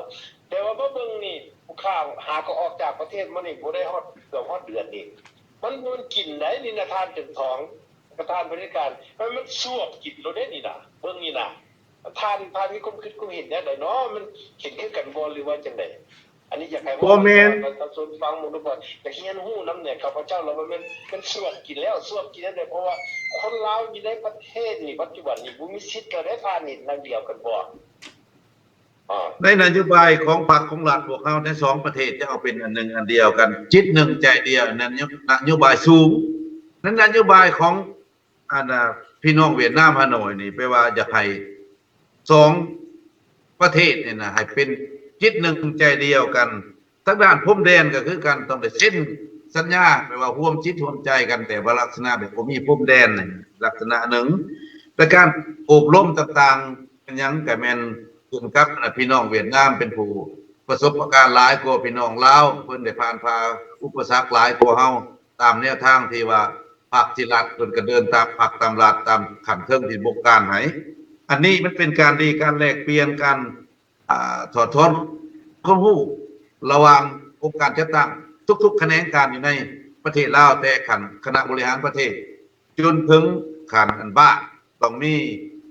ແຕ່ວ່າມາເບິ່ງນີ້ ພວກຂ້າຫາກໍອອກຈາກປະເທດມານີ້ ບໍ່ໄດ້ຮອດ ເກືອບຮອດເດືອນນີ້ ມັນ ມັນກິນໄດ໋ນີ້ນະ ທ່ານເປັນທອງ ປະທານບໍລິການ ມັນ ມັນສວບກິນໂລດເດ້ນີ້ນະ ເບິ່ງນີ້ນະ. ທ່ານ ທ່ານມີຄວາມຄິດຄວາມເຫັນແນວໃດເນາະ? ມັນເຫັນຄືກັນບໍ່ ຫຼືວ່າຈັ່ງໃດ? ອັນນີ້ຢາກໃຫ້ເວົ້າ ບໍ່ແມ່ນ ປະຊາຊົນຟັງໝົດທຸກຄົນ ຢາກຮຽນຮູ້ນຳແດ່ ຂ້າພະເຈົ້າລະວ່າແມ່ນ ແມ່ນສວບກິນແລ້ວ ສວບກິນແນວໃດ ເພາະວ່າຄົນລາວຢູ່ໃນປະເທດນີ້ ປັດຈຸບັນນີ້ ບໍ່ມີສິດແລ້ວເດ້ ທ່ານເຫັນດັ່ງດຽວກັນບໍ່? ໃນນະໂຍບາຍຂອງພັກຂອງລັດ ພວກເຮົາໃນສອງປະເທດຈະເອົາເປັນອັນໜຶ່ງອັນດຽວກັນ ຈິດໜຶ່ງໃຈດຽວ ນັ້ນນະໂຍບາຍສູງ ນັ້ນນະໂຍບາຍຂອງ ອັນ ອາ ພີ່ນ້ອງຫວຽດນາມ ຮ່າໂນ້ຍນີ້ ແປວ່າຢາກໃຫ້ສອງປະເທດນີ້ນະ ໃຫ້ເປັນຈິດໜຶ່ງໃຈດຽວກັນ. ທາງດ້ານພົມແດນກໍຄືກັນ ຕ້ອງໄດ້ເຊັນສັນຍາ ແປວ່າຮ່ວມຈິດຮ່ວມໃຈກັນ ແຕ່ວ່າລັກສະນະແບບບໍ່ມີພົມແດນ ລັກສະນະໜຶ່ງ. ແລະ ການອົບຮົມຕ່າງໆ ເປັນຫຍັງກໍແມ່ນຂຶ້ນກັບ ອາ ພີ່ນ້ອງຫວຽດນາມ ເປັນຜູ້ປະສົບປະການຫຼາຍກວ່າພີ່ນ້ອງລາວ ເພິ່ນໄດ້ຜ່ານຜ່າອຸປະສັກຫຼາຍກວ່າເຮົາ ຕາມແນວທາງທີ່ວ່າພັກທີ່ລັດ ເພິ່ນກໍເດີນຕາມພັກຕາມລັດ ຕາມຂັ້ນເທິງທີ່ບົງການໃຫ້. ອັນນີ້ມັນເປັນການດີ ການແລກປ່ຽນ ການ ອາ ຖອດຖອນຄວາມຮູ້ລະຫວ່າງອົງການຈັດຕັ້ງທຸກໆຂະແໜງການຢູ່ໃນປະເທດລາວ ແຕ່ຂັ້ນຄະນະບໍລິຫານປະເທດ ຈົນເຖິງຂັ້ນອັນບ້ານ ຕ້ອງມີ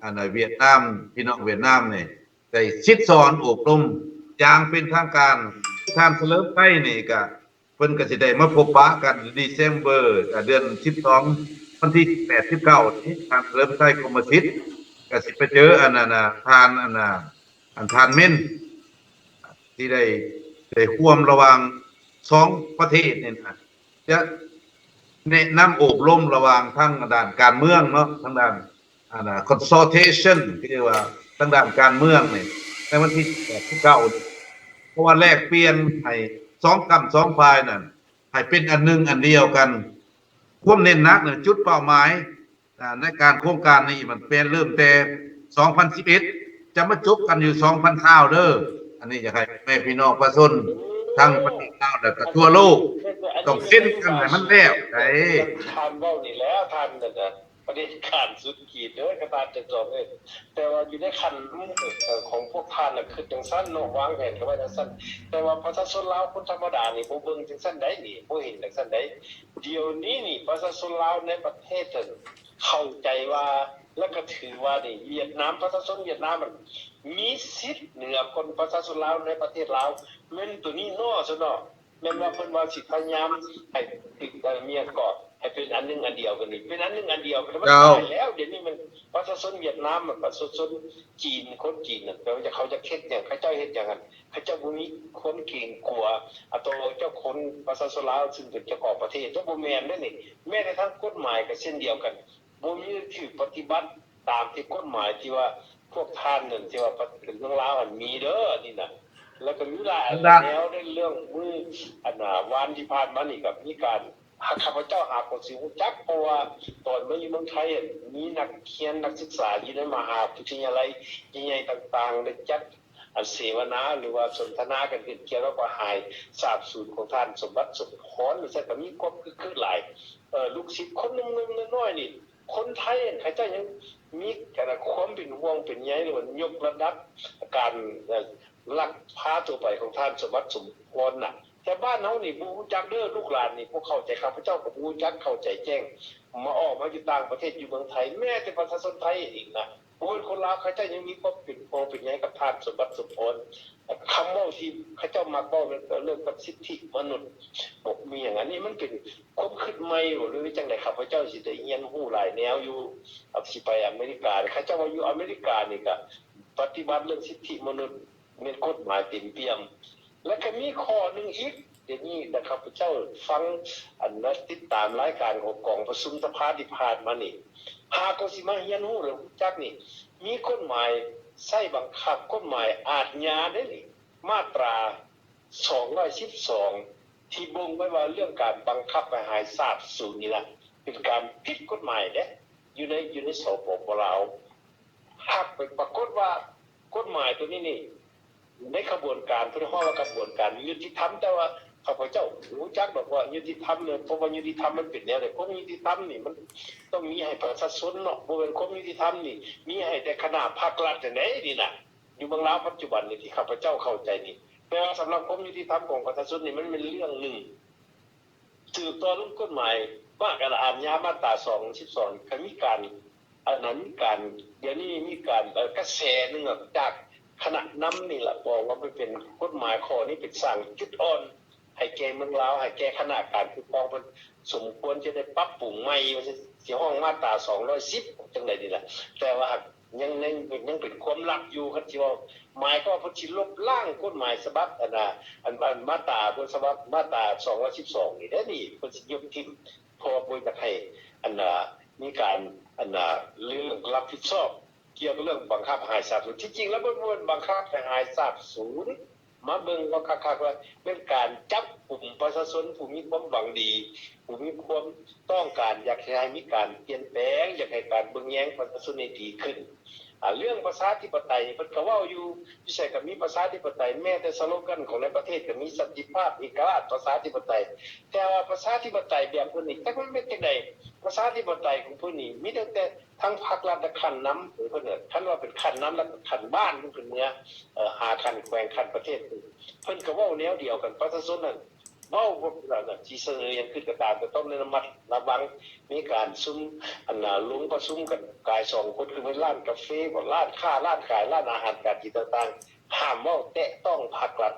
ອັນ ຫວຽດນາມ ພີ່ນ້ອງຫວຽດນາມນີ້ໄດ້ສິດສອນອົບຮົມຢ່າງເປັນທາງການ. ທ່ານສະເຫຼີມໄຊນີ້ກະ ເພິ່ນກໍຊິໄດ້ມາພົບປະກັນ December ເດືອນສິບສອງ ວັນທີສິບແປດ ສິບເກົ້ານີ້ ທ່ານສະເຫຼີມໄຊ ກົມມະສິດ ກໍຊິໄປເຈີອັນນັ້ນນະ ທ່ານ ອັນນ່າ ອັນທ່ານເມັນ ທີ່ໄດ້ ໄດ້ຮ່ວມລະຫວ່າງສອງປະເທດນີ້ນະ ຈະແນະນຳອົບຮົມລະຫວ່າງທາງດ້ານການເມືອງເນາະ ທາງດ້ານ ອັນນ່າ consultation ທີ່ເອີ້ນວ່າທາງດ້ານການເມືອງນີ້ ໃນວັນທີສິບແປດ ສິບເກົ້າ ເພາະວ່າແລກປ່ຽນໃຫ້ສອງກ້ຳສອງຝ່າຍນັ້ນ ໃຫ້ເປັນອັນໜຶ່ງອັນດຽວກັນ. ຄວາມເນັ້ນໜັກນະ ຈຸດເປົ້າໝາຍ ອາ ໃນການໂຄງການນີ້ ມັນແມ່ນເລີ່ມແຕ່ສອງພັນສິບເອັດ ຈະມາຈົບກັນຢູ່ສອງພັນຊາວເດີ. ອັນນີ້ຢາກໃຫ້ແມ່ພີ່ນ້ອງປະຊາຊົນທັງປະເທດລາວ ແລະ ກະທົ່ວໂລກ ຕ້ອງເຊັນກັນໃຫ້ມັນແລ້ວໄດ໋. ທ່ານເວົ້ານີ້ແຫຼະ ທ່ານນັ້ນນະ ປະເດັນການສຸດຂີດເດີ ກະທ່ານຈະຈອມເອີຍ. ແຕ່ວ່າຢູ່ໃນຂັ້ນຂອງພວກທ່ານນະ ຄິດຈັ່ງຊັ້ນເນາະ ວາງແຜນກັນໄວ້ຈັ່ງຊັ້ນ ແຕ່ວ່າປະຊາຊົນລາວຄົນທຳມະດານີ້ ບໍ່ເບິ່ງຈັ່ງຊັ້ນໃດ໋ ບໍ່ເຫັນຈັ່ງຊັ້ນໃດ໋. ດຽວນີ້ນີ້ ປະຊາຊົນລາວໃນປະເທດເພິ່ນເຂົ້າໃຈວ່າ ແລະ ກະຖືວ່ານີ້ ຫວຽດນາມ ປະຊາຊົນຫວຽດນາມມັນມີສິດເໜືອກວ່າປະຊາຊົນລາວໃນປະເທດລາວ ແມ່ນໂຕນີ້ເນາະ ຊັ້ນເນາະ. ແມ່ນວ່າເພິ່ນວ່າຊິພະຍາຍາມໃຫ້ ເອີ ມີຫຍັງເກາະ ໃຫ້ ເປັນອັນໜຶ່ງອັນດຽວກັນນີ້ ເປັນອັນໜຶ່ງອັນດຽວກັນ ມັນຕາຍແລ້ວ. ດຽວນີ້ມັນປະຊາຊົນຫວຽດນາມ ປະຊາຊົນຈີນ ຄົນຈີນນັ້ນ ແປວ່າເຂົາຈະເຮັດຫຍັງ ເຂົາເຈົ້າເຮັດຫຍັງຫັ້ນ ເຂົາເຈົ້າບໍ່ມີຄວາມເກງກົວ ອາໂຕເຈົ້າຄົນປະຊາຊົນລາວ ຊຶ່ງເປັນເຈົ້າຂອງປະເທດ ແຕ່ບໍ່ແມ່ນເດ້ນີ້. ແມ້ແຕ່ທາງກົດໝາຍກໍເຊັ່ນດຽວກັນ ບໍ່ມີຖືກປະຕິບັດຕາມທີ່ກົດໝາຍທີ່ວ່າພວກທ່ານນັ້ນ ທີ່ວ່າເປັນເມືອງລາວຫັ້ນມີເດີ ອັນນີ້ນະ. ແລ້ວກໍມີຫຼາຍແນວໃນເລື່ອງມື້ອັນນາ ວານທີ່ຜ່ານມານີ້ກໍມີການ ຫາ ຂ້າພະເຈົ້າຫາກໍຊິຮູ້ຈັກ ເພາະວ່າຕອນມາຢູ່ເມືອງໄທ ມີນັກຮຽນນັກສຶກສາຢູ່ໃນມະຫາວິທະຍາໄລໃຫຍ່ໆຕ່າງໆ ໄດ້ຈັດອັນເສວະນາ ຫຼືວ່າສົນທະນາກັນຂຶ້ນກ່ຽວກັບວ່າຫາຍສາບສູນຂອງທ່ານສົມບັດ ສົມພອນ ວ່າຊັ້ນ ກໍມີຄວາມຄຶກຄື້ນຫຼາຍ. ເອີ ລູກສິດຄົນໜຸ່ມໆນ້ອຍໆນີ້ ຄົນໄທເຂົາເຈົ້າຍັງມີການຄວາມເປັນຫ່ວງເປັນໃຍ ຫຼືວ່າຍົກລະດັບການ ເອີ ລັກພາຕົວໄປຂອງທ່ານສົມບັດ ສົມພອນນະ. ແຕ່ບ້ານເຮົານີ້ບໍ່ຮູ້ຈັກເດີ ລູກຫຼານນີ້ບໍ່ເຂົ້າໃຈ ຂ້າພະເຈົ້າກໍບໍ່ຮູ້ຈັກເຂົ້າໃຈແຈ້ງ ມາອອກມາຢູ່ຕ່າງປະເທດ ຢູ່ເມືອງໄທ ແມ້ແຕ່ປະຊາຊົນໄທເອງນະ ບໍ່ແມ່ນຄົນລາວ ເຂົາເຈົ້າຍັງມີຄວາມເປັນຫ່ວງເປັນໃຍກັບທ່ານສົມບັດ ສົມພອນ. ຄຳເວົ້າທີ່ເຂົາເຈົ້າມັກເວົ້າເລື່ອງ ເລື່ອງກັບສິດທິມະນຸດ ບໍ່ມີຫຍັງ ອັນນີ້ມັນເປັນຄວາມຄິດໃໝ່ບໍ ຫຼືຈັ່ງໃດ ຂ້າພະເຈົ້າຊິໄດ້ຮຽນຮູ້ຫຼາຍແນວຢູ່ ຊິໄປອາເມລິກາ ເຂົາເຈົ້າວ່າຢູ່ອາເມລິການີ້ກະປະຕິບັດເລື່ອງສິດທິມະນຸດ ແມ່ນກົດໝາຍເຕັມປ່ຽມ. ແລ້ວກໍມີຂໍ້ໜຶ່ງອີກ ດຽວນີ້ນະ ຂ້າພະເຈົ້າຟັງ ອັນນະ ຕິດຕາມລາຍການຂອງກອງປະຊຸມສະພາທີ່ຜ່ານມານີ້ ຫາກໍຊິມາຮຽນຮູ້ ແລະ ຮູ້ຈັກນີ້ ມີກົດໝາຍໃຊ້ບັງຄັບ ກົດໝາຍອາດຍາເດ້ນີ້ ມາດຕາສອງຮ້ອຍສິບສອງ ທີ່ບົ່ງໄວ້ວ່າເລື່ອງການບັງຄັບໃຫ້ຫາຍສາບສູນນີ້ລະ ເປັນການຜິດກົດໝາຍເດ້ ຢູ່ໃນ ຢູ່ໃນ ສປປ ລາວ. ຫາກໄປປາກົດວ່າກົດໝາຍຕົວນີ້ນີ້ ໃນຂະບວນການ ເພິ່ນເອີ້ນວ່າຂະບວນການຍຸຕິທຳ ແຕ່ວ່າຂ້າພະເຈົ້າບໍ່ຮູ້ຈັກດອກວ່າຍຸຕິທຳເນາະ ເພາະວ່າຍຸຕິທຳມັນເປັນແນວໃດ? ຄວາມຍຸຕິທຳນີ້ມັນຕ້ອງມີໃຫ້ປະຊາຊົນເນາະ ບໍ່ແມ່ນຄວາມຍຸຕິທຳນີ້ມີໃຫ້ແຕ່ຄະນະພັກລັດຈັ່ງໃດນີ້ນະ ຢູ່ເມືອງລາວປັດຈຸບັນນີ້ທີ່ຂ້າພະເຈົ້າເຂົ້າໃຈນີ້. ແຕ່ວ່າສຳລັບຄວາມຍຸຕິທຳຂອງປະຊາຊົນນີ້ ມັນແມ່ນເລື່ອງໜຶ່ງ ສືບຕໍ່ເລື່ອງກົດໝາຍ ມາດຕາ ອາດຍາມາດຕາສອງຮ້ອຍສິບສອງ ກໍມີການ ອັນນັ້ນ ມີການ ດຽວນີ້ມີການ ເອີ ກະແສໜຶ່ງອອກຈາກຄະນະນຳນີ້ລະ ບອກວ່າມັນເປັນ ກົດໝາຍຂໍ້ນີ້ເປັນສ້າງຈຸດອ່ອນໃຫ້ແກ່ເມືອງລາວ ໃຫ້ແກ່ຄະນະການປົກຄອງ ເພິ່ນສົມຄວນຈະໄດ້ປັບປຸງໃໝ່ ວ່າຊິ ຊິຮ້ອງມາດຕາສອງຮ້ອຍສິບຈັ່ງໃດນີ້ລະ ແຕ່ວ່າຫາກ ຍັງ ຍັງ ຍັງເປັນຄວາມລັບຢູ່ ຄັນຊິເວົ້າ ໝາຍຄວາມວ່າເພິ່ນຊິລົບລ້າງກົດໝາຍສະບັບ ອັນນ່າ ອັນ ອັນມາດຕາ ບົດສະບັບມາດຕາສອງຮ້ອຍສິບສອງນີ້ເດ້ນີ້ ເພິ່ນຊິຍົກຖິ້ມ ເພາະວ່າບໍ່ຢາກໃຫ້ ອັນນ່າ ມີການ ອັນນ່າ ເລື່ອງຮັບຜິດຊອບກ່ຽວກັບເລື່ອງບັງຄັບໃຫ້ຫາຍສາບສູນ. ທີ່ຈິງແລ້ວ ເພິ່ນບໍ່ໄດ້ບັງຄັບໃຫ້ຫາຍສາບສູນ. ມາເບິ່ງເອົາຄັກໆວ່າແມ່ນການຈັບກຸມປະຊາຊົນຜູ້ມີຄວາມຫວັງດີ ຜູ້ມີຄວາມຕ້ອງການຢາກໃຫ້ມີການປ່ຽນແປງ ຢາກໃຫ້ການເບິ່ງແຍງປະຊາຊົນໃຫ້ດີຂຶ້ນ. ອາ ເລື່ອງປະຊາທິປະໄຕນີ້ ເພິ່ນກໍເວົ້າຢູ່ ຢູ່ໃສກໍມີປະຊາທິປະໄຕ ແມ້ແຕ່ສະໂລກັນຂອງໃນປະເທດກໍມີ ສັນຕິພາບ ເອກະລາດ ປະຊາທິປະໄຕ. ແຕ່ວ່າປະຊາທິປະໄຕແບບເພິ່ນນີ້ ຈັກມັນເປັນຈັ່ງໃດ? ປະຊາທິປະໄຕຂອງເພິ່ນນີ້ ມີຕັ້ງແຕ່ ທັງພັກລັດ ແລະ ຂັ້ນນຳຂອງເພິ່ນ ຄັນວ່າເປັນຂັ້ນນຳ ແລ້ວກໍຂັ້ນບ້ານ ເພິ່ນເມືອ ເອີ ຫາຂັ້ນແຂວງ ຂັ້ນປະເທດ ເພິ່ນກໍເວົ້າແນວດຽວກັນ. ປະຊາຊົນນັ້ນເວົ້າ ທີ່ສະເໜີຫຍັງຂຶ້ນກໍຕາມ ກໍຕ້ອງໄດ້ລະມັດລະວັງ. ມີການຊຸມ ອັນນ່າ ລົງປະຊຸມກັນກາຍສອງຄົນ ຄືເປັນຮ້ານກາເຟບໍ ຮ້ານຄ້າ ຮ້ານຂາຍ ຮ້ານອາຫານການກິນຕ່າງໆ ຫ້າມເວົ້າແຕະຕ້ອງພັກລັດ.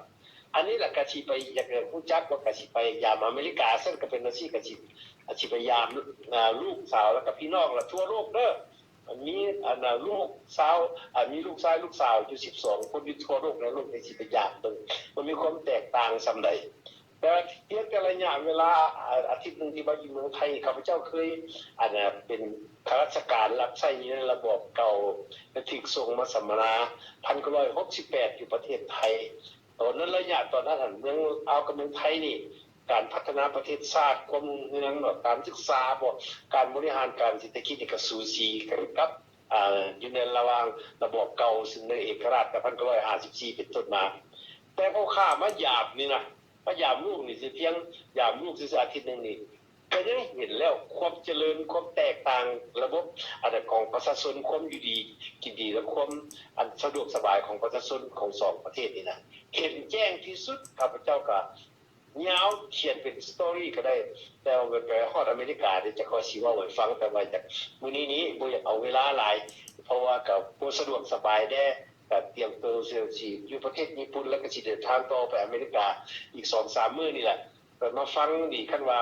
ອັນນີ້ລະກະຊິໄປ ຢາກ ຢາກຮູ້ຈັກວ່າກະຊິໄປຢາມອາເມລິກາ ຊັ້ນກະເປັນຈັ່ງຊີ້ ກະຊິ ກະຊິໄປຢາມ ອາ ລູກສາວ ແລ້ວກະພີ່ນ້ອງລະທົ່ວໂລກເດີ. ມີ ອັນນ່າ ລູກສາວ ອາ ມີລູກຊາຍລູກສາວຢູ່ສິບສອງຄົນ ຢູ່ທົ່ວໂລກໃນໂລກນີ້ ຊິໄປຢາມເບິ່ງວ່າມີຄວາມແຕກຕ່າງສ່ຳໃດ. ແຕ່ວ່າພຽງແຕ່ໄລຍະເວລາ ອາ ອາທິດໜຶ່ງທີ່ວ່າຢູ່ເມືອງໄທ ຂ້າພະເຈົ້າເຄີຍ ອັນນ່າ ເປັນຂ້າລາຊະການຮັບໃຊ້ຢູ່ໃນລະບອບເກົ່າ ແລະ ຖືກສົ່ງມາສຳມະນາ ພັນເກົ້າຮ້ອຍຫົກສິບແປດ ຢູ່ປະເທດໄທ. ຕອນນັ້ນ ໄລຍະຕອນນັ້ນຫັ້ນ ເມືອງລາວກັບເມືອງໄທນີ້ ການພັດທະນາປະເທດຊາດ ຄວາມຮຸ່ງເຮືອງເນາະ ການສຶກສາບໍ ການບໍລິຫານການເສດຖະກິດນີ້ກໍສູສີກັນກັບ ອາ ຢູ່ໃນລະຫວ່າງລະບອບເກົ່າ ຊຶ່ງໄດ້ເອກະລາດແຕ່ພັນເກົ້າຮ້ອຍຫ້າສິບສີ່ເປັນຕົ້ນມາ. ແຕ່ພໍຂ້າມາຢາມນີ້ນະ ມາຢາມລູກນີ້ ຊິພຽງຢາມລູກຊື່ໆ ອາທິດໜຶ່ງນີ້ ກໍຍັງເຫັນແລ້ວຄວາມຈະເລີນ ຄວາມແຕກຕ່າງ ລະບົບ ອັນ ຂອງປະຊາຊົນ ຄວາມຢູ່ດີກິນດີ ແລະ ຄວາມ ອັນ ສະດວກສະບາຍຂອງປະຊາຊົນຂອງສອງປະເທດນີ້ນະ ເຫັນແຈ້ງທີ່ສຸດ. ຂ້າພະເຈົ້າກໍຍາວຂຽນເປັນສະຕໍຣີກໍໄດ້ ແຕ່ວ່າໄປຮອດອາເມລິກາເດ ຈະຄ່ອຍຊິເວົ້າໃຫ້ຟັງ. ແຕ່ວ່າຈາກມື້ນີ້ນີ້ບໍ່ຢາກເອົາເວລາຫຼາຍ ເພາະວ່າກໍບໍ່ສະດວກສະບາຍແດ່ ກໍຕຽມໂຕຊິຢູ່ປະເທດຍີ່ປຸ່ນ ແລ້ວກໍຊິເດີນທາງຕໍ່ໄປອາເມລິກາອີກສອງສາມມື້ນີ້ແຫຼະ. ກໍມາຟັງນີ້ ຄັນວ່າ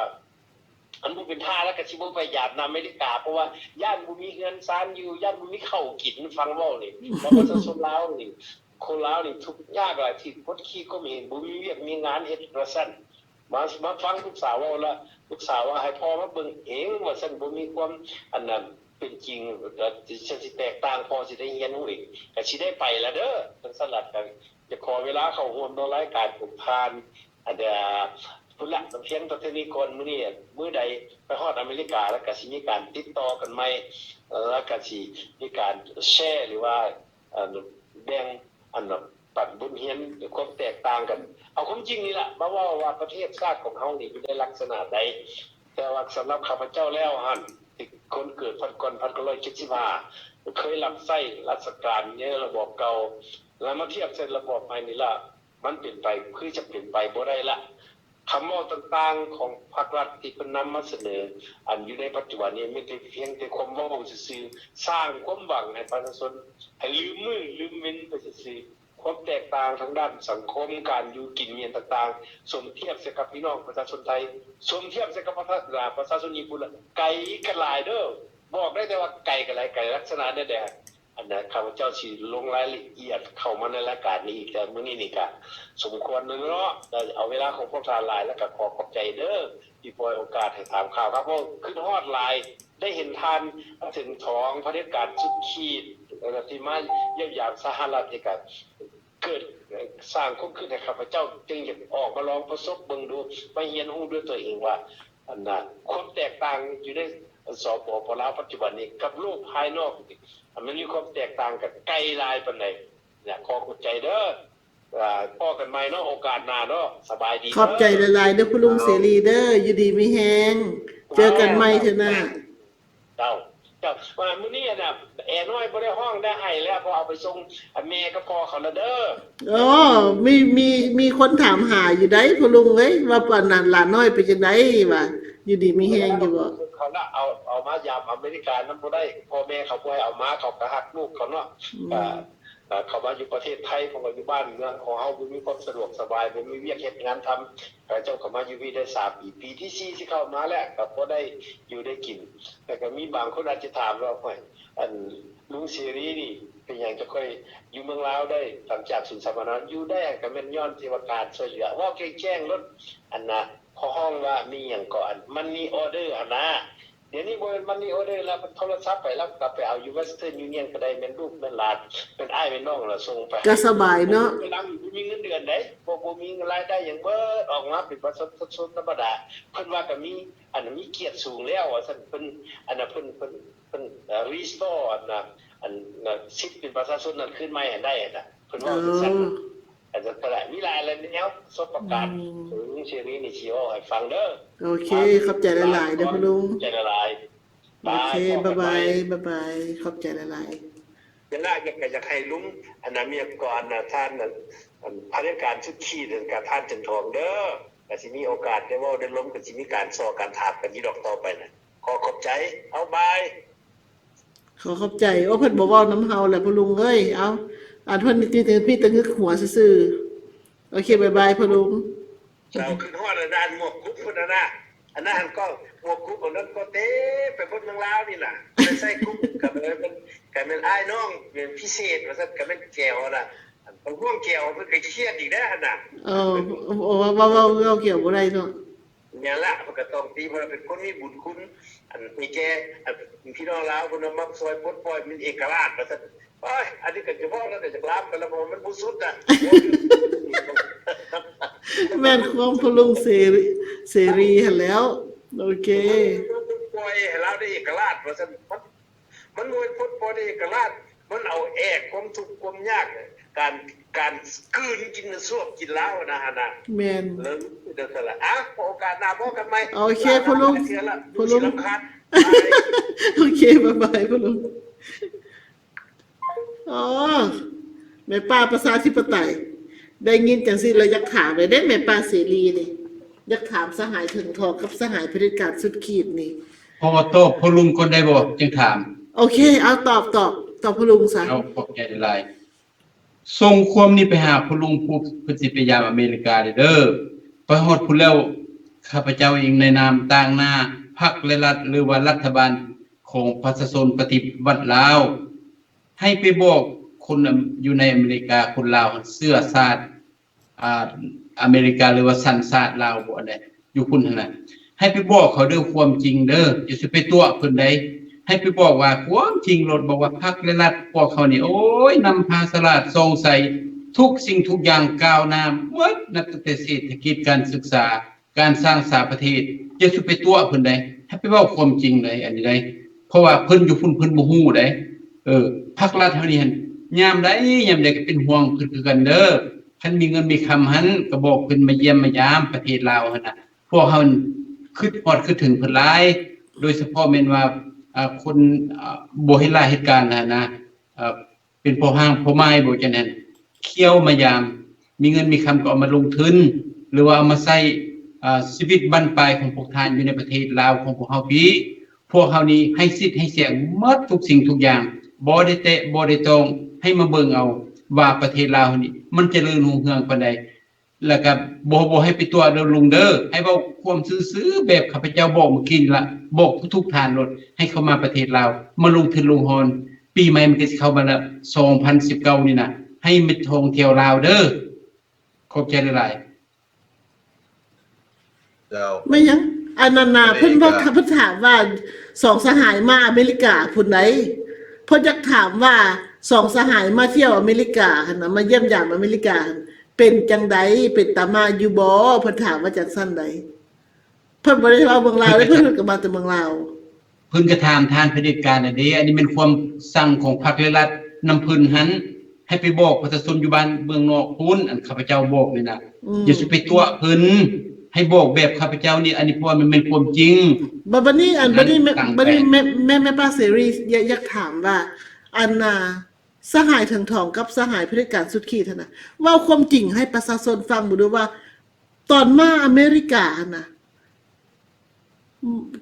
ມັນບໍ່ເປັນທ່າ ແລ້ວກໍຊິບໍ່ໄປຢາມນຳອາເມລິກາ ເພາະວ່າຢ້ານບໍ່ມີເຮືອນຊານຢູ່ ຢ້ານບໍ່ມີເຂົ້າກິນ. ຟັງເວົ້ານີ້ ວ່າປະຊາຊົນລາວນີ້ ຄົນລາວນີ້ທຸກຍາກຫຼາຍ ທີ່ກົດຂີ່ຂົ່ມເຫງ ບໍ່ມີວຽກມີງານເຮັດວ່າຊັ້ນ. ມາ ມາຟັງລູກສາວເວົ້າລະ ລູກສາວວ່າໃຫ້ພໍ່ມາເບິ່ງເອງວ່າຊັ້ນ ບໍ່ມີຄວາມອັນນັ້ນເປັນຈິງ ແລ້ວຊິ ຊິ ແຕກຕ່າງ ພໍ່ຊິໄດ້ຮຽນຮູ້ເອງ ກໍຊິໄດ້ໄປລະເດີ. ຈັ່ງຊັ້ນລະ ກໍຈະຂໍເວລາເຂົ້າຮ່ວມເນາະ ລາຍການຂອງທ່ານ ອັນ ພຸ້ນລະ ພຽງເທົ່ານີ້ກ່ອນ. ມື້ນີ້ ມື້ໃດໄປຮອດອາເມລິກາ ແລ້ວກໍຊິມີການຕິດຕໍ່ກັນໃໝ່ ແລ້ວກໍຊິມີການແຊ ຫຼືວ່າ ອັນ ແບ່ງ ອັນ ປັນບົດຮຽນຄວາມແຕກຕ່າງກັນ. ເອົາຄວາມຈິງນີ້ລະມາເວົ້າວ່າ ປະເທດຊາດຂອງເຮົານີ້ຢູ່ໃນລັກສະນະໃດ. ແຕ່ວ່າສຳລັບຂ້າພະເຈົ້າແລ້ວຫັ້ນ ທີ່ຄົນເກີດພັນກ່ອນ ພັນເກົ້າຮ້ອຍເຈັດສິບຫ້າ ເຄີຍຮັບໃຊ້ລາຊະການໃນລະບອບເກົ່າ ແລ້ວມາທຽບໃສ່ລະບອບໃໝ່ນີ້ລະ ມັນເປັນໄປ ຄືຈະເປັນໄປບໍ່ໄດ້ລະ. ຄຳເວົ້າຕ່າງໆຂອງພາກລັດທີ່ເພິ່ນນຳມາສະເໜີ ອັນຢູ່ໃນປັດຈຸບັນນີ້ ມີແຕ່ພຽງແຕ່ຄວາມເວົ້າຊື່ໆ ສ້າງຄວາມຫວັງໃຫ້ປະຊາຊົນ ໃຫ້ລືມມື້ລືມເວັນໄປຊື່ໆ. ຄວາມແຕກຕ່າງທາງດ້ານສັງຄົມ ການຢູ່ກິນມີຫຍັງຕ່າງໆ ສົມທຽບໃສ່ກັບພີ່ນ້ອງປະຊາຊົນໄທ ສົມທຽບໃສ່ກັບປະຊາ ປະຊາຊົນຍີ່ປຸ່ນລະ ໄກກັນຫຼາຍເດີ້. ບອກໄດ້ແຕ່ວ່າໄກກັນຫຼາຍ ໄກລັກສະນະແນວໃດ. ອັນນັ້ນ ຂ້າພະເຈົ້າຊິລົງລາຍລະອຽດເຂົ້າມາໃນລາຍການນີ້ອີກ ແຕ່ມື້ນີ້ນີ້ກະສົມຄວນແລ້ວເນາະ ແລະ ເອົາເວລາຂອງພວກທ່ານຫຼາຍ ແລ້ວກະຂໍຂອບໃຈເດີ້ ທີ່ປ່ອຍໂອກາດໃຫ້ຖາມຂ່າວ. ຂ້າພະເຈົ້າຄຶດຮອດຫຼາຍ ໄດ້ເຫັນທ່ານເຖິງຖອງ ຜະເດັດການສຸດຂີດ ທີ່ມາຢ້ຽມຢາມສະຫະລັດນີ້ກະເກີດສ້າງຄວາມຄຶດໃຫ້ຂ້າພະເຈົ້າ ຈຶ່ງຢາກອອກມາລອງປະສົບເບິ່ງດູ ມາຮຽນຮູ້ດ້ວຍຕົວເອງວ່າ ອັນນ່າ ຄວາມແຕກຕ່າງຢູ່ໃນ ສປປ ລາວ ປັດຈຸບັນນີ້ກັບໂລກພາຍນອກນີ້ ມັນມີຄວາມແຕກຕ່າງກັນໄກຫຼາຍປານໃດ. ຂໍຂອບໃຈເດີ້ ພໍ້ກັນໃໝ່ເນາະ ໂອກາດໜ້າເນາະ. ສະບາຍດີ ຂອບໃຈຫຼາຍໆເດີ້ ພໍ່ລຸງເສລີເດີ້ ຢູ່ດີມີແຮງ ເຈີກັນໃໝ່ເທື່ອໜ້າ. ເຈົ້າ ເຈົ້າ ວ່າມື້ນີ້ອັນນ່າ ແອນ້ອຍບໍ່ໄດ້ຮ້ອງໄດ້ໄຫ້ແລ້ວ ເພາະເອົາໄປສົ່ງແມ່ກັບພໍ່ເຂົາລະເດີ້. ໂອ້ ມີ ມີ ມີຄົນຖາມຫາຢູ່ໃດ໋ພໍ່ລຸງເອີຍ ວ່າອັນນັ້ນຫຼານນ້ອຍເປັນຈັ່ງໃດ ວ່າຢູ່ດີມີແຮງຢູ່ບໍ່? ເຂົາລະເອົາ ເອົາມາຢາມອາເມລິການຳບໍ່ໄດ້ ພໍ່ແມ່ເຂົາບໍ່ໃຫ້ເອົາມາ ເຂົາກໍຮັກລູກເຂົາເນາະ. ອືມ ເຂົາມາຢູ່ປະເທດໄທ ເພາະວ່າຢູ່ບ້ານເມືອງຂອງເຮົາບໍ່ມີຄວາມສະດວກສະບາຍ ບໍ່ມີວຽກເຮັດງານທຳ ເຂົາເຈົ້າກໍມາຢູ່ພີ້ໄດ້ສາມປີ ປີທີສີ່ຊິເຂົ້າມາແລ້ວ ກໍພໍໄດ້ຢູ່ໄດ້ກິນ. ແລ້ວກໍມີບາງຄົນອາດຈະຖາມວ່າ ຫ້ວຍ ອັນ ລຸງເສລີນີ້ ເປັນຫຍັງຈະຄ່ອຍຢູ່ເມືອງລາວໄດ້ ຫຼັງຈາກສູນສຳມະນາ? ຢູ່ໄດ້ກໍແມ່ນຍ້ອນທີ່ວ່າການຊ່ວຍເຫຼືອ ເວົ້າແຈ້ງໆໂລດ. ອັນນ່າ ເຂົາຮ້ອງວ່າມີຫຍັງເກາະ ອັນ Money Order ຫັ້ນນາ. ດຽວນີ້ບໍ່ແມ່ນ Money Order ແລ້ວ ມັນໂທລະສັບໄປ ແລ້ວກໍໄປເອົາຢູ່ Western Union ກໍໄດ້ ແມ່ນລູກແມ່ນຫຼານ ແມ່ນອ້າຍແມ່ນນ້ອງລະສົ່ງໄປໃຫ້ ກໍສະບາຍເນາະ. ເວລານີ້ບໍ່ມີເງິນເດືອນໃດ໋ ບໍ່ ບໍ່ມີລາຍໄດ້ຫຍັງເບິດ ອອກມາເປັນປະຊາຊົນ ປະຊາຊົນທຳມະດາ. ເພິ່ນວ່າກໍມີ ອັນ ມີກຽດສູງແລ້ວວ່າຊັ້ນ ເພິ່ນ ອັນນ່າ ເພິ່ນ ເພິ່ນ ເພິ່ນ restore ອັນນ່າ ອັນ ສິດເປັນປະຊາຊົນນັ້ນຄືນໃໝ່ໃຫ້ໄດ້ຫັ້ນນະ ເພິ່ນເວົ້າຈັ່ງຊັ້ນ. ອືມ ອັນນັ້ນກໍໄດ້ ມີຫຼາຍແນວ ປະສົບປະການ ອືມ ຂອງລຸງເສລີນີ້ຊິເວົ້າໃຫ້ຟັງເດີ້. ໂອເຄ ຂອບໃຈຫຼາຍໆເດີ້ພໍ່ລຸງ ຂອບໃຈຫຼາຍໆ. ໂອເຄ ບາຍບາຍ ບາຍບາຍ ຂອບໃຈຫຼາຍໆ. ເວລາຢາກ ກໍຢາກໃຫ້ລຸງ ອັນນາ ມີກອນນະ ທ່ານ ອັນ ອັນ ຜະເດັດການສຸດຂີດ ກັບທ່ານຈັນທອງເດີ້ ກໍຊິມີໂອກາດໄດ້ເວົ້າໄດ້ລົມ ກໍຊິມີການຊໍການຖາມກັນຢູ່ດອກຕໍ່ໄປນະ. ຂໍຂອບໃຈ ເອົາ ບາຍ. ຂໍຂອບໃຈ. ໂອ້ ເພິ່ນບໍ່ເວົ້ານຳເຮົາແລ້ວ ພໍ່ລຸງເອີຍ. ເອົາ ອັນເພິ່ນມີແຕ່ ມີແຕ່ງຶກຫົວຊື່ໆ. ໂອເຄ ບາຍບາຍ ພໍ່ລຸງ. ເຈົ້າ ຄືຮອດອັນນັ້ນ ໝວກກຸບພຸ້ນນະ ອັນນັ້ນກໍໝວກກຸບ ອັນນັ້ນກໍເຕັມໄປໝົດເມືອງລາວນີ້ລະ. ໄປໃສ່ກຸບ ກໍແມ່ນ ກໍແມ່ນອ້າຍນ້ອງ ແມ່ນພິເສດວ່າຊັ້ນ ກໍແມ່ນແກວນະ. ອັນເພິ່ນຫ່ວງແກວ ເພິ່ນກໍຄຽດອີກແລ້ວຫັ້ນນະ. ເອີ ເວົ້າ ເວົ້າ ເວົ້າ ເວົ້າແກວບໍ່ໄດ້ເນາະ. ແມ່ນລະ ເພິ່ນກໍຕ້ອງຕີ ເພາະວ່າເປັນຄົນມີບຸນຄຸນ ອັນ ມີແກ່ ອັນ ພີ່ນ້ອງລາວເພິ່ນມາຊ່ອຍປົດປ່ອຍ ມີເອກະລາດວ່າຊັ້ນ. ໂອ້ຍ ອັນນີ້ກໍຈະເວົ້າແລ້ວກໍຢາກລາມໄປແລ້ວ ເພາະວ່າມັນບໍ່ສຸດນະ. ແມ່ນຄວາມພໍ່ລຸງເສລີ ເສລີຫັ້ນແຫຼ້ວ. ໂອເຄ ປົດປ່ອຍໃຫ້ລາວໄດ້ເອກະລາດວ່າຊັ້ນ. ມັນ ມັນບໍ່ແມ່ນປົດປ່ອຍໄດ້ເອກະລາດ ມັນເອົາແອກຄວາມທຸກຄວາມຍາກ ການ ການກືນກິນ ສວບກິນລາວນະ ຫັ້ນນະ. ແມ່ນ ເລີຍເປັນຈັ່ງຊັ້ນລະ. ອ່ະ ໂອກາດໜ້າພໍ້ກັນໃໝ່. ໂອເຄ ພໍ່ລຸງ ພໍ່ລຸງ ໂອເຄ ບາຍບາຍ ພໍ່ລຸງ. ອໍ ແມ່ປ້າປະຊາທິປະໄຕ ໄດ້ຍິນຈັ່ງຊີ້ແລ້ວຢາກຖາມເລີຍເດ້ ແມ່ປ້າເສລີນີ້ ຢາກຖາມສະຫາຍເຖິງທອງກັບສະຫາຍຜະເດັດການສຸດຂີດນີ້. ຂໍຕອບພໍ່ລຸງກ່ອນໄດ້ບໍ່ ຈຶ່ງຖາມ? ໂອເຄ ເອົາ ຕອບ ຕອບ ຕອບພໍ່ລຸງຊະ. ເອົາ ຂອບໃຈຫຼາຍໆ. ສົ່ງຄວາມນີ້ໄປຫາພໍ່ລຸງຜູ້ເພິ່ນຊິໄປຢາມອາເມລິກາເດີ້. ໄປຮອດພຸ້ນແລ້ວ ຂ້າພະເຈົ້າເອງໃນນາມຕາງໜ້າ ພັກ ແລະ ລັດ ຫຼືວ່າລັດຖະບານຂອງປະຊາຊົນປະຕິວັດລາວ ໃຫ້ໄປບອກຄົນຢູ່ໃນອາເມລິກາ ຄົນລາວເຊື້ອຊາດ ອ່າ ອາເມລິກາ ຫຼືວ່າສັນຊາດລາວບໍ ອັນໃດ ຢູ່ພຸ້ນຫັ້ນນະ ໃຫ້ໄປບອກເຂົາເດີ ຄວາມຈິງເດີ ຢ່າຊິໄປຕົວະເພິ່ນໃດ໋ ໃຫ້ໄປບອກວ່າຄວາມຈິງໂລດ ບອກວ່າພັກ ແລະ ລັດ ພວກເຮົານີ້ ໂອ້ຍ ນຳພາສະຫຼາດສ່ອງໃສ ທຸກສິ່ງທຸກຢ່າງກ້າວໜ້າໝົດ ນັບຕັ້ງແຕ່ເສດຖະກິດ ການສຶກສາ ການສ້າງສາປະເທດ ຢ່າສູ່ໄປຕົວະເພິ່ນໃດ໋ ໃຫ້ໄປເວົ້າຄວາມຈິງໃດ໋ ອັນນີ້ໃດ໋ ເພາະວ່າເພິ່ນຢູ່ພຸ້ນເພິ່ນບໍ່ຮູ້ໃດ໋ ເອີ ພັກລັດເຮົານີ້ຫັ້ນ ຍາມໃດຍາມໃດກໍເປັນຫ່ວງເພິ່ນຄືກັນເດີ ຄັນມີເງິນມີຄຳຫັ້ນ ກໍບອກເພິ່ນມາຢ້ຽມມາຢາມປະເທດລາວຫັ້ນນະ ພວກເຮົາຄິດຮອດຄິດເຖິງເພິ່ນຫຼາຍ ໂດຍສະເພາະແມ່ນວ່າ ອາ ຄົນ ອາ ບໍ່ເຮັດລາເຮັດການຫັ້ນນະ ເປັນພໍ່ຮ້າງພໍ່ໝ້າຍບໍ ຈັ່ງນັ້ນ ຂ້ຽວມາຢາມ ມີເງິນມີຄຳກໍເອົາມາລົງທຶນ ຫຼືວ່າເອົາມາໃຊ້ ອາ ຊີວິດບັ້ນປາຍຂອງພວກທ່ານຢູ່ໃນປະເທດລາວຂອງພວກເຮົາພີ້ ພວກເຮົານີ້ໃຫ້ສິດໃຫ້ສຽງໝົດທຸກສິ່ງທຸກຢ່າງ ບໍ່ໄດ້ແຕະບໍ່ໄດ້ຕ້ອງ ໃຫ້ມາເບິ່ງເອົາວ່າປະເທດລາວເຮົານີ້ ມັນຈະເລີນຮຸ່ງເຮືອງປານໃດ ແລ້ວກໍບໍ່ ບໍ່ໃຫ້ໄປຕົວະເດີລຸງເດີ ໃຫ້ເວົ້າຄວາມຊື່ໆ ແບບຂ້າພະເຈົ້າບອກມື້ກີ້ນີ້ລະ ບອກທຸກໆທ່ານໂລດ ໃຫ້ເຂົ້າມາປະເທດລາວ ມາລົງທຶນລົງຮອນ ປີໃໝ່ມັນກໍຊິເຂົ້າມາລະ ສອງພັນສິບເກົ້ານີ້ນະ ໃຫ້ມາທ່ອງທ່ຽວລາວເດີ ຂອບໃຈຫຼາຍໆ. ເຈົ້າ ແມ່ນຫຍັງ? ອັນນັ້ນນະ ອາເມລິກາ ເພິ່ນວ່າ ເພິ່ນຖາມວ່າສອງສະຫາຍມາອາເມລິກາພຸ້ນໃດ໋ ເພິ່ນຢາກຖາມວ່າສອງສະຫາຍມາທ່ຽວອາເມລິກາຫັ້ນນະ ມາຢ້ຽມຢາມອາເມລິກາຫັ້ນ ເປັນຈັ່ງໃດ ເປັນຕາມາຢູ່ບໍ່? ເພິ່ນຖາມວ່າຈັ່ງຊັ້ນໃດ໋ ເພິ່ນບໍ່ໄດ້ເວົ້າເມືອງລາວເດ້ ເພິ່ນກໍມາແຕ່ເມືອງລາວ. ເພິ່ນກໍຖາມທ່ານຜະເດັດການນັ້ນເດ້ ອັນນີ້ແມ່ນຄວາມສັ່ງຂອງພັກ ແລະ ລັດນຳເພິ່ນຫັ້ນ ໃຫ້ໄປບອກປະຊາຊົນຢູ່ບ້ານເມືອງນອກພຸ້ນ ອັນຂ້າພະເຈົ້າບອກນີ້ນະ ອືມ ຢ່າຊິໄປຕົວະເພິ່ນ ໃຫ້ບອກແບບຂ້າພະເຈົ້ານີ້ ອັນນີ້ເພາະວ່າມັນແມ່ນຄວາມຈິງ ບາດ ບາດນີ້ ອັນ ບາດນີ້ ອັນນັ້ນ ແມ່ ຕັ້ງ ບາດນີ້ ແມ່ ແມ່ ແມ່ປ້າເສລີ ຢາກ ຢາກຖາມວ່າ ອັນນ່າ ສະຫາຍເຖິງທອງກັບສະຫາຍຜະເດັດການສຸດຂີດຫັ້ນນະ ເວົ້າຄວາມຈິງໃຫ້ປະຊາຊົນຟັງເບິ່ງດູວ່າ ຕອນມາອາເມລິກາຫັ້ນນະ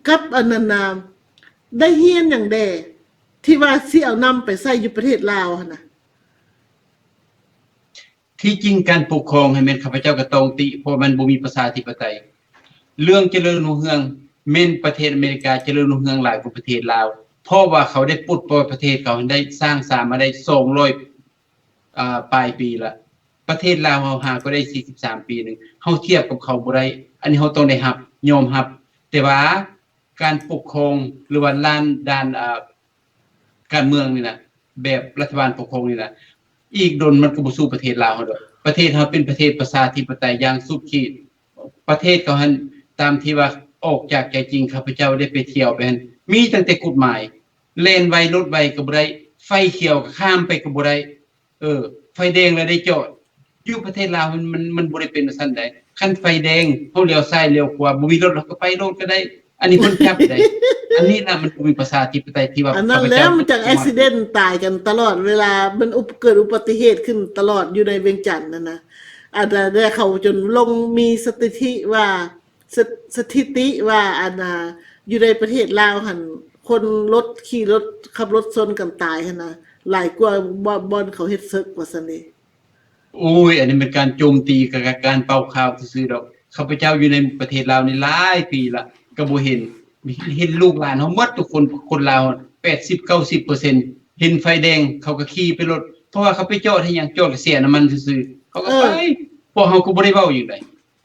ກັບອັນນັ້ນນະ ໄດ້ຮຽນຫຍັງແດ່ ທີ່ວ່າຊິເອົານຳໄປໃຊ້ຢູ່ປະເທດລາວຫັ້ນນະ? ທີ່ຈິງການປົກຄອງຫັ້ນແມ່ນຂ້າພະເຈົ້າກໍຕ້ອງຕິ ເພາະມັນບໍ່ມີປະຊາທິປະໄຕ. ເລື່ອງຈະເລີນຮຸ່ງເຮືອງ ແມ່ນປະເທດອາເມລິກາຈະເລີນຮຸ່ງເຮືອງຫຼາຍກວ່າປະເທດລາວ ເພາະວ່າເຂົາໄດ້ປົດປ່ອຍປະເທດເຂົາ ໄດ້ສ້າງສາມາໄດ້ສອງຮ້ອຍ ອາ ປາຍປີລະ. ປະເທດລາວເຮົາຫາກໍໄດ້ສີ່ສິບສາມປີໜຶ່ງ ເຮົາທຽບກັບເຂົາບໍ່ໄດ້ ອັນນີ້ເຮົາຕ້ອງໄດ້ຮັບ ຍອມຮັບ. ແຕ່ວ່າການປົກຄອງ ຫຼືວ່າດ້ານ ດ້ານ ອາ ການເມືອງນີ້ນະ ແບບລັດຖະບານປົກຄອງນີ້ນະ ອີກດົນມັນກໍບໍ່ສູ້ປະເທດລາວເຮົາດອກ. ປະເທດເຮົາເປັນປະເທດປະຊາທິປະໄຕຢ່າງສຸດຂີດ. ປະເທດເຂົາຫັ້ນ ຕາມທີ່ວ່າອອກຈາກໃຈຈິງ ຂ້າພະເຈົ້າໄດ້ໄປທ່ຽວໄປຫັ້ນ ມີຕັ້ງແຕ່ກົດໝາຍ ແລ່ນໄວລົດໄວກໍບໍ່ໄດ້ ໄຟຂຽວກໍຂ້າມໄປກໍບໍ່ໄດ້ ເອີ ໄຟແດງແລ້ວໄດ້ຈອດ. ຢູ່ປະເທດລາວມັນ ມັນ ມັນບໍ່ໄດ້ເປັນຈັ່ງຊັ້ນໃດ໋. ຄັນໄຟແດງ ເຮົາລ້ຽວຊ້າຍລ້ຽວຂວາ ບໍ່ມີລົດ ເຮົາກໍໄປໂລດກໍໄດ້. ອັນນີ້ເພິ່ນຈັບໄດ້. ອັນນີ້ລະ ມັນບໍ່ມີປະຊາທິປະໄຕທີ່ວ່າ ອັນນັ້ນແຫຼະ ມັນຈັ່ງແອັກຊິເດັນຕາຍກັນຕະຫຼອດເວລາ ມັນອຸບ ເກີດອຸບັດຕິເຫດຂຶ້ນຕະຫຼອດຢູ່ໃນວຽງຈັນຫັ້ນນະ. ອັນນັ້ນແຫຼະ ເຂົາຈົນລົງມີສະຖິຕິວ່າ ສະ ສະຖິຕິວ່າ ອັນນ່າ ຢູ່ໃນປະເທດລາວຫັ້ນ ຄົນລົດ ຂີ່ລົດ ຂັບລົດຊົນກັນຕາຍຫັ້ນນະ ຫຼາຍກວ່າບ່ອນ ບ່ອນເຂົາເຮັດເສິກວ່າຊັ້ນເດ. ໂອ້ຍ ອັນນີ້ແມ່ນການໂຈມຕີ ກະ ກະການເປົ່າຂ່າວຊື່ໆດອກ. ຂ້າພະເຈົ້າຢູ່ໃນປະເທດລາວນີ້ຫຼາຍປີລະ ກະບໍ່ເຫັນ ເຫັນລູກຫຼານເຮົາໝົດທຸກຄົນ ຄົນລາວແປດສິບເກົ້າສິບເປີເຊັນ ເຫັນໄຟແດງເຂົາກະຂີ່ໄປໂລດ ເພາະວ່າເຂົາໄປຈອດເຮັດຫຍັງ ຈອດກະເສຍນ້ຳມັນຊື່ໆ ເຂົາກະໄປ ເອີ ພວກເຮົາກະບໍ່ໄດ້ເວົ້າຫຍັງໃດ.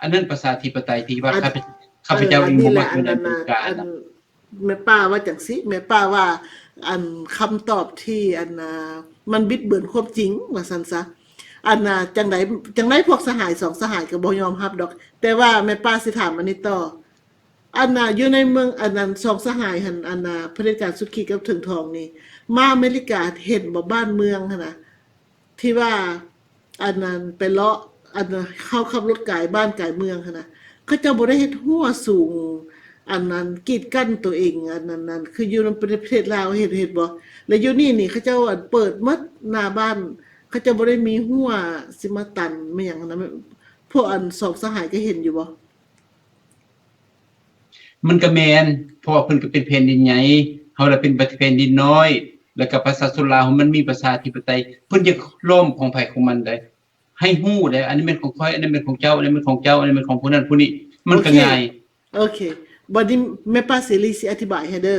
ອັນນັ້ນປະຊາທິປະໄຕທີ່ວ່າ ອັນ ຂ້າພະ ຂ້າພະເຈົ້າເອງບໍ່ມັກຢູ່ໃນອາເມລິກາຫັ້ນນະ. ແມ່ປ້າວ່າຈັ່ງຊີ້ ແມ່ປ້າວ່າ ອັນ ຄຳຕອບທີ່ ອັນ ມັນບິດເບືອນຄວາມຈິງວ່າຊັ້ນຊະ. ອັນ ຈັ່ງໃດ ຈັ່ງໃດພວກສະຫາຍສອງສະຫາຍກໍບໍ່ຍອມຮັບດອກ. ແຕ່ວ່າແມ່ປ້າຊິຖາມອັນນີ້ຕໍ່ ອັນ ຢູ່ໃນເມືອງ ອັນ ອັນ ສອງສະຫາຍຫັ້ນ ອັນ ຜະເດັດການສຸດຂີດກັບເຖິງທອງນີ້ ມາອາເມລິກາເຫັນບໍ່ ບ້ານເມືອງຫັ້ນນະ ທີ່ວ່າ ອັນນັ້ນໄປເລາະ ອັນເຮົາຂັບລົດກາຍບ້ານກາຍເມືອງຫັ້ນນະ ເຂົາເຈົ້າບໍ່ໄດ້ເຮັດຮົ້ວສູງ ອັນນັ້ນກີດກັ້ນໂຕເອງ ອັນນັ້ນ ອັນຄືຢູ່ນຳປະເທດລາວ ເຫັນ ເຫັນບໍ່? ແລະຢູ່ນີ້ນີ້ເຂົາເຈົ້າ ອັນ ເປີດໝົດໜ້າບ້ານ ເຂົາເຈົ້າບໍ່ໄດ້ມີຮົ້ວຊິມາຕັນມາຫຍັງຫັ້ນນະ. ພວກ ອັນ ສອງສະຫາຍກໍເຫັນຢູ່ບໍ່? ມັນກະແມ່ນ ເພາະວ່າເພິ່ນກະເປັນແຜ່ນດິນໃຫຍ່ ເຮົາລະເປັນແຜ່ນດິນນ້ອຍ ລະກະປະຊາຊົນລາວເຮົາມັນມີປະຊາທິປະໄຕ ເພິ່ນຢາກລ້ອມຂອງໃຜຂອງມັນໃດ໋ ໃຫ້ຮູ້ໃດ໋ ອັນນີ້ແມ່ນຂອງຂ້ອຍ ອັນນັ້ນແມ່ນຂອງເຈົ້າ ອັນນັ້ນແມ່ນຂອງເຈົ້າ ອັນນັ້ນແມ່ນຂອງຜູ້ນັ້ນຜູ້ນີ້ ມັນກະງ່າຍ. ໂອເຄ ບັດນີ້ແມ່ປ້າເສລີຊິອະທິບາຍໃຫ້ເດີ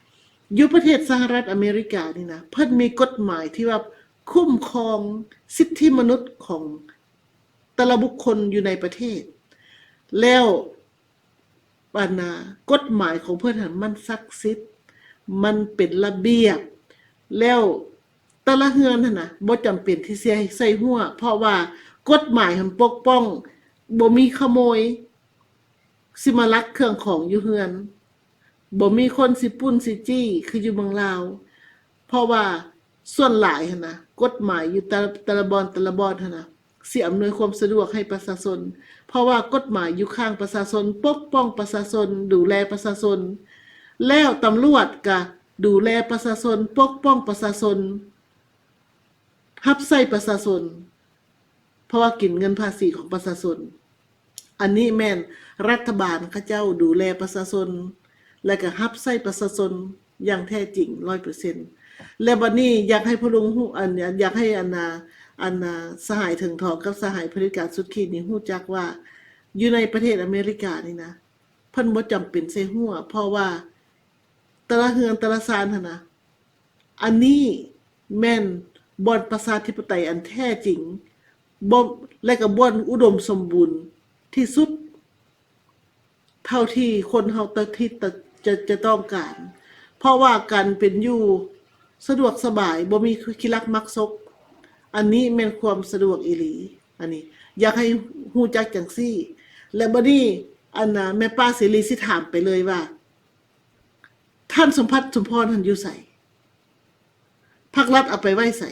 ້. ຢູ່ປະເທດສະຫະລັດອາເມລິການີ້ນະ ເພິ່ນມີກົດໝາຍທີ່ວ່າຄຸ້ມຄອງສິດທິມະນຸດຂອງແຕ່ລະບຸກຄົນຢູ່ໃນປະເທດ ແລ້ວ ອັນນ່າ ກົດໝາຍຂອງເພິ່ນຫັ້ນມັນສັກສິດ ມັນເປັນລະບຽບ ແລ້ວແຕ່ລະເຮືອນຫັ້ນນະ ບໍ່ຈຳເປັນທີ່ຊິໃຊ້ຮົ້ວ ເພາະວ່າກົດໝາຍຫັ້ນປົກປ້ອງ ບໍ່ມີຂະໂມຍຊິມາລັກເຄື່ອງຂອງຢູ່ເຮືອນ, ບໍ່ມີຄົນຊິປຸ້ນຊິຈີ້ຄືຢູ່ເມືອງລາວ ເພາະວ່າສ່ວນຫຼາຍຫັ້ນນະ ກົດໝາຍຢູ່ແຕ່ ແຕ່ລະບ່ອນ ແຕ່ລະບ່ອນຫັ້ນນະ ຊິອຳນວຍຄວາມສະດວກໃຫ້ປະຊາຊົນ ເພາະວ່າກົດໝາຍຢູ່ຂ້າງປະຊາຊົນ, ປົກປ້ອງປະຊາຊົນ, ດູແລປະຊາຊົນ ແລ້ວຕຳຫຼວດກະດູແລປະຊາຊົນ, ປົກປ້ອງປະຊາຊົນ, ຮັບໃຊ້ປະຊາຊົນ ເພາະວ່າກິນເງິນພາສີຂອງປະຊາຊົນ. ອັນນີ້ແມ່ນລັດຖະບານເຂົາເຈົ້າດູແລປະຊາຊົນ ແລະກະຮັບໃຊ້ປະຊາຊົນຢ່າງແທ້ຈິງຮ້ອຍເປີເຊັນ. ແລະບັດນີ້ຢາກໃຫ້ພໍ່ລຸງຮູ້ ອັນ ຢາກໃຫ້ອັນນ່າ ອັນນ່າ ສະຫາຍເຖິງທອງກັບສະຫາຍຜະລິດການສຸດຂີດນີ້ຮູ້ຈັກວ່າ ຢູ່ໃນປະເທດອາເມລິການີ້ນະ ເພິ່ນບໍ່ຈຳເປັນໃສ່ຮົ້ວ ເພາະວ່າແຕ່ລະເຮືອນແຕ່ລະຊານຫັ້ນນະ ອັນນີ້ແມ່ນບ່ອນປະຊາທິປະໄຕອັນແທ້ຈິງ ບໍ່ ແລະກະບ່ອນອຸດົມສົມບູນທີ່ສຸດ ເທົ່າທີ່ຄົນເຮົາຕະ ທີ່ຕະ ຈະ ຈະຕ້ອງການ ເພາະວ່າການເປັນຢູ່ສະດວກສະບາຍ ບໍ່ມີຂີ້ລັກມັກສົກ ອັນນີ້ແມ່ນຄວາມສະດວກອີ່ຫຼີ. ອັນນີ້ຢາກໃຫ້ຮູ້ຈັກຈັ່ງຊີ້ ແລະບັດນີ້ ອັນນ່າ ແມ່ປ້າເສລີຊິຖາມໄປເລີຍວ່າ ທ່ານສົມບັດ ສົມພອນຫັ້ນຢູ່ໃສ? ພັກລັດເອົາໄປໄວ້ໃສ?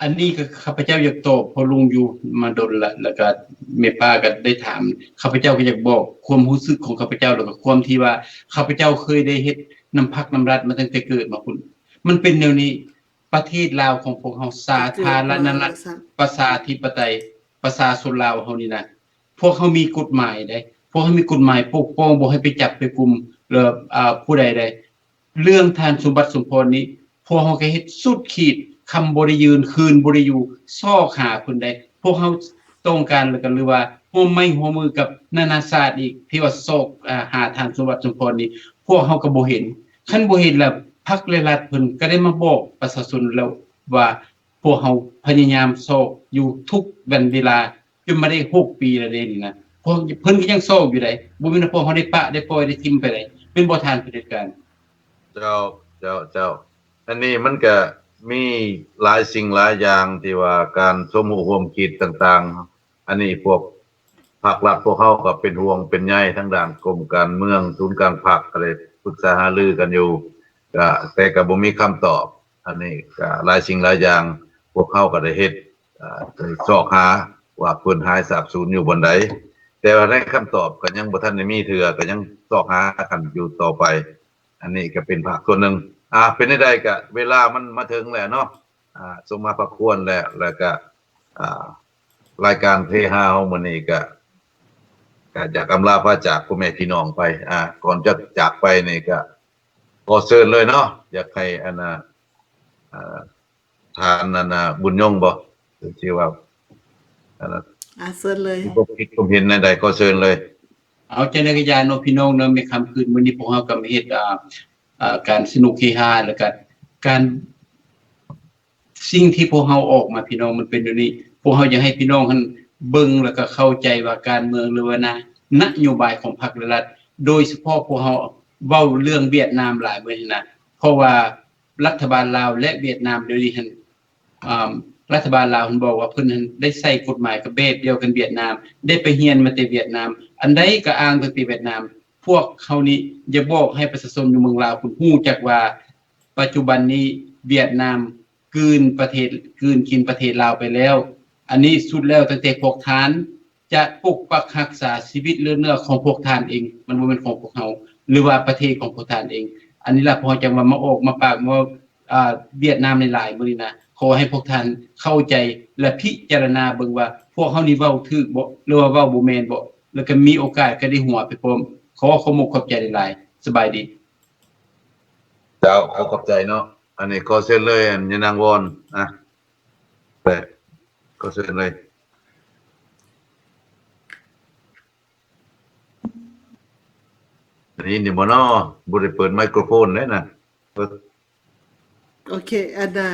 ອັນນີ້ກໍຂ້າພະເຈົ້າຢາກຕອບພໍ່ລຸງຢູ່ມາດົນລະ ແລ້ວກໍແມ່ປ້າກໍໄດ້ຖາມ. ຂ້າພະເຈົ້າກໍຢາກບອກຄວາມຮູ້ສຶກຂອງຂ້າພະເຈົ້າ ແລ້ວກໍຄວາມທີ່ວ່າຂ້າພະເຈົ້າເຄີຍໄດ້ເຮັດນຳພັກນຳລັດມາຕັ້ງແຕ່ເກີດມາພຸ້ນ. ມັນເປັນແນວນີ້, ປະເທດລາວຂອງພວກເຮົາ ສາທາລະນະລັດປະຊາທິປະໄຕ ປະຊາຊົນລາວເຮົານີ້ນະ ພວກເຮົາມີກົດໝາຍເດ້, ພວກເຮົາມີກົດໝາຍປົກປ້ອງ ບໍ່ໃຫ້ໄປຈັບໄປກຸມ ຫຼື ອາ ຜູ້ໃດໃດ. ເລື່ອງທ່ານສົມບັດ ສົມພອນນີ້ ພວກເຮົາກໍເຮັດສຸດຂີດ, ຄຳບໍ່ໄດ້ຢືນ ຄືນບໍ່ໄດ້ຢູ່ ຊອກຫາເພິ່ນໄດ້. ພວກເຮົາຕ້ອງການ ແລ້ວກໍ ຫຼືວ່າຮ່ວມໄມ້ຮ່ວມມືກັບນານາຊາດອີກ ທີ່ວ່າຊອກ ອາ ຫາທ່ານສົມບັດ ສົມພອນນີ້ ພວກເຮົາກໍບໍ່ເຫັນ. ຄັນບໍ່ເຫັນແລ້ວ ພັກແລະລັດເພິ່ນກໍໄດ້ມາບອກປະຊາຊົນແລ້ວວ່າ ພວກເຮົາພະຍາຍາມຊອກຢູ່ທຸກວັນເວລາ ຈົນມາໄດ້ຫົກປີແລ້ວເດ້ນີ້ນະ. ພວກເພິ່ນກໍຍັງຊອກຢູ່ໃດ໋, ບໍ່ແມ່ນວ່າພວກເຮົາໄດ້ປະໄດ້ປ່ອຍໄດ້ຖິ້ມໄປໃດ໋ ແມ່ນບໍ່ທ່ານຜູ້ຈັດການ? ເຈົ້າ ເຈົ້າ ເຈົ້າ. ອັນນີ້ມັນກະມີຫຼາຍສິ່ງຫຼາຍຢ່າງທີ່ວ່າການສົມຮູ້ຮ່ວມຄິດຕ່າງໆ ອັນນີ້ພວກພາກລັດພວກເຮົາກໍເປັນຫ່ວງເປັນໃຍທາງດ້ານກົມການເມືອງ, ສູນກາງພັກ ກໍໄດ້ປຶກສາຫາລືກັນຢູ່ ກະ ແຕ່ກໍບໍ່ມີຄຳຕອບ. ອັນນີ້ກະຫຼາຍສິ່ງຫຼາຍຢ່າງ ພວກເຮົາກໍໄດ້ເຮັດ ເອີ ໄດ້ຊອກຫາວ່າເພິ່ນຫາຍສາບສູນຢູ່ບ່ອນໃດ, ແຕ່ວ່າໃນຄຳຕອບກໍຍັງບໍ່ທັນໄດ້ມີເທື່ອ, ກໍຍັງຊອກຫາກັນຢູ່ຕໍ່ໄປ. ອັນນີ້ກໍເປັນພາກສ່ວນໜຶ່ງ. ອາ ເປັນແນວໃດກໍເວລາມັນມາເຖິງແລ້ວເນາະ, ອາ ສົມມາພາຄວນແລ້ວ, ແລ້ວກໍ ອາ ລາຍການເພຮາເຮົາມື້ນີ້ກໍ ກໍຢາກອຳລາພາຈາກພໍ່ແມ່ພີ່ນ້ອງໄປ. ອາ ກ່ອນຈະຈາກໄປນີ້ກໍຂໍເຊີນເລີຍເນາະ, ຢາກໃຫ້ອັນນ່າ ອາ ທ່ານ ອັນນ່າ ບຸນຍົງບໍ ທີ່ວ່າ ອັນນ່າ ອາ ເຊີນເລີຍ ມີຄວາມຄິດຄວາມເຫັນແນວໃດ ຂໍເຊີນເລີຍ. ເອົາ ຈັ່ງໃດກໍຢ່າເນາະ ພີ່ນ້ອງເນາະ, ໃນຄ່ຳຄືນມື້ນີ້ພວກເຮົາກໍມາເຮັດ ອາ ອາ ການສະໜຸກເຮຮາ ແລ້ວກໍການ ສິ່ງທີ່ພວກເຮົາອອກມາ ພີ່ນ້ອງ ມັນເປັນແນວນີ້. ພວກເຮົາຢາກໃຫ້ພີ່ນ້ອງຫັ້ນເບິ່ງ ແລ້ວກໍເຂົ້າໃຈວ່າການເມືອງ ຫຼືວ່ານະ ນະໂຍບາຍຂອງພັກ ແລະ ລັດ, ໂດຍສະເພາະພວກເຮົາເວົ້າເລື່ອງຫວຽດນາມຫຼາຍມື້ນີ້ນະ, ເພາະວ່າ ລັດຖະບານລາວ ແລະ ຫວຽດນາມດຽວນີ້ຫັ້ນ ອາ ລັດຖະບານລາວຫັ້ນບອກວ່າເພິ່ນຫັ້ນໄດ້ໃຊ້ກົດໝາຍກັບແບບດຽວກັນຫວຽດນາມ, ໄດ້ໄປຮຽນມາແຕ່ຫວຽດນາມ, ອັນໃດກໍອ້າງຕັ້ງແຕ່ຫວຽດນາມ. ພວກເຮົານີ້ຢາກບອກໃຫ້ປະຊາຊົນຢູ່ເມືອງລາວພຸ້ນຮູ້ຈັກວ່າ ປັດຈຸບັນນີ້ຫວຽດນາມກືນປະເທດ ກືນກິນປະເທດລາວໄປແລ້ວ. ອັນນີ້ສຸດແລ້ວ ຕັ້ງແຕ່ພວກທ່ານ ຈະປົກປັກຮັກສາຊີວິດເລືອດເນື້ອຂອງພວກທ່ານເອງ, ມັນບໍ່ແມ່ນຂອງພວກເຮົາ ຫຼືວ່າປະເທດຂອງພວກທ່ານເອງ. ອັນນີ້ລະ ເພາະຈັ່ງວ່າມາອອກມາປາກ ມາ ອາ ຫວຽດນາມຫຼາຍໆມື້ນີ້ນະ. ຂໍໃຫ້ພວກທ່ານເຂົ້າໃຈ ແລະ ພິຈາລະນາເບິ່ງວ່າພວກເຮົານີ້ເວົ້າຖືກບໍ ຫຼືວ່າເວົ້າບໍ່ແມ່ນບໍ, ແລ້ວກໍມີໂອກາດກໍໄດ້ຫົວໄປພ້ອມ. ຂໍຂອບອົກຂອບໃຈຫຼາຍໆ. ສະບາຍດີ. ເຈົ້າ ຂໍຂອບໃຈເນາະ. ອັນນີ້ຂໍເຊີນເລີຍ ອັນ ຍານາງວອນ ນະ ແປະ ຂໍເຊີນເລີຍ. ໄດ້ຍິນຢູ່ບໍ່ນໍ? ບໍ່ໄດ້ເປີດໄມໂຄຣໂຟນເດ້ນະ. ໂອເຄ ອັນນ່າ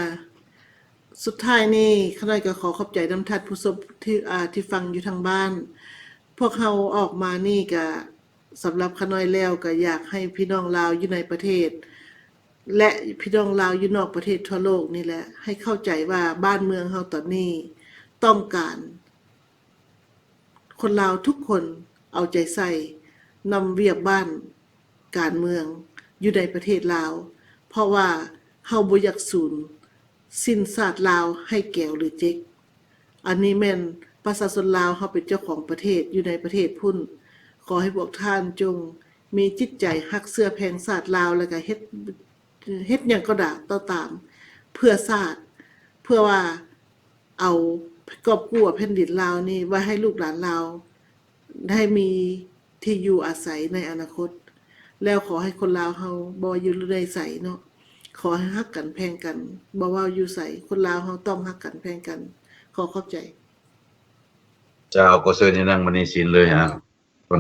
ສຸດທ້າຍນີ້ ຂ້ານ້ອຍກໍຂໍຂອບໃຈນຳທ່ານຜູ້ຊົມທີ່ ອ່າ ທີ່ຟັງຢູ່ທາງບ້ານ. ພວກເຮົາອອກມານີ້ກະ ສຳລັບຂ້ານ້ອຍແລ້ວ ກໍຢາກໃຫ້ພີ່ນ້ອງລາວຢູ່ໃນປະເທດ ແລະ ພີ່ນ້ອງລາວຢູ່ນອກປະເທດທົ່ວໂລກນີ້ແຫຼະ ໃຫ້ເຂົ້າໃຈວ່າບ້ານເມືອງເຮົາຕອນນີ້ຕ້ອງການ ຄົນລາວທຸກຄົນເອົາໃຈໃສ່ນຳວຽກບ້ານການເມືອງຢູ່ໃນປະເທດລາວ ເພາະວ່າເຮົາບໍ່ຢາກສູນສິ້ນຊາດລາວໃຫ້ແກວຫຼືເຈັກ. ອັນນີ້ແມ່ນປະຊາຊົນລາວເຮົາເປັນເຈົ້າຂອງປະເທດຢູ່ໃນປະເທດພຸ້ນ. ຂໍໃຫ້ພວກທ່ານຈົ່ງມີຈິດໃຈຮັກເຊື້ອແພງຊາດລາວ ແລ້ວກະເຮັດ ເຮັດຫຍັງກໍດາ ກໍຕາມ ເພື່ອຊາດ ເພື່ອວ່າເອົາກອບກູ້ແຜ່ນດິນລາວນີ້ໄວ້ໃຫ້ລູກຫຼານລາວໄດ້ມີທີ່ຢູ່ອາໄສໃນອະນາຄົດ. ແລ້ວຂໍໃຫ້ຄົນລາວເຮົາ ບໍ່ວ່າຢູ່ໃນໃສເນາະ ຂໍໃຫ້ຮັກກັນແພງກັນ ບໍ່ວ່າຢູ່ໃສ ຄົນລາວເຮົາຕ້ອງຮັກກັນແພງກັນ. ຂໍຂອບໃຈ. ເຈົ້າ ຂໍເຊີນຍານາງມະນີສິນເລີຍຮະ.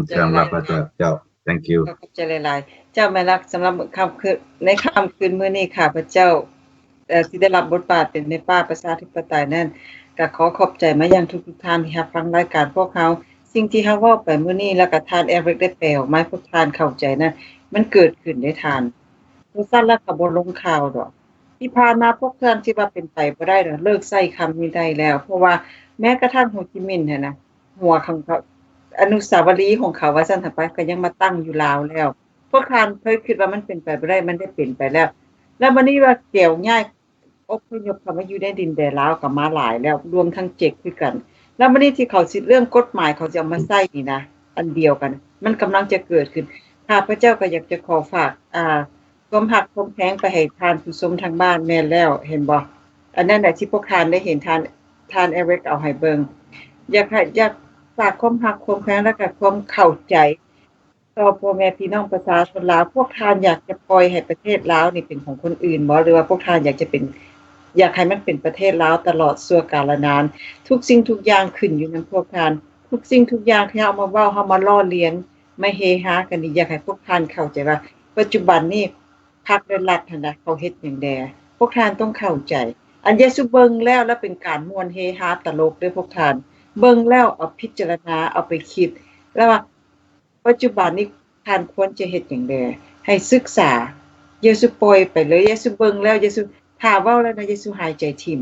ເຈົ້າ ຂອບໃຈຫຼາຍໆ ເຈົ້າ ແມ່ລັກ. ສຳລັບຄ່ຳຄືນ ໃນຄ່ຳຄືນມື້ນີ້ ຂ້າພະເຈົ້າ ເອີ ທີ່ໄດ້ຮັບບົດບາດເປັນແມ່ປ້າປະຊາທິປະໄຕນັ້ນ ກໍຂໍຂອບໃຈມາຍັງທຸກໆທ່ານທີ່ຮັບຟັງລາຍການພວກເຮົາ. ສິ່ງທີ່ເຮົາເວົ້າໄປມື້ນີ້ ແລ້ວກໍທ່ານແອຣິກໄດ້ແປອອກມາໃຫ້ພວກທ່ານເຂົ້າໃຈນັ້ນ ມັນເກີດຂຶ້ນເດ້ທ່ານ. ບໍ່ຊັ້ນແລ້ວກໍບໍ່ລົງຂ່າວດອກ. ທີ່ຜ່ານມາພວກທ່ານຊິວ່າເປັນໄປບໍ່ໄດ້ດອກ ເລີກໃຊ້ຄຳນີ້ໄດ້ແລ້ວ ເພາະວ່າແມ້ກະທັ່ງໂຮຈິມິນຫັ້ນນະ ຫົວຂອງເຂົາ ອະນຸສາວະລີຂອງເຂົາວ່າຊັ້ນເຖາະໄປ ກໍຍັງມາຕັ້ງຢູ່ລາວແລ້ວ. ພວກທ່ານເຄີຍຄິດວ່າມັນເປັນໄປບໍ່ໄດ້ ມັນໄດ້ເປັນໄປແລ້ວ. ແລ້ວບັດນີ້ວ່າແກວຍ້າຍ ອົບພະຍົບເຂົ້າມາຢູ່ໃນດິນແດນລາວກໍມາຫຼາຍແລ້ວ ລວມທັງເຈັກຄືກັນ. ແລ້ວບັດນີ້ທີ່ເຂົາຊິ ເລື່ອງກົດໝາຍເຂົາຊິເອົາມາໃຊ້ນີ້ນະ ອັນດຽວກັນ ມັນກຳລັງຈະເກີດຂຶ້ນ. ຂ້າພະເຈົ້າກໍຢາກຈະຂໍຝາກ ອ່າ ຄວາມຮັກຄວາມແພງໄປໃຫ້ທ່ານຜູ້ຊົມທາງບ້ານ. ແມ່ນແລ້ວ ເຫັນບໍ່? ອັນນັ້ນແຫຼະທີ່ພວກທ່ານໄດ້ເຫັນ ທ່ານ ທ່ານແອເຣັກເອົາໃຫ້ເບິ່ງ. ຢາກໃຫ້ ຢາກຝາກຄວາມຮັກຄວາມແພງ ແລ້ວກໍຄວາມເຂົ້າໃຈຕໍ່ພໍ່ແມ່ພີ່ນ້ອງປະຊາຊົນລາວ. ພວກທ່ານຢາກຈະປ່ອຍໃຫ້ປະເທດລາວນີ້ເປັນຂອງຄົນອື່ນບໍ່? ຫຼືວ່າພວກທ່ານຢາກຈະເປັນ ຢາກໃຫ້ມັນເປັນປະເທດລາວຕະຫຼອດຊົ່ວກາລະນານ? ທຸກສິ່ງທຸກຢ່າງຂຶ້ນຢູ່ນຳພວກທ່ານ. ທຸກສິ່ງທຸກຢ່າງທີ່ເຮົາເອົາມາເວົ້າ ເຮົາມາລໍ້ລຽນ ມາເຮຮາກັນນີ້ ຢາກໃຫ້ພວກທ່ານເຂົ້າໃຈວ່າ ປັດຈຸບັນນີ້ ພັກ ແລະ ລັດຫັ້ນນະ ເຂົາເຮັດຫຍັງແດ່? ພວກທ່ານຕ້ອງເຂົ້າໃຈ. ອັນຢາສຸເບິ່ງແລ້ວ ແລ້ວເປັນການມ່ວນເຮຮາຕະຫຼົກເດີ້ພວກທ່ານ. ເບິ່ງແລ້ວເອົາພິຈາລະນາ ເອົາໄປຄິດ ແລ້ວວ່າ ປັດຈຸບັນນີ້ທ່ານຄວນຈະເຮັດຫຍັງແດ່? ໃຫ້ສຶກສາ. ຢ່າສຸປ່ອຍໄປເລີຍ. ຢ່າສຸເບິ່ງແລ້ວ ຢ່າສຸ ຖ້າເວົ້າແລ້ວນະ ຢ່າສຸຫາຍໃຈຖິ້ມ.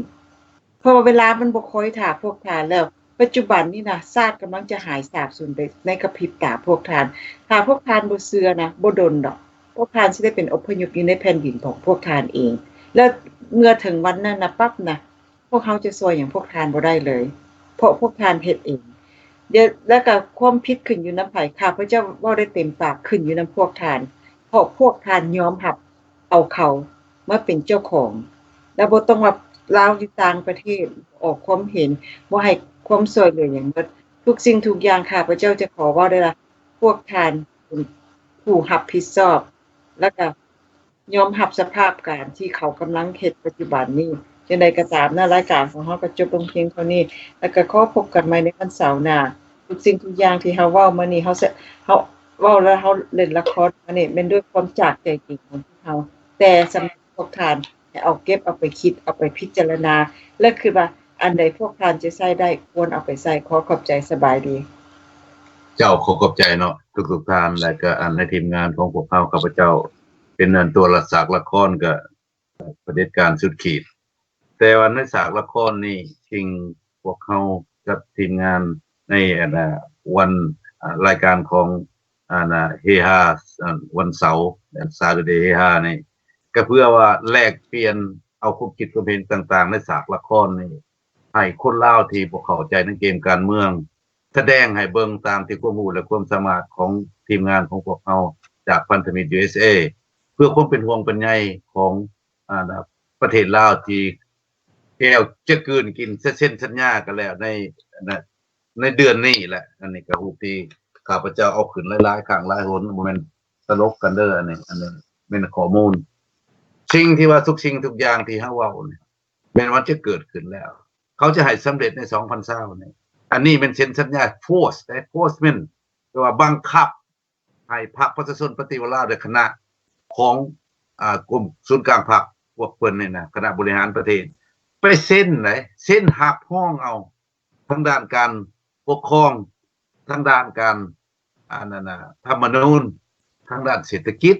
ເພາະວ່າເວລາມັນບໍ່ຄອຍຖ້າພວກທ່ານແລ້ວ. ປັດຈຸບັນນີ້ນະ ຊາດກຳລັງຈະຫາຍສາບສູນໄປໃນກະພິບຕາພວກທ່ານ. ຖ້າພວກທ່ານບໍ່ເຊື່ອນະ ບໍ່ດົນດອກ ພວກທ່ານຊິໄດ້ເປັນອົບພະຍົບຢູ່ໃນແຜ່ນດິນຂອງພວກທ່ານເອງ. ແລ້ວເມື່ອເຖິງວັນນັ້ນນະປັບນະ ພວກເຮົາຈະຊ່ວຍຫຍັງພວກທ່ານບໍ່ໄດ້ເລີຍ ເພາະພວກທ່ານເຮັດເອງ. ແລ້ວກໍຄວາມຜິດຂຶ້ນຢູ່ນຳໃຜ? ຂ້າພະເຈົ້າເວົ້າໄດ້ເຕັມປາກ ຂຶ້ນຢູ່ນຳພວກທ່ານ ເພາະພວກທ່ານຍອມຮັບ ເອົາເຂົາມາເປັນເຈົ້າຂອງ ແລ້ວບໍ່ຕ້ອງວ່າລາວຢູ່ຕ່າງປະເທດ ອອກຄວາມເຫັນ ບໍ່ໃຫ້ຄວາມຊ່ວຍເຫຼືອຫຍັງໝົດ. ທຸກສິ່ງທຸກຢ່າງ ຂ້າພະເຈົ້າຈະຂໍເວົ້າໄດ້ວ່າ ພວກທ່ານເປັນຜູ້ຮັບຜິດຊອບ ແລ້ວກະຍອມຮັບສະພາບການທີ່ເຂົາກຳລັງເຮັດປັດຈຸບັນນີ້. ຈັ່ງໃດກໍຕາມນະ ລາຍການຂອງເຮົາກໍຈົບລົງພຽງເທົ່ານີ້ ແລ້ວກໍຂໍພົບກັນໃໝ່ໃນວັນເສົາໜ້າ. ທຸກສິ່ງທຸກຢ່າງທີ່ເຮົາເວົ້າມານີ້ ເຮົາ ເຮົາເວົ້າແລ້ວເຮົາເຫຼັ້ນລະຄອນມານີ້ ແມ່ນດ້ວຍຄວາມຈາກໃຈຈິງຂອງພວກເຮົາ. ແຕ່ສຳລັບພວກທ່ານ ໃຫ້ເອົາເກັບເອົາໄປຄິດ ເອົາໄປພິຈາລະນາ ແລະ ຄິດວ່າອັນໃດພວກທ່ານຈະໃຊ້ໄດ້ ຄວນເອົາໄປໃຊ້. ຂໍຂອບໃຈ. ສະບາຍດີ. ເຈົ້າ ຂໍຂອບໃຈເນາະ ທຸກໆທ່ານ ແລະ ກໍອັນໃນທີມງານຂອງພວກເຮົາ ຂ້າພະເຈົ້າເປັນອັນຕົວລະສາກລະຄອນ ກໍ ຜະເດັດການສຸດຂີດ. ແຕ່ວ່າໃນສາກລະຄອນນີ້ ສິ່ງພວກເຮົາກັບທີມງານໃນ ອັນ ວັນ ອາ ລາຍການຂອງ ອັນ ເຮຮາ ວັນເສົາ Saturday ເຮຮານີ້ ກໍເພື່ອວ່າແລກປ່ຽນເອົາຄວາມຄິດຄວາມເຫັນຕ່າງໆ ໃນສາກລະຄອນນີ້ ໃຫ້ຄົນລາວທີ່ບໍ່ເຂົ້າໃຈໃນເກມການເມືອງ ສະແດງໃຫ້ເບິ່ງຕາມທີ່ຄວາມຮູ້ ແລະ ຄວາມສາມາດຂອງທີມງານຂອງພວກເຮົາ ຈາກພັນທະມິດ USA ເພື່ອຄວາມເປັນຫ່ວງເປັນໃຍຂອງ ອາ ປະເທດລາວ ທີ່ແກ້ວຈະກືນກິນ ຈະເຊັນສັນຍາກັນແລ້ວໃນ ໃນ ໃນເດືອນນີ້ແຫຼະ. ອັນນີ້ກໍຮູບທີ່ຂ້າພະເຈົ້າເອົາຂຶ້ນຫຼາຍໆຄັ້ງຫຼາຍຫົນ ບໍ່ແມ່ນຕະຫຼົກກັນເດີ້ ອັນນີ້ ອັນນີ້ແມ່ນຂໍ້ມູນ. ສິ່ງທີ່ວ່າທຸກສິ່ງທຸກຢ່າງທີ່ເຮົາເວົ້ານີ້ ແມ່ນວ່າຈະເກີດຂຶ້ນແລ້ວ ເຂົາຈະໃຫ້ສຳເລັດໃນສອງພັນຊາວນີ້. ອັນນີ້ແມ່ນເຊັນສັນຍາ force ເດ້ forcement ແປວ່າບັງຄັບ ໃຫ້ພັກປະຊາຊົນປະຕິວັດລາວ ໂດຍຄະນະຂອງ ອາ ກົມສູນກາງພັກ ພວກເພິ່ນນີ້ນະ ຄະນະບໍລິຫານປະເທດ ໄປເຊັນໃດ ເຊັນຮັບຮອງເອົາທາງດ້ານການປົກຄອງ ທາງດ້ານການ ອັນນັ້ນນະ ທຳມະນູນ ທາງດ້ານເສດຖະກິດ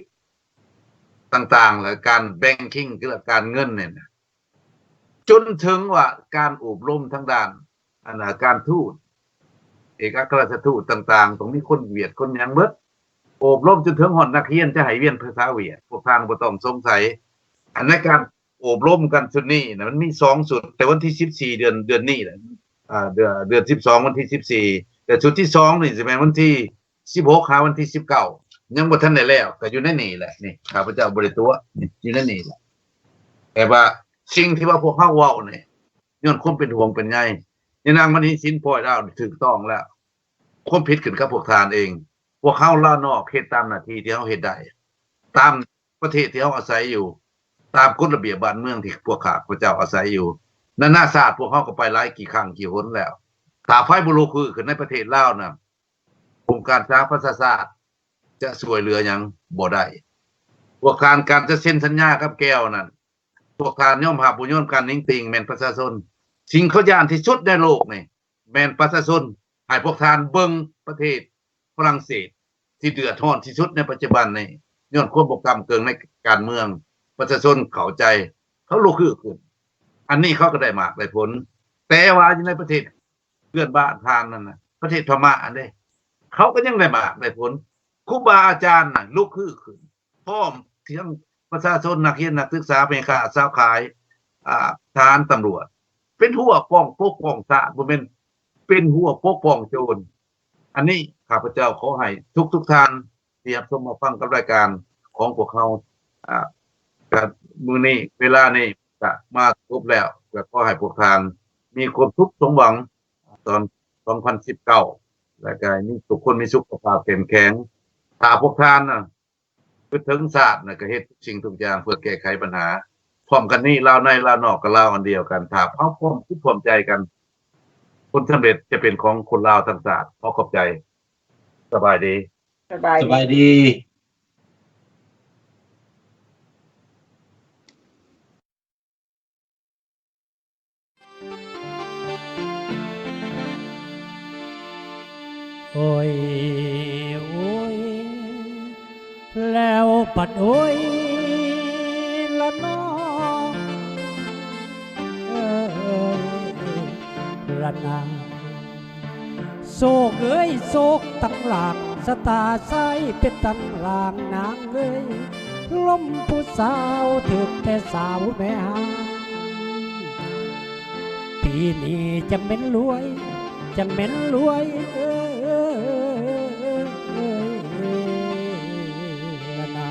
ຕ່າງໆ ແລະ ການແບັງກິ້ງ ຄືການເງິນນີ້ນະ ຈົນເຖິງວ່າການໂອບລົມທາງດ້ານ ອັນນະ ການທູດ ເອກອັກຄະລັດຖະທູດຕ່າງໆ ຕ້ອງມີຄົນຫວຽດຄົນຫຍັງເບິດ ໂອບລົມຈົນເຖິງຮອດນັກຮຽນຈະໃຫ້ຮຽນພາສາຫວຽດ ພວກທ່ານບໍ່ຕ້ອງສົງໄສ ອັນໃນການໂອບລົມກັນຊຸດນີ້ນະ ມັນມີສອງຊຸດ ແຕ່ວັນທີສິບສີ່ ເດືອນ ເດືອນນີ້ແຫຼະ ອ່າ ເດືອນ ເດືອນສິບສອງ ວັນທີສິບສີ່ ແຕ່ຊຸດທີສອງນີ້ຊິແມ່ນວັນທີສິບຫົກ ຫາວັນທີສິບເກົ້າ ຍັງບໍ່ທັນໄດ້ແລ້ວ ກໍຢູ່ໃນນີ້ແຫຼະ ນີ້ ຂ້າພະເຈົ້າບໍ່ໄດ້ຕົວະ ນີ້ ຢູ່ໃນນີ້ແຫຼະ ແຕ່ວ່າສິ່ງທີ່ວ່າພວກເຮົາເວົ້ານີ້ ຍ້ອນຄວາມເປັນຫ່ວງເປັນໃຍ ຍານາງມະນີສິນ ພອຍລາວ ຖືກຕ້ອງແລ້ວ ຄວາມຜິດຂຶ້ນກັບພວກທ່ານເອງ ພວກເຮົາລາວນອກເຮັດຕາມໜ້າທີ່ທີ່ເຮົາເຮັດໄດ້ ຕາມປະເທດທີ່ເຮົາອາໄສຢູ່ ຕາມກົດລະບຽບບ້ານເມືອງທີ່ພວກຂ້າພະເຈົ້າອາໄສຢູ່ ນານາຊາດພວກເຮົາກໍໄປຫຼາຍກ່ຽງຄັ້ງກ່ຽງຫົນແລ້ວ ຖ້າໃຜບໍ່ລຸກຮືຂຶ້ນໃນປະເທດລາວນະ ອົງການສະຫະປະຊາຊາດຈະຊ່ວຍເຫຼືອຫຍັງບໍ່ໄດ້ ພວກທ່ານ ການຈະເຊັນສັນຍາກັບແກວນັ້ນ ພວກທ່ານຍອມຮັບບໍ່ຍອມກັນ ໜິງຕິ່ງແມ່ນປະຊາຊົນ ສິ່ງເຂົາຢ້ານທີ່ສຸດໃນໂລກນີ້ ແມ່ນປະຊາຊົນ ໃຫ້ພວກທ່ານເບິ່ງປະເທດຝຣັ່ງເສດ ທີ່ເດືອດຮ້ອນທີ່ສຸດໃນປັດຈຸບັນນີ້ ຍ້ອນຄວາມບໍ່ກ້ຳເກີງໃນການເມືອງ ປະຊາຊົນເຂົ້າໃຈ ເຂົາລຸກຮືຂຶ້ນ ອັນນີ້ເຂົາກໍໄດ້ໝາກໄດ້ຜົນ ແຕ່ວ່າຢູ່ໃນປະເທດເພື່ອນບ້ານທ່ານນັ້ນນະ ປະເທດພະມ້າອັນເດ້ ເຂົາກໍຍັງໄດ້ໝາກໄດ້ຜົນ ຄູບາອາຈານນະລຸກຮືຂຶ້ນ ພ້ອມທັງປະຊາຊົນ ນັກຮຽນ ນັກສຶກສາ ແມ່ຄ້າ ຊາວຂາຍ ອາ ທະຫານ ຕຳຫຼວດ ເປັນຮົ້ວປ້ອງປົກປ້ອງຊາດ ບໍ່ແມ່ນເປັນຮົ້ວປົກປ້ອງໂຈນ. ອັນນີ້ຂ້າພະເຈົ້າຂໍໃຫ້ທຸກໆທ່ານທີ່ຮັບຊົມຮັບຟັງກັບລາຍການຂອງພວກເຮົາ ອາ ກະມື້ນີ້ເວລານີ້ກະມາຄົບແລ້ວ ກະຂໍໃຫ້ພວກທ່ານມີຄວາມສຸກສົມຫວັງ ຕອນສອງພັນສິບເກົ້າ ແລະກະໃຫ້ມີ ທຸກຄົນມີສຸຂະພາບເຂັ້ມແຂງ ຖ້າພວກທ່ານນະ ຄິດເຖິງຊາດນະ ກະເຮັດທຸກສິ່ງທຸກຢ່າງເພື່ອແກ້ໄຂບັນຫາ ພ້ອມກັນນີ້ ລາວໃນລາວນອກກໍລາວອັນດຽວກັນ ຖ້າເຮົາພ້ອມຈິດພ້ອມໃຈກັນ ຜົນສຳເລັດຈະເປັນຂອງຄົນລາວທັງຊາດ. ຂໍຂອບໃຈ. ສະບາຍດີ. ສະບາຍດີ. ສະບາຍດີ. ໂອຍ ໂອຍ ແລ້ວບັດໂອຍລະນໍ ເອີຍ ລະນາ. ໂຊກເອີຍໂຊກຕັ້ງຫຼາກ ຊະຕາຊາຍເປັນຕັ້ງຫຼາກນາງເອີຍ ລົມຜູ້ສາວຖືກແຕ່ສາວແມ່ຮ້າງ ປີນີ້ຈັ່ງແມ່ນລວຍ ຈັ່ງແມ່ນລວຍ ເອີຍ ລະນາ.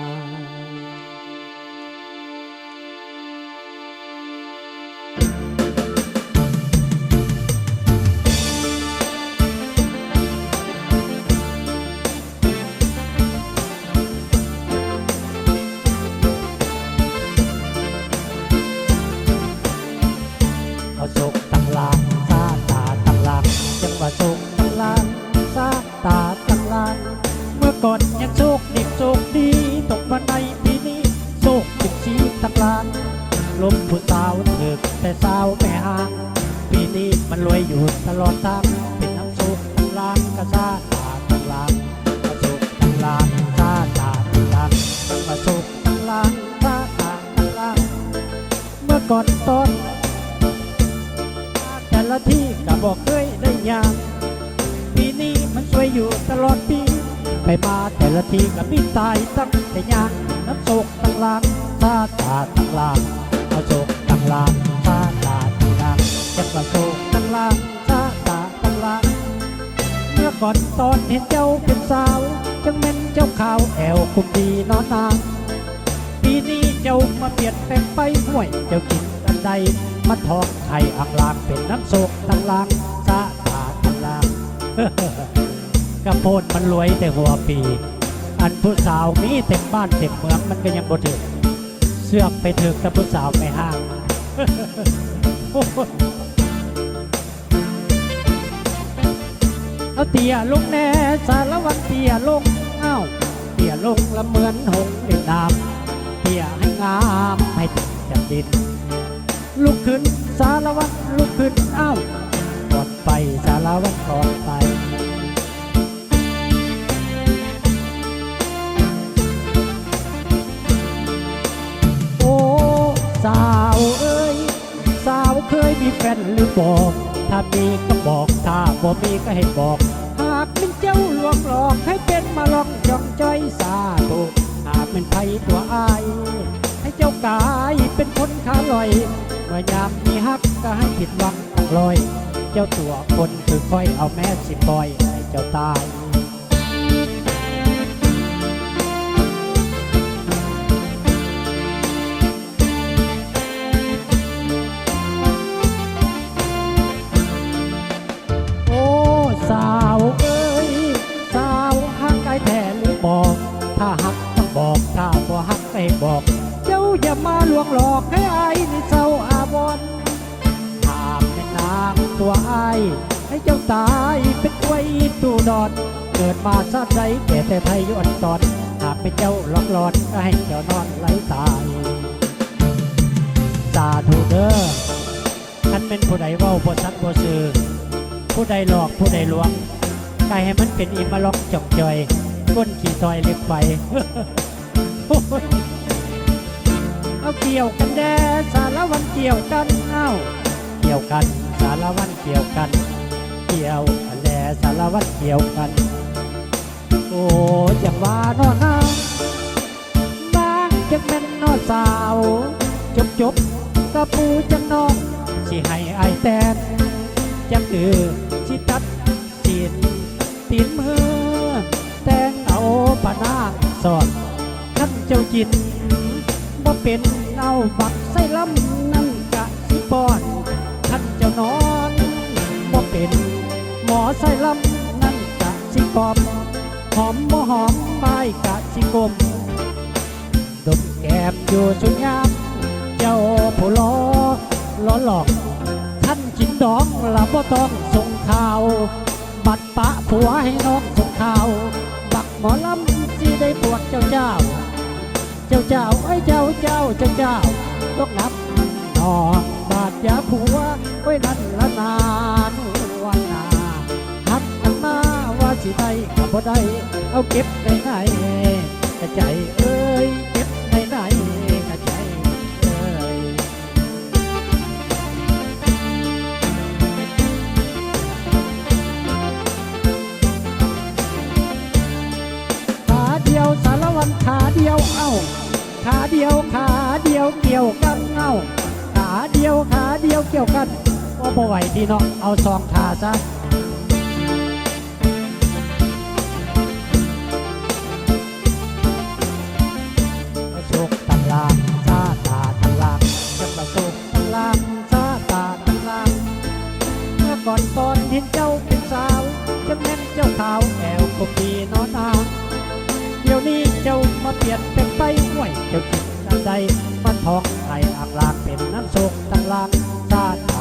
ເອົາໂຊກຕັ້ງຫຼາກ ຊາຕາຕັ້ງຫຼາກ ຈັ່ງວ່າໂຊກຕັ້ງຫຼາກ ຊາ ຕາຕັ້ງຫຼາກ ເມື່ອກ່ອນຍັງໂຊກດີໂຊກດີ ຕົກມາໃນປີນີ້ໂຊກສິບສີ່ຕັ້ງຫຼາກ ລົມຜູ້ສາວຖືກແຕ່ສາວແມ່ຮ້າງ ປີນີ້ມັນລວຍຢູ່ຕະຫຼອດທາງ ເປັນນຳໂຊກຕັ້ງຫຼາກ ກະຊາຕາຕັ້ງຫຼາກ ກະໂຊກຕັ້ງຫຼາກ ຊາຕາຕັ້ງຫຼາກ ກະໂຊກຕັ້ງຫຼາກ ຊາຕາຕັ້ງຫຼາກ. ເມື່ອກ່ອນຕອນມາແຕ່ລະທີກະບໍ່ເຄີຍໄດ້ຍ່າງ ປີນີ້ມັນຊ່ວຍຢູ່ຕະຫຼອດປີ ໄປມາແຕ່ລະທີກະມີຕາຍຕັ້ງແຕ່ຍ່າງ ນຳໂຊກຕັ້ງຫຼາກ ຊາຕາຕັ້ງຫຼາກ ເອົາໂຊກຕັ້ງຫຼາກ ຊາຕາຕັ້ງຫຼາກ ຈັກວ່າໂຊກຕັ້ງຫຼາກ ຊາຕາຕັ້ງຫຼາກ. ເມື່ອກ່ອນຕອນເຫັນເຈົ້າເປັນສາວ ຈັ່ງແມ່ນເຈົ້າຂາວແອວຄຸມດີນໍນາງ ປີນີ້ເຈົ້າມາປ່ຽນແປງໄປ ຫ້ວຍ ເຈົ້າກິນອັນໃດ ມາທອກໄຂ່ອ່າງລາງ ເປັນນຳໂຊກຕັ້ງຫຼາກ ຊາຕາຕັ້ງຫຼາກ ກະໂພດມັນລວຍແຕ່ຫົວປີ ອັນຜູ້ສາວມີເຕັມບ້ານເຕັມເມືອງ ມັນກະຍັງບໍ່ຖືກ ເຊືອກໄປຖືກແຕ່ຜູ້ສາວແມ່ຮ້າງ. ເອົາເຕ້ຍລົງແດ່ ສາລະວັນເຕ້ຍລົງ ອ້າວ ຍລົງລະເໝືອນຫົງເຫຼັ້ນນ້ຳ ເຕ້ຍໃຫ້ງາມໃຫ້ເຕັມແຜ່ນດິນ. ລຸກຂຶ້ນສາລະວັນ ລຸກຂຶ້ນ ອ້າວ ກ່ອນໄປສາລະວັນ ກ່ອນໄປ. ໂອ້ ສາວເອີຍ ສາວເຄີຍມີແຟນຫຼືບໍ່? ຖ້າມີກໍບອກ ຖ້າບໍ່ມີກໍໃຫ້ບອກ. ຫາກແມ່ນເຈົ້າລວງຫຼອກໃຫ້ເປັນມາລອງຈ່ອງຈ່ອຍສາທຸ. ຫາກແມ່ນໃຜຕົວະອ້າຍ ໃຫ້ເຈົ້າກາຍເປັນຄົນຂາລອຍ. ເມື່ອຍາມມີຮັກກໍໃຫ້ຜິດຫວັງຕັ້ງຮ້ອຍ. ເຈົ້າຕົວະຄົນຄືຂ້ອຍ ເອົາແມ່ຊິປ່ອຍໃຫ້ເຈົ້າຕາຍ. ໂອ້ ສາວເອີຍ ສາວຮັກອ້າຍແທ້ຫຼືບໍ່? ຖ້າຮັກຕ້ອງບອກ ຖ້າບໍ່ຮັກໃຫ້ບອກ. ເຈົ້າຢ່າມາລວງຫຼອກໃຫ້ອ້າຍນີ້ເສົ້າອາວອນ. ຫາກແມ່ນນາງຕົວະອ້າຍ ໃຫ້ເຈົ້າຕາຍເປັນຄວາຍຕູ້ດອນ. ເກີດມາຊາດໃດແກ່ແຕ່ໄພຢູ່ອອນຕອນ. ຫາກແມ່ນເຈົ້າຫຼອກຫຼອນ ກໍໃຫ້ເຈົ້ານອນໄຫຼຕາຍ. ສາທຸເດີ. ຄັນແມ່ນຜູ້ໃດເວົ້າບໍ່ສັດບໍ່ຊື່ ຜູ້ໃດຫຼອກຜູ້ໃດລວງ ກໍໃຫ້ມັນເປັນອີ່ມາລອງຈ່ອງຈ່ອຍ ກົ້ນຂີ້ຕ້ອຍເຫຼັກໄຟ. ເອົາ ກ່ຽວກັນແດ່ສາລະວັນ ກ່ຽວກັນ ເອົາ ກ່ຽວກັນສາລະວັນ ກ່ຽວກັນ ກ່ຽວກັນແດ່ສາລະວັນ ກ່ຽວກັນ. ໂອ້ ຈັ່ງວ່າເນາະນາງ ນາງຈັ່ງແມ່ນເນາະສາວ ຈົບໆ ກໍປູຈັ່ງນ້ອງ ຊິໃຫ້ອ້າຍແຕ່ງ ຈັກເອີ ຊິຕັດ ຊີ້ນຕີນມື ແຕ່ງເອົາພະນາງສອນ. ຄັນເຈົ້າກິນບໍ່ເປັນ ເອົາບັກໄຊລຳນັ້ນກະຊິປ້ອນ. ຄັນເຈົ້ານອນບໍ່ເປັນ ໝໍໄຊລຳນັ້ນກະຊິກອມ. ຫອມບໍ່ຫອມອ້າຍກະຊິກົ້ມ ດົມແກ້ມຢູ່ຊຸຍາມ ເຈົ້າຜູ້ຫຼໍ່ຫຼໍ່ຫຼອງ. ຄັນກິນດອງລະບໍ່ຕ້ອງສົ່ງຂ່າວ ບັດປະຜົວໃຫ້ນ້ອງສົ່ງຂ່າວ ບັກໝໍລຳຊິໄດ້ບວກເຈົ້າເຈົ້າ. ເຈົ້າເຈົ້າ ເອີຍ ເຈົ້າເຈົ້າ ເຈົ້າເຈົ້າ ຕົກນ້ຳນອງບາດຢາຜົວ ໂອ້ຍ ນັ້ນລະນາ ນວນນາ ຮັກກັນມາວ່າຊິໄດ້ກໍບໍ່ໄດ້ ເອົາເກັບໄວ້ໃນກະໃຈເອີຍ ເກັບໄວ້ໃນກະໃຈເອີຍ. ຂາດຽວສາລະວັນ ຂາດຽວ ເອົ້າ ຂາດຽວ ຂາດຽວກ່ຽວກັນ ເອົ້າ ຂາດຽວ ຂາດຽວກ່ຽວກັນ. ໂອ້ ບໍ່ໄຫວຕິເນາະ ເອົາສອງຂາຊະ. ສະໂຊກຕາງລ່າງ ສະຕາຕາງລ່າງ ສະໂຊກຕາງລ່າງ ສະຕາຕາງລ່າງ. ເມື່ອກ່ອນຕອນເຫັນເຈົ້າເປັນສາວ ຈັ່ງແມ່ນເຈົ້າຂາວແອວກົມດີເນາະນາງ. ດຽວນີ້ເຈົ້າມາປ່ຽນແປງໄປ ຫ້ວຍ ເຈົ້າຄິດອັນໃດ ມາທອງໃຫ້ອາກລາກເປັນນ້ຳໂຊກຕາງລ່າງ ສະຕ